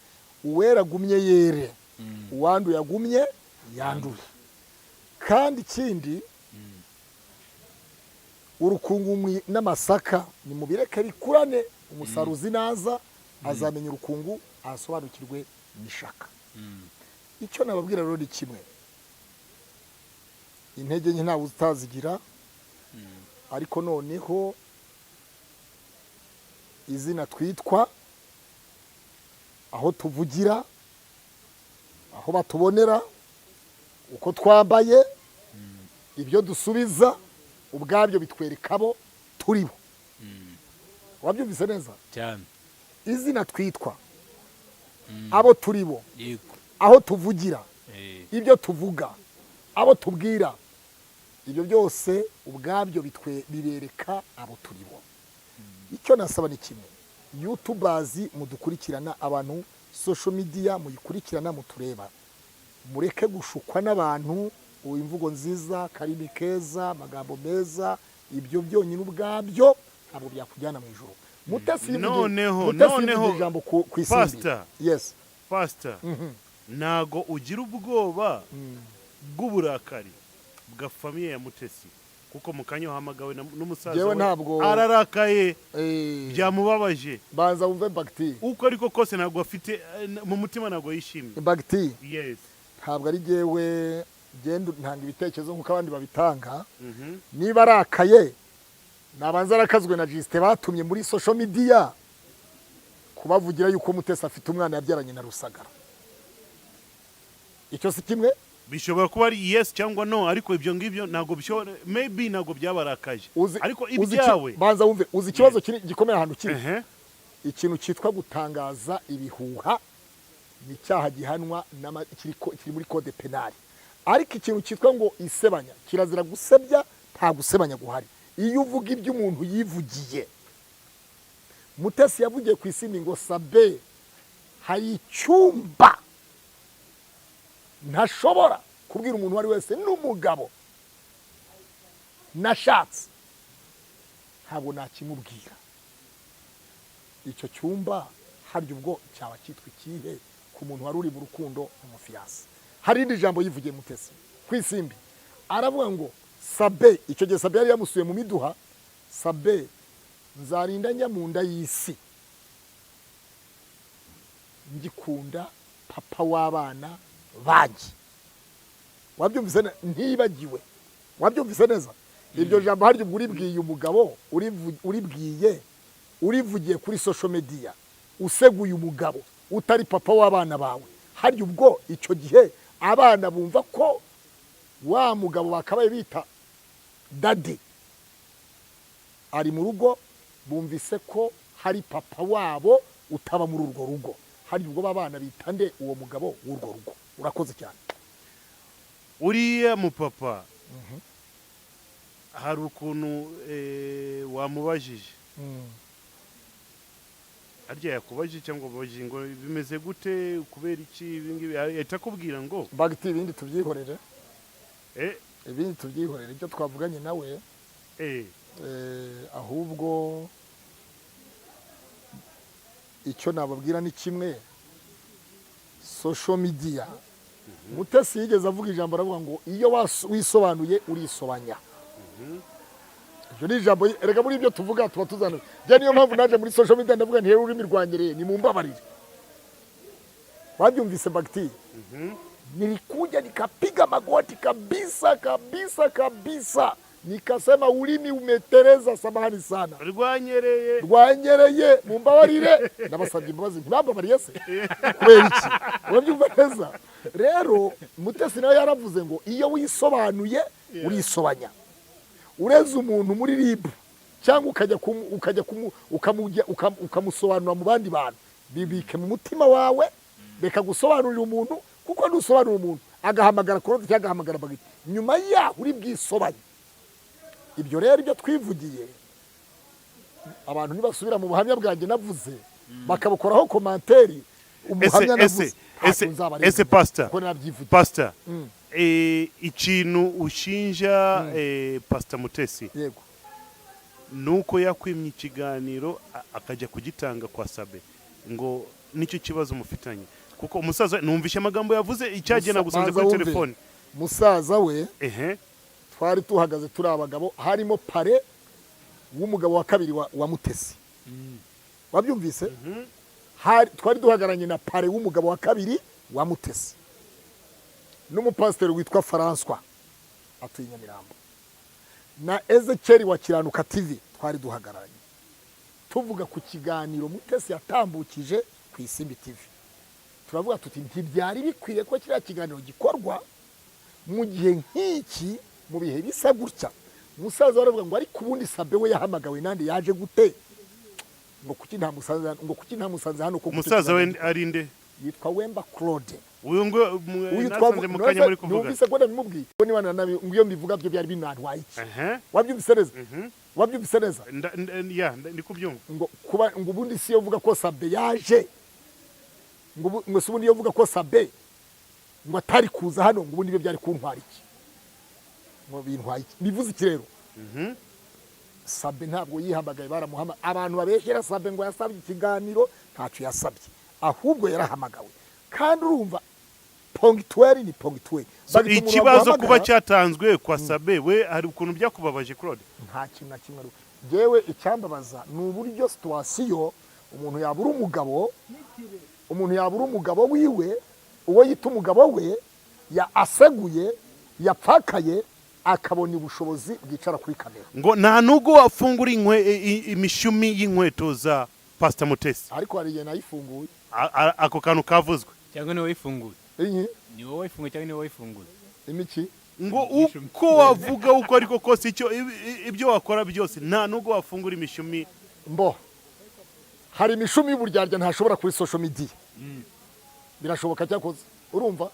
uwera agumye yere, uwanduye agumye yandure. Kandi ikindi, urukungu n'amasaka nimubireke bikurane, umusaruzi naza azamenya urukungu, asobanukirwe n'ishaka. Icyo nababwira rero ni kimwe: intege nke ntawe utazigira, ariko noneho izina twitwa, aho tuvugira, aho batubonera, uko twambaye, ibyo dusubiza, ubwabyo bitwereka abo turi bo. Wabyumvise neza? Cyane. Izina twitwa, abo turi bo, aho tuvugira, ibyo tuvuga, abo tubwira, ibyo byose ubwabyo bibereka abo turi bo. Icyo nasaba ni kimwe: YouTubers mudukurikirana, abantu social media muyikurikirana, mutureba, mureke gushukwa n'abantu. Ubu imvugo nziza, karimi keza, amagambo meza, ibyo byonyine ubwabyo ntabwo byakujyana mu ijuru. Mutesi Noneho Mutesi yivugiye ijambo ku Isimbi. Pastor. Yes. Pastor, ntago ugira ubwoba bw'uburakari bwa famille ya Mutesi? Kuko mu kanya uhamagawe n'umusaza Jewe we, ntabwo- ararakaye, byamubabaje. Banza wumve bagiti. Uko ariko kose ntabwo afite mu mutima, ntabwo yishimye. Bagiti. Yes. Ntabwo ari jyewe genda ntanga ibitekerezo nk'uko abandi babitanga. Niba arakaye, nabanza arakazwe na Justin batumye muri social media kubavugira yuko Mutesi afite umwana yabyaranye na Rusagara. Icyo si kimwe? Bishobora kuba ari yes cyangwa no, ariko ibyo ngibyo ntabwo bishobora, maybe ntabwo byabarakaje, ariko ibyawe. Banza wumve, uzi ikibazo kiri gikomeye ahantu kiri? Ehe. Ikintu cyitwa gutangaza ibihuha ni icyaha gihanwa kiri muri code pénal, ariko ikintu cyitwa ngo isebanya, kirazira gusebya, nta gusebanya guhari iyo uvuga ibyo umuntu yivugiye. Mutesi yavugiye ku Isimbi ngo Sabe hari icyumba ntashobora kubwira umuntu uwo ari wese, n'umugabo nashatse ntabwo nakimubwira. Icyo cyumba harya ubwo cyaba cyitwa ikihe ku muntu wari uri mu rukundo n'umufiancé? Hari irindi jambo yivugiye Mutesi ku Isimbi, aravuga ngo Sabe, icyo gihe Sabe yari yamusuye mu miduha, Sabe nzarinda njya mu nda y'isi ngikunda papa w'abana banjye. Wabyumvise ntibagiwe? Wabyumvise neza? Iryo jambo harya ubwo uribwiye umugabo, uribwiye, urivugiye kuri social media, useguye umugabo utari papa w'abana bawe, harya ubwo icyo gihe abana bumva ko wa mugabo bakabaye bita daddy ari mu rugo, bumvise ko hari papa wabo utaba muri urwo rugo, hari ubwo b'abana bita nde uwo mugabo w'urwo rugo? Urakoze cyane. Uriya mupapa hari ukuntu Wamubajije harya, yakubajije cyangwa wabajije ngo bimeze gute, kubera iki ibi ngibi, ahita akubwira ngo Bagiti, ibindi tubyihorere. Ibindi tubyihorere, ibyo twavuganye nawe. Ahubwo icyo nababwira ni kimwe: social media, Mutesi yigeze avuga ijambo, aravuga ngo iyo wisobanuye urisobanya. Iryo ni ijambo. Erega muri ibyo tuvuga tuba tuzana bya, niyo mpamvu naje muri social media ndavuga nti: "Rero ururimi rwanyereye, ni mumbabarire." Wabyumvise, Bagiti? Nilikuja nikapiga magoti kabisa kabisa kabisa, nikasema ulimi umetereza, samahani sana. Rwanyereye. Rwanyereye, mumbabarire, ndabasabye imbabazi. Ntibambabariye se kubera iki? Urabyumva neza? Rero Mutesi nawe yaravuze ngo iyo wisobanuye urisobanya. Ureze umuntu muri RIB cyangwa ukajya ukamusobanura mu bandi bantu, bibike mu mutima wawe, reka gusobanurira umuntu, kuko nusobanura umuntu agahamagara Claude cyangwa agahamagara Bagiti, nyuma yaho uri bwisobanye. Ibyo rero, ibyo twivugiye, abantu nibasubira mu buhamya bwanjye navuze bakabukoraho commentaire, umuhamya Ese navuze ese ntabwo nzabarenganya, ese pastor, kuko narabyivugiye. Pastor, ikintu ushinja Pastor Mutesi Yego. nuko yakwimye ikiganiro, akajya kugitanga kwa Sabe, ngo nicyo kibazo mufitanye, kuko umusaza numvishe amagambo yavuze icyagiye nagusanze Banza kuri wumve. telefone. Musaza we, Ehe. twari tuhagaze turi abagabo, harimo parrain w'umugabo wa kabiri wa Mutesi. Wabyumvise? Twari duhagararanye na parrain w'umugabo wa kabiri wa Mutesi n'umupasiteri witwa François atuye i Nyamirambo na Ezekiel wa Kiranuka TV. Twari duhagararanye tuvuga ku kiganiro Mutesi yatambukije ku Isimbi TV. Turavuga tuti ntibyari bikwiye ko kiriya kiganiro gikorwa mu gihe nk'iki, mu bihe bisa gutya. Umusaza baravuga ngo ariko ubundi Sabe we yahamagawe nande, yaje gute, ngo kuki ntamusanze, ngo kuki ntamusanze hano ko Umusaza we ari nde? Yitwa Wemba Claude. Uyu ngo Uyu nasanze mu kanya muri kuvuga. Numvise ko ndabimubwiye ko niba nabi, ngo iyo mbivuga byo byari binantwaye iki? Wabyumvise neza? Wabyumvise neza? Ya, ndi kubyumva. Ngo kuba ngo ubundi si yo uvuga ko Sabe yaje, ngo ngo si ubundi iyo uvuga ko Sabe ngo atari kuza hano, ngo ubundi ibyo byari kuntwara iki, ngo bintwaye iki, bivuze iki rero? Sabe ntabwo yihamagaye, baramuhama. Abantu babeshyera Sabe ngo yasabye ikiganiro, ntacyo yasabye, ahubwo yarahamagawe. Kandi urumva ponctuel ni ponctuel. So, Bagita umuntu ikibazo kuba baguhamagara, cyatanzwe kwa Sabe we, hari ukuntu byakubabaje, Claude? Nta kintu na kimwe. Jewe icyambabaza ni uburyo situation umuntu yabura umugabo, umuntu yabura umugabo wiwe, uwo yita umugabo we, ya aseguye, yapfakaye, akabona ubushobozi bwicara kuri kamera. Ngo nta nubwo wafungura imishumi y'inkweto za Pastor Mutesi. Ariko hari igihe nayifunguye. Ako kantu kavuzwe. Cyangwa niwe wayifunguye? Inyi? Ni wowe wayifunguye cyangwa niwe wayifunguye? Imiki? Ngo uko wavuga uko ariko kose, icyo ibyo wakora byose, nta nubwo wafungura imishumi. Mbo hari imishumi y'uburyarya ntashobora kuri social media, birashoboka. Cyakoze urumva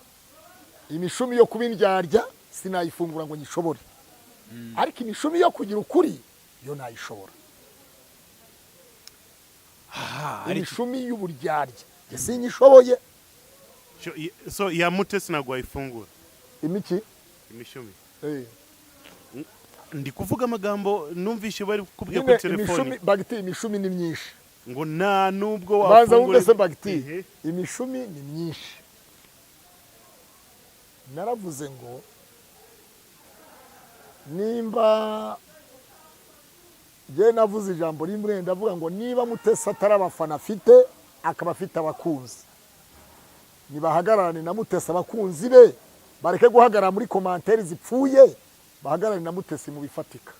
imishumi yo kuba indyarya sinayifungura ngo nyishobore, ariko imishumi yo kugira ukuri yo nayishobora. Aha hari Imishumi y'uburyarya njye sinyishoboye. So ya Mutesi ntabwo wayifungura? Imiki? Imishumi. Eh. Ndi kuvuga amagambo numvishe bari kubwira Nyine kuri telefoni. Imishumi, bagiti, imishumi ni myinshi. Ngo nta nubwo Banza wafungura wumve se, bagiti. Ehe. Imishumi ni myinshi. Naravuze ngo nimba njye navuze ijambo rimwe, ndavuga ngo niba Mutesi atari abafana afite, akaba afite abakunzi, nibahagararane na Mutesi, abakunzi be bareke guhagarara muri commentaire zipfuye, bahagarare na Mutesi mu bifatika.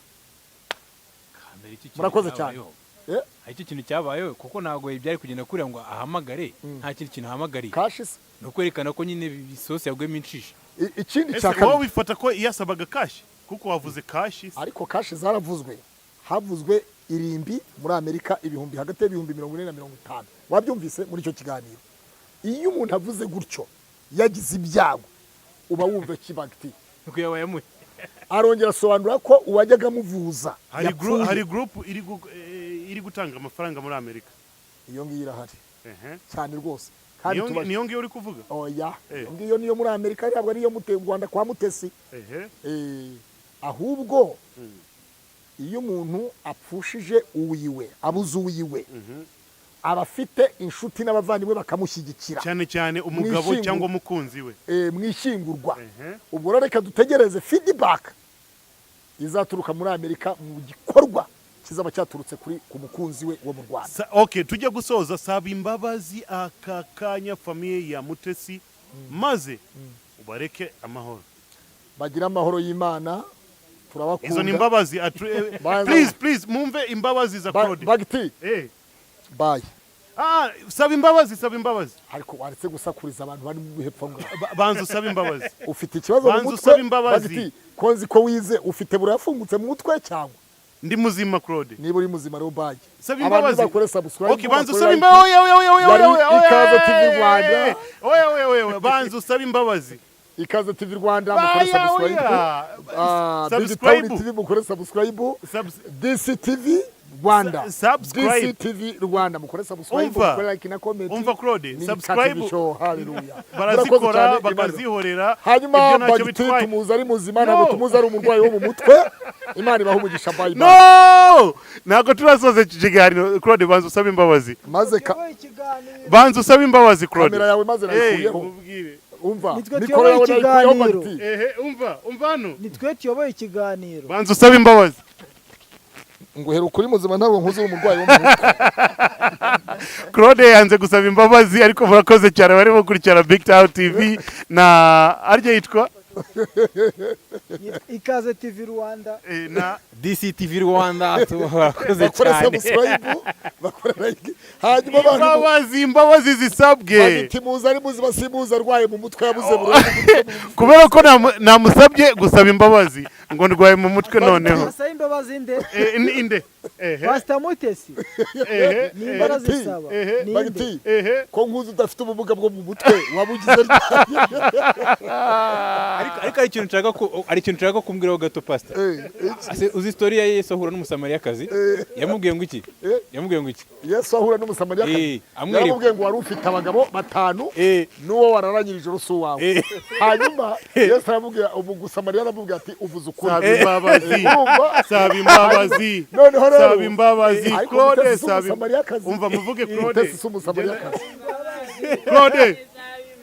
Hambere icyo kintu Murakoze cyane. cyabayeho. Eh? Hari icyo kintu cyabayeho, kuko ntabwo byari kugenda kuriya ngo ahamagare nta kindi kintu ahamagariye. Cash se? Ni ukwerekana ko nyine isosi yaguyemo inshishi. Ikindi Ese cya wowe kabiri. wifata ko yasabaga cash, kuko wavuze cash? Ariko cash zaravuzwe, havuzwe irimbi muri Amerika, ibihumbi hagati y'ibihumbi 40 na 50. Wabyumvise muri icyo kiganiro? Iyo umuntu avuze gutyo yagize ibyago, uba wumva kibagiti. Nuko yaba yamuye. Arongera asobanura ko uwajyaga amuvuza Hari yapfuye. Hari group iri gutanga amafaranga muri Amerika. Iyo ngiyo irahari Ehe. cyane rwose, kandi Niyo ngiyo uri kuvuga? Oya. Eh. Iyo ngiyo niyo muri Amerika, ntabwo ariyo mu Rwanda kwa Mutesi. Ehe. Ahubwo iyo umuntu apfushije uwiwe, abuze uwiwe, aba afite inshuti n'abavandimwe bakamushyigikira. Cyane cyane umugabo cyangwa umukunzi we. Mu ishyingurwa. Ehe. Ubwo rero reka dutegereze feedback izaturuka muri Amerika mu gikorwa kizaba cyaturutse kuri ku mukunzi we wo mu Rwanda. Okay, tujya gusoza, saba imbabazi aka kanya famille ya Mutesi, maze ubareke amahoro. Bagira amahoro y'Imana, turabakunda. Izo ni imbabazi please, please, mumve imbabazi za Claude. Bagiti. Bye. Ah, saba imbabazi, saba imbabazi. Ariko waretse gusakuriza abantu bari mu hepfo ngaho? Banza usaba imbabazi. Ufite ikibazo mu Banza mutwe? usaba imbabazi. Bagiti, ko nzi ko wize, ufite burayafungutse mu mutwe cyangwa? Ndi muzima, Claude. Niba uri muzima rero, bye. Saba Abantu imbabazi. bakore subscribe, Okay, banza bakore usaba like. imbabazi. Oya, oya, oya, oya, Yari oya, oya, Ikaze oya, TV Rwanda. oya, oya, oya, oya, banza usaba imbabazi. Ikaze TV Rwanda, mukore Baya, subscribe. oya. Ah, Big Subscribe. Town TV, mukore subscribe. DCTV Rwanda. Subscribe. DCTV Rwanda, mukore subscribe, Umva. mukore like na comment. Umva, Claude, Ni subscribe. Ikaze Show, hallelujah. Barazikora Murakoze cyane, Imana- bakazihorera. Hanyuma Ibyo ntacyo Bagiti bitwaye. tumuzi ari muzima, No. ntabwo tumuzi ari umurwayi wo mu mutwe. Imana ibahe umugisha, bye bye. No, ntabwo turasoza iki kiganiro. Claude, banza usaba imbabazi. Maze ka Banza usaba imbabazi, Claude. Kamera yawe maze nayikuyeho. Mubwire. Umva, Nitwe mikoro tuyoboye yawe nayikuyeho, ikiganiro. Bagiti. Ehe, umva, umva hano. Nitwe tuyoboye ikiganiro. Banza usaba imbabazi. Nguhera ukuri muzima, ntabwo nkuzi uri umurwayi wo mu mutwe. Claude yanze gusaba imbabazi, ariko murakoze cyane barimo gukurikirana Big Town TV na arya yitwa Ikaze TV Rwanda. Na DCTV Rwanda, turakoze Bakore cyane. subscribe, bakore like, hanyuma abantu Imbabazi, imbabazi zisabwe. Bagiti muzi ari muzima, simuzi arwaye mu mutwe, yabuze burundu. Kubera ko namusabye gusaba imbabazi ngo ndwaye mu mutwe noneho. Asaba imbabazi nde? Inde? Ehe. Pastor Mutesi. Ehe. Nimba arazisaba. Ehe. Ninde? Bagiti, Ehe. ko nkuzi udafite ubumuga bwo mu mutwe, wabugize ryari? Ariko hari ikintu nshaka kumbwiraho gato, Pastor. Iki? Ase, uzi story ya Yesu ahura n'Umusamariyakazi? Yamubwiye ngo iki? Eh. Yamubwiye ngo iki? Yesu ahura n'Umusamariyakazi, Amwereka. yaramubwiye ngo wari ufite abagabo batanu, n'uwo wararanyira ijoro si uwawe. Hanyuma Yesu aramubwira, ubu Gusamariya aramubwira ati: "Uvuze ukuri." Saba imbabazi. Urumva? Saba imbabazi. Noneho rero Saba imbabazi, Ariko Claude. Mutesi si Saba Umusamariyakazi. Umva, muvuge, Claude. Mutesi si Umusamariyakazi. Claude.